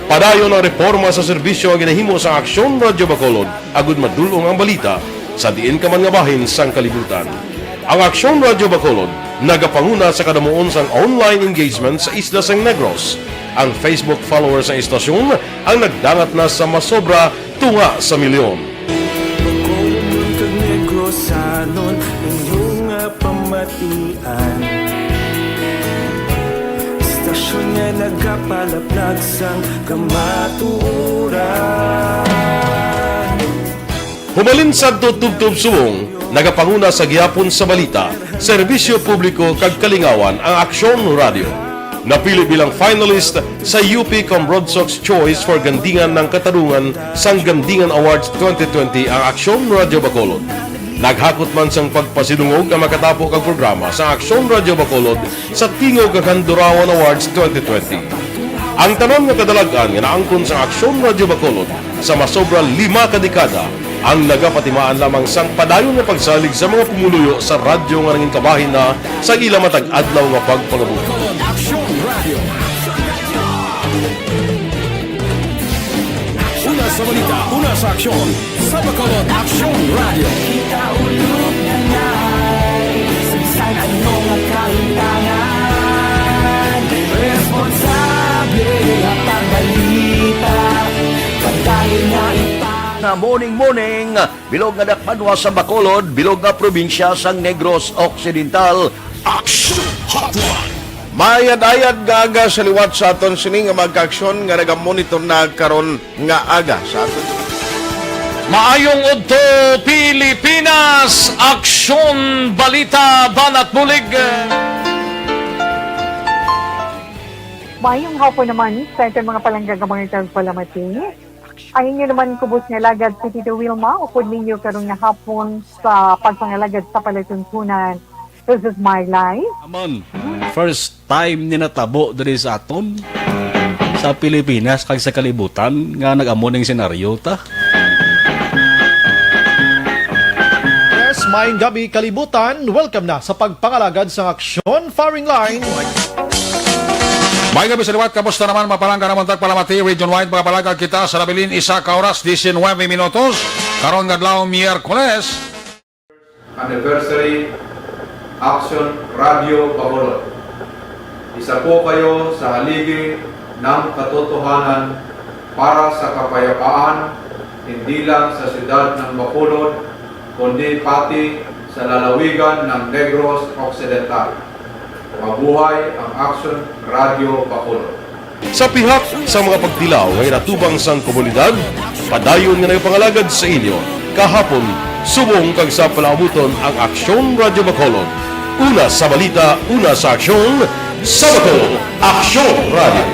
Padayon ang reporma sa serbisyo nga ginahimo sang Aksyon Radyo Bacolod agud madul-ong ang balita sa diin ka man nga bahin sang kalibutan. Ang Aksyon Radyo Bacolod nagapanguna sa kadamuon sang online engagement sa isla sang Negros. Ang Facebook followers sang istasyon ang nagdangat na sa masobra tunga sa milyon. Anon inyo nga pamatian, istasyon nga nagapalaplag sang kamatuoran. Humalin sadto tubtob subong, nagapanguna sa gihapon sa balita, serbisyo publiko kag kalingawan ang Aksyon Radio. Napili bilang finalist sa U P Cambroadsox Choice for Gandingan ng Katarungan sang Gandingan Awards twenty twenty ang Aksyon Radio Bacolod. Naghakot man sang pagpasidungog ang makatapo kag programa sa Aksyon Radio Bacolod sa Tingog kag Handurawan Awards twenty twenty. Ang tanan nga kadalag-an nga naangkon sa Aksyon Radio Bacolod sa masobra lima ka dekada ang nagapatimaan lamang sang padayon nga pagsalig sa mga pumuluyo sa radyo nga nangin kabahin na sa ila matag adlaw nga pagpangabuhi. Aksyon Radio. Una sa balita, una sa aksyon, sa Bacolod Aksyon Radio. Kita ulog na nai, sa bisan ano nga kahintangan, responsable ang pagbalita, pagdali nga ipa- Nga morning, morning, bilog nga dakbanwa sa Bacolod, bilog nga probinsya sang Negros Occidental. Action Hotline. Mayad-ayad nga aga sa liwat sa aton sini nga mga kaaksyon nga nagamonitor na karon nga aga sa aton. Maayong udto, Pilipinas! Aksyon, balita, banat bulig. Maayong hapon naman sa aton mga palangga nga mga tagpalamati. Ang inyo naman kubos nga alagad si Tito Wilma, upod ninyo karon nga hapon sa pagpangalagad sa palatuntunan. This is my life. Amon, first time ni natabo diri sa aton, sa Pilipinas kag sa kalibutan nga nag-amo ning senaryo ta. Yes, maayong gabi, kalibutan. Welcome na sa pagpangalagad sang Aksyon Firing Line. May gabi sa liwat, kamusta naman, mapalangga naman tagpalamati, region-wide, mga palangga kita sa nabilin, isa ka oras, diecinuebe minutos, karon nga adlaw, Miyerkules. Anniversary Action Radio Bacolod. Isa po kayo sa haligi ng katotohanan para sa kapayapaan, hindi lang sa siyudad ng Bacolod, kundi pati sa lalawigan ng Negros Occidental. Mabuhay ang Action Radio Bacolod. Sa pihak sa mga pagtilaw nga ginatubang sang komunidad, padayon nga nagapangalagad sa inyo kahapon, subong kag sa palaabuton ang Aksyon Radio Bacolod. Una sa balita, una sa aksyon, sa Bacolod, Aksyon Radio.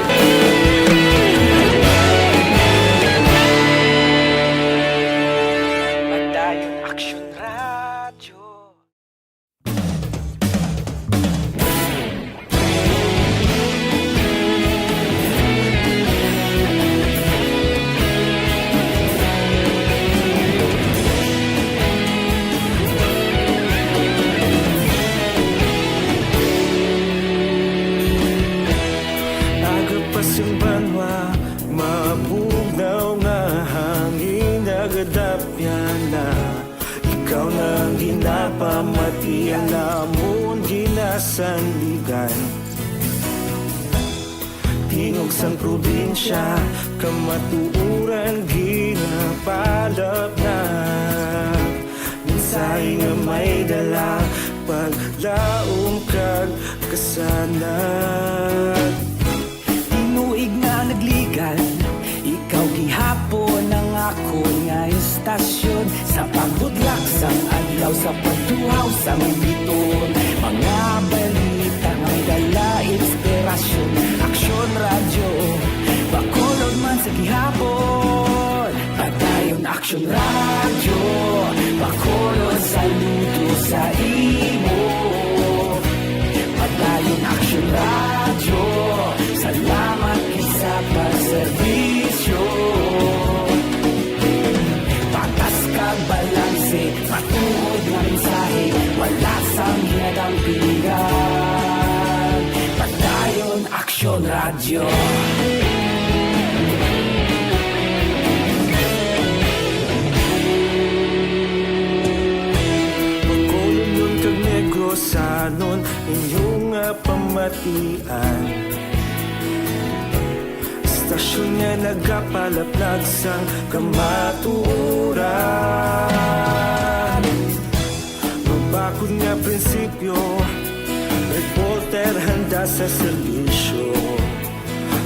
Padayon Aksyon Radio. Aga pa sing banwa, mabugnaw nga hangin, nagadapyan na. Ikaw na ang ginapamati, ang amon ginasandigan. Tingog sang probinsya, kamatuoran ginapalapnag. Mensahe nga may dala, paglaom kag kasanag. Tinuig nga nagligan, ikaw gihapon ang akon nga istasyon. Sa pagbudlak sang adlaw, sa pagtuhaw sang biton, mga balita nga may dala inspirasyon. Aksyon Radyo, Bacolod man sa gihapon. Padayon Aksyon Radyo, Bacolod, saludo sa imo. Padayon Aksyon Radyo, salamat gid sa pagserbisyo. Patas kag balanse, matuod nga mensahe, wala sang ginadampingan. Padayon Aksyon Radyo. Bacolodnon kag Negrosanon, inyo nga pamatian. Istasyon nga nagapalaplag sang kamatuoran. Nga prinsipyo, reporter handa sa serbisyo.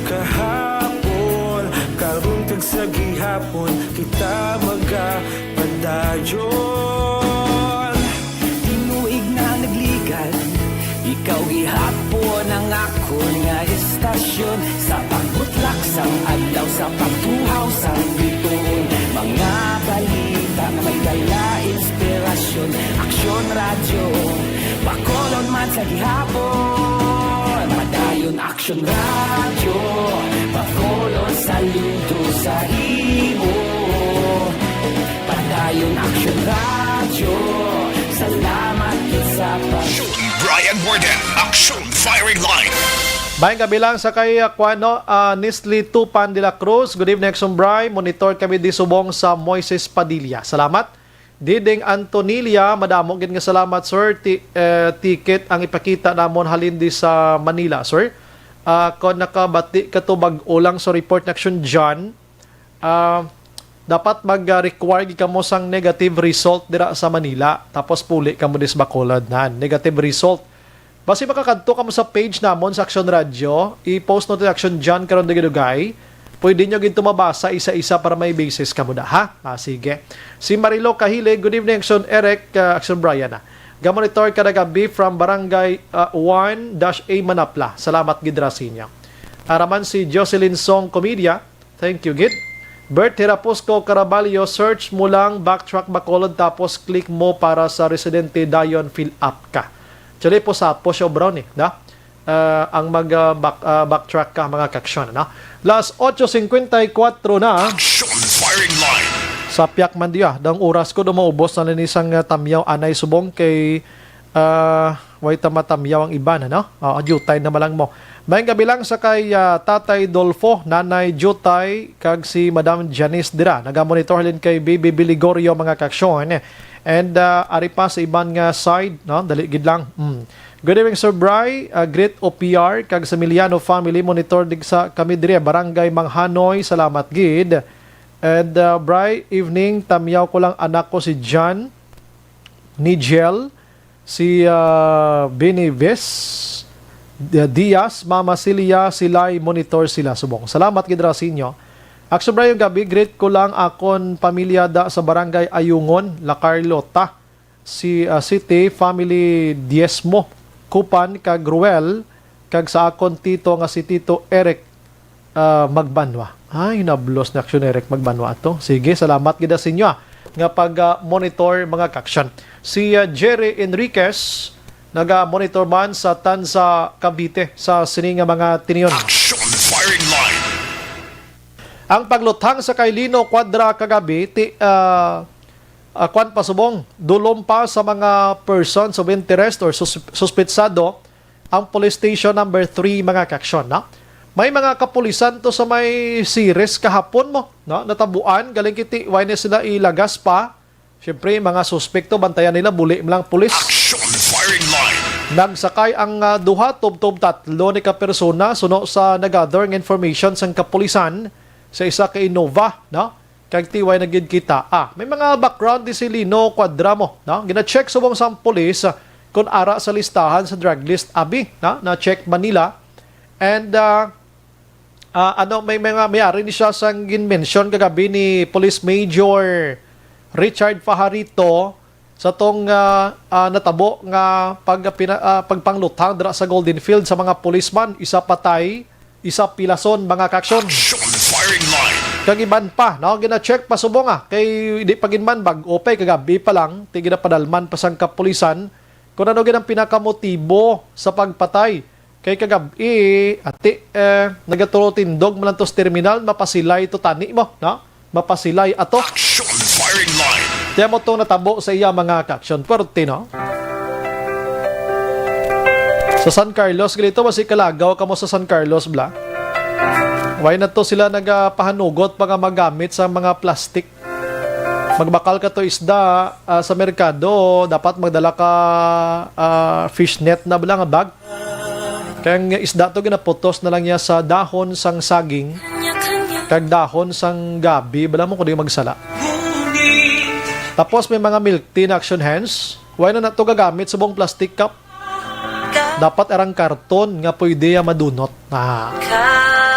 Kahapon, karon kag sa gihapon, kita magapadayon. Tinuig na nagligad, ikaw gihapon ang akon nga istasyon. Sa pagbutlak sang adlaw, sa pagtuhaw sang bituon, mga balita nga may dala inspirasyon. Aksyon Radyo, Bacolod man sa gihapon. Padayon Aksyon Radyo, Bacolod saludo sa imo. Padayon Aksyon Radyo, salamat gid sa pag- Aksyon Brian Warden, Aksyon Firing Line. Mayong gabi lang sa kay, ah, kuan, no, ah, Nisli Tupan de la Cruz. Good evening, Aksyon Bri. Monitor kami di subong sa Moises Padilla. Salamat. Diding Antonilla, madamo gid nga salamat, sir. Ti-, eh, ticket ang ipakita namon halin di sa Manila, sir. Ah, kon nakabati ka to bag-o lang sa report na Aksyon John, ah, dapat mag-require gid kamo sang negative result dira sa Manila. Tapos puli kamo dis Bacolod na negative result. Basi makakadto kamo sa page namon sa Aksyon Radyo. I-post nato ang Aksyon John karon dugay-dugay. Pwede nyo gid to mabasa isa-isa para may basis kamo da, ha? Ah, sige. Si Marilo Kahile, good evening, Aksyon Eric, ah, Aksyon Brian, ah. Gamonitor kada gabi from Barangay, ah, one dash A Manapla. Salamat gid ra sa inyo. Araman si Jocelyn Song Comedia. Thank you gid. Bert Hiraposco Caraballo, search mo lang Backtrack Bacolod tapos click mo para sa residente dayon fill up ka. Actually, po sa po siya, bro, ni, da? Ah, ang mag, ah, back, ah, backtrack ka, mga kaksyon, ano? Las ocho cincuenta y cuatro na. Action Firing Line. Sa piyak man diya, dang oras ko, dumaubos na lang isang, ah, tamyaw, anay subong kay, ah, way ta matamyaw ang iban, ano? Oo, jutay na malang mo. May gabi lang sa kay, ah, Tatay Dolfo, Nanay Jutay, kag si Madam Janice dira. Nagamonitor halin kay Bibi Biligorio, mga kaksyon. And, ah, ari pa sa iban nga side, no? Dali gid lang. Mm. Good evening, Sir Bry. Ah, greet O P R kag sa Miliano family. Monitor dig sa kami diri, Barangay Manghanoy. Salamat gid. And, ah, Bry, evening. Tamyaw ko lang anak ko si Jan, Nigel, si, ah, Binivis, Di-, Diaz, Mama Celia, sila'y monitor sila subong. Salamat gid ra sa inyo. Aksyon Bry, yung gabi, greet ko lang akon pamilya da sa Barangay Ayungon, La Carlota, si, ah, City, family Diezmo, Kupan, kag Ruel, kag sa akon tito nga si Tito Eric, ah, Magbanwa. Ay, nablos ni Aksyon Eric Magbanwa ato. Sige, salamat gid sa inyo, ah, nga pag, ah, monitor, mga kaksyon. Si, ah, Jerry Enriquez, naga-monitor man sa Tanza, Cavite, sa sini nga mga tinion. Action Firing Line. Ang pagluthang sa kay Lino Cuadra kagabi, ti, ah, ah, kwan pa subong, dulom pa sa mga persons of interest or sus-, suspetsado ang police station number three, mga kaksyon, no? May mga kapulisan to sa may Ceres kahapon mo, no? Natabuan, galing kiti, why na sila ilagas pa? Siyempre, mga suspek to, bantayan nila, buli lang pulis. Action Firing Line. Nagsakay ang, ah, duha, tubtob tatlo ni ka persona, suno sa nagather nga information sang kapulisan sa isa ka Innova, no? Kag tiway na gid kita. Ah, may mga background di si Lino Cuadra mo, no? Gina-check subong sang pulis, ah, kung ara sa listahan sa drug list, abi, no? Na-check man nila. And, ah, ah, ano, may mga, may ari ni siya sang gin-mention kagabi ni Police Major Richard Fajarito sa tong, ah, ah, natabo nga pag-, pina-, ah, pagpangluthang dira sa Golden Field sa mga policeman, isa patay, isa pilason, mga kaksyon. Action Firing Line. Kag iban pa, no? Gina-check pa subong, ah, kay di pa gid man bag-o pa, eh, kagabi pa lang, ti ginapadalman pa sang kapulisan kung ano gid ang pinakamotibo sa pagpatay. Kay kagab-i, ati, eh, nagaturo tindog man lang to sa terminal, mapasilay to tani mo, no? Mapasilay ato. Action Firing Line. Tiyan mo tong natabo sa iya, mga kaksyon. Pwerte, no? Sa San Carlos, ganito ba si kalagaw kamo sa San Carlos, bla? Why na to sila nagapahanugot pa nga magamit sa mga plastic? Magbakal ka to isda, ah, sa merkado, dapat magdala ka, ah, fishnet na bala nga bag. Kay ang isda to, ginaputos na lang niya sa dahon sang saging, kag dahon sang gabi, bala mo kung di magsala. Tapos may mga milk tea na action hands. Why na nato gagamit subong plastic cup? Dapat arang karton nga pwede ya madunot. Ah.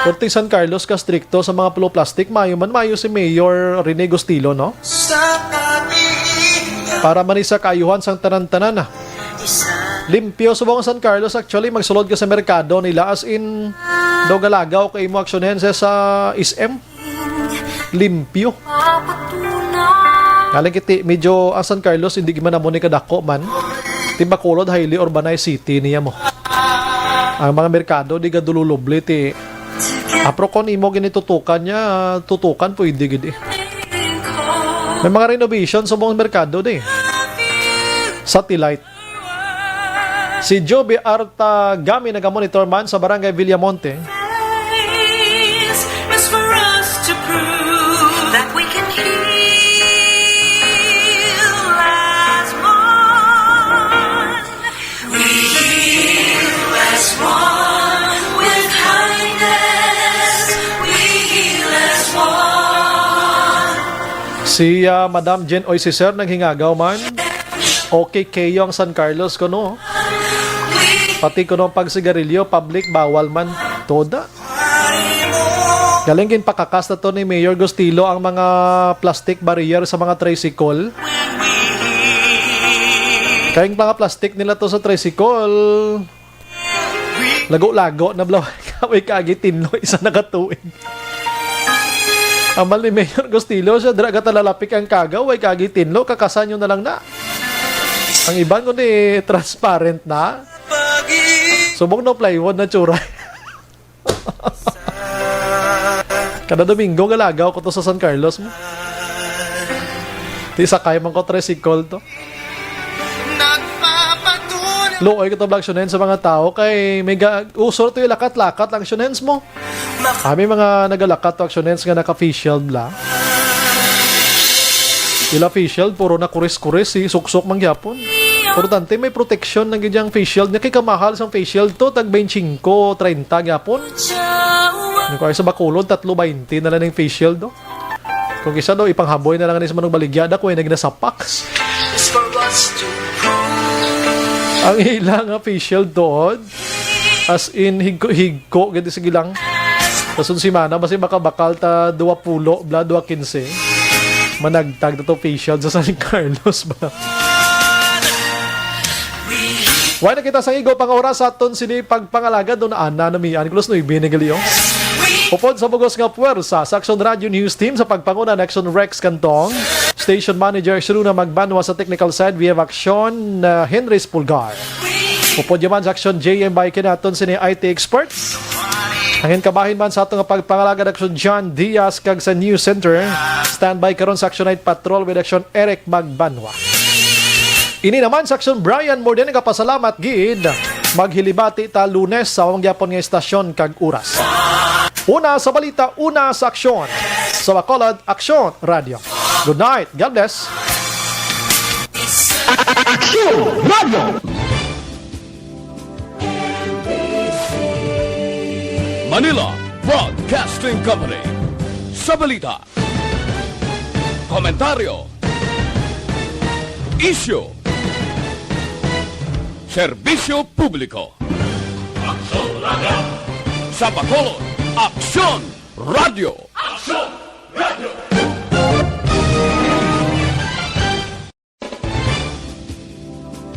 Perting San Carlos ka strikto sa mga plo plastic, maayo man, maayo si Mayor Rene Gustilo, no? Para man ni sa kaayuhan sang tanan-tanan, ah. Limpyo subong ang San Carlos. Actually, magsulod ka sa merkado nila, as in, daw galagaw kay imo aksyonen sa, sa S M. Limpyo. Galing kiti, medyo ang San Carlos, hindi man amo ni kadako man. Ti Bacolod, highly urbanized city niya mo. Ang mga merkado, di gadululubli, ti. Apro kon imo ginitutukan niya, tutukan, pwede gid eh. May mga renovation sa mga merkado, di. Satellite. Si Joby Artagami nagamonitor man sa Barangay Villamonte. Is for us to prove that we can heal as one. We heal as one with kindness. We heal as one. Si, ah, Madam Jen Oy, si Sir naghingagaw man. Okay kayo ang San Carlos kuno. Pati kuno ang pagsigarilyo, public, bawal man. Toda. Galing ginpakakas na to ni Mayor Gustilo ang mga plastic barrier sa mga tricycle. Kay ang mga plastic nila to sa tricycle, lago-lago na bla. Way kaagi tinlo, isa na ka tuig. Amal ni Mayor Gustilo, siya dira gatalalapik ang kagaw, way kaagi tinlo, kakasan nyo na lang na. Ang iban ko ni transparent na. Subong no plywood na tsura. Kada Domingo, galagaw ko to sa San Carlos mo. Ti sakay man ko tricycle to. Luoy ko to, Black Shonens, sa mga tao kay may ga-, usor to yung lakat-lakat lang Shonens mo. Ah, may mga nagalakat to, Shonens, nga naka-face shield la. Ila face shield, puro na kuris-kuris, si suksok man gyapon. Importante, may protection na gid yung face shield. Nga kay kamahal sang face shield to, tag twenty-five, treinta gyapon. Ano ko, sa Bacolod, tatlo baynte na lang yung face shield, no? Kung isa daw, ipanghaboy na lang ni sa manong baligya, da, kung nagnasapak. Ang ila nga face shield doon, as in, higko-higko, gid, sige lang. Kasun simana, basi makabakal ta dua pulo, bla, dua quince. Managtag na to face shield sa San Carlos ba? Wala na kita sa igo pang oras sa aton sini pagpangalagad doon ana na mi Angelos Nuibe ni Galio. Upod sa bugos nga puwersa sa Action Radio News Team sa pagpanguna ni Action Rex Cantong, Station Manager Shruna Magbanwa sa technical side, we have Action, uh, Henry Spulgar. Upod yaman sa Action J M Bike naton sini I T experts. Ang kabahin man sa ato nga pagpangalagad Action John Diaz kag sa News Center. Standby karon sa Action Night Patrol with Action Eric Magbanwa. Ini naman sa Action Brian Morden, nagapasalamat gid. Maghilibati ta Lunes sa among gyapon nga istasyon kag oras. Una sa balita, una sa aksyon. Sa Bacolod, Aksyon Radio. Good night. God bless. Aksyon Radio. Manila Broadcasting Company. Sa balita, komentaryo, isyu, serbisyo publiko. Aksyon Radio. Sa Bacolod, Aksyon Radio. Aksyon Radio.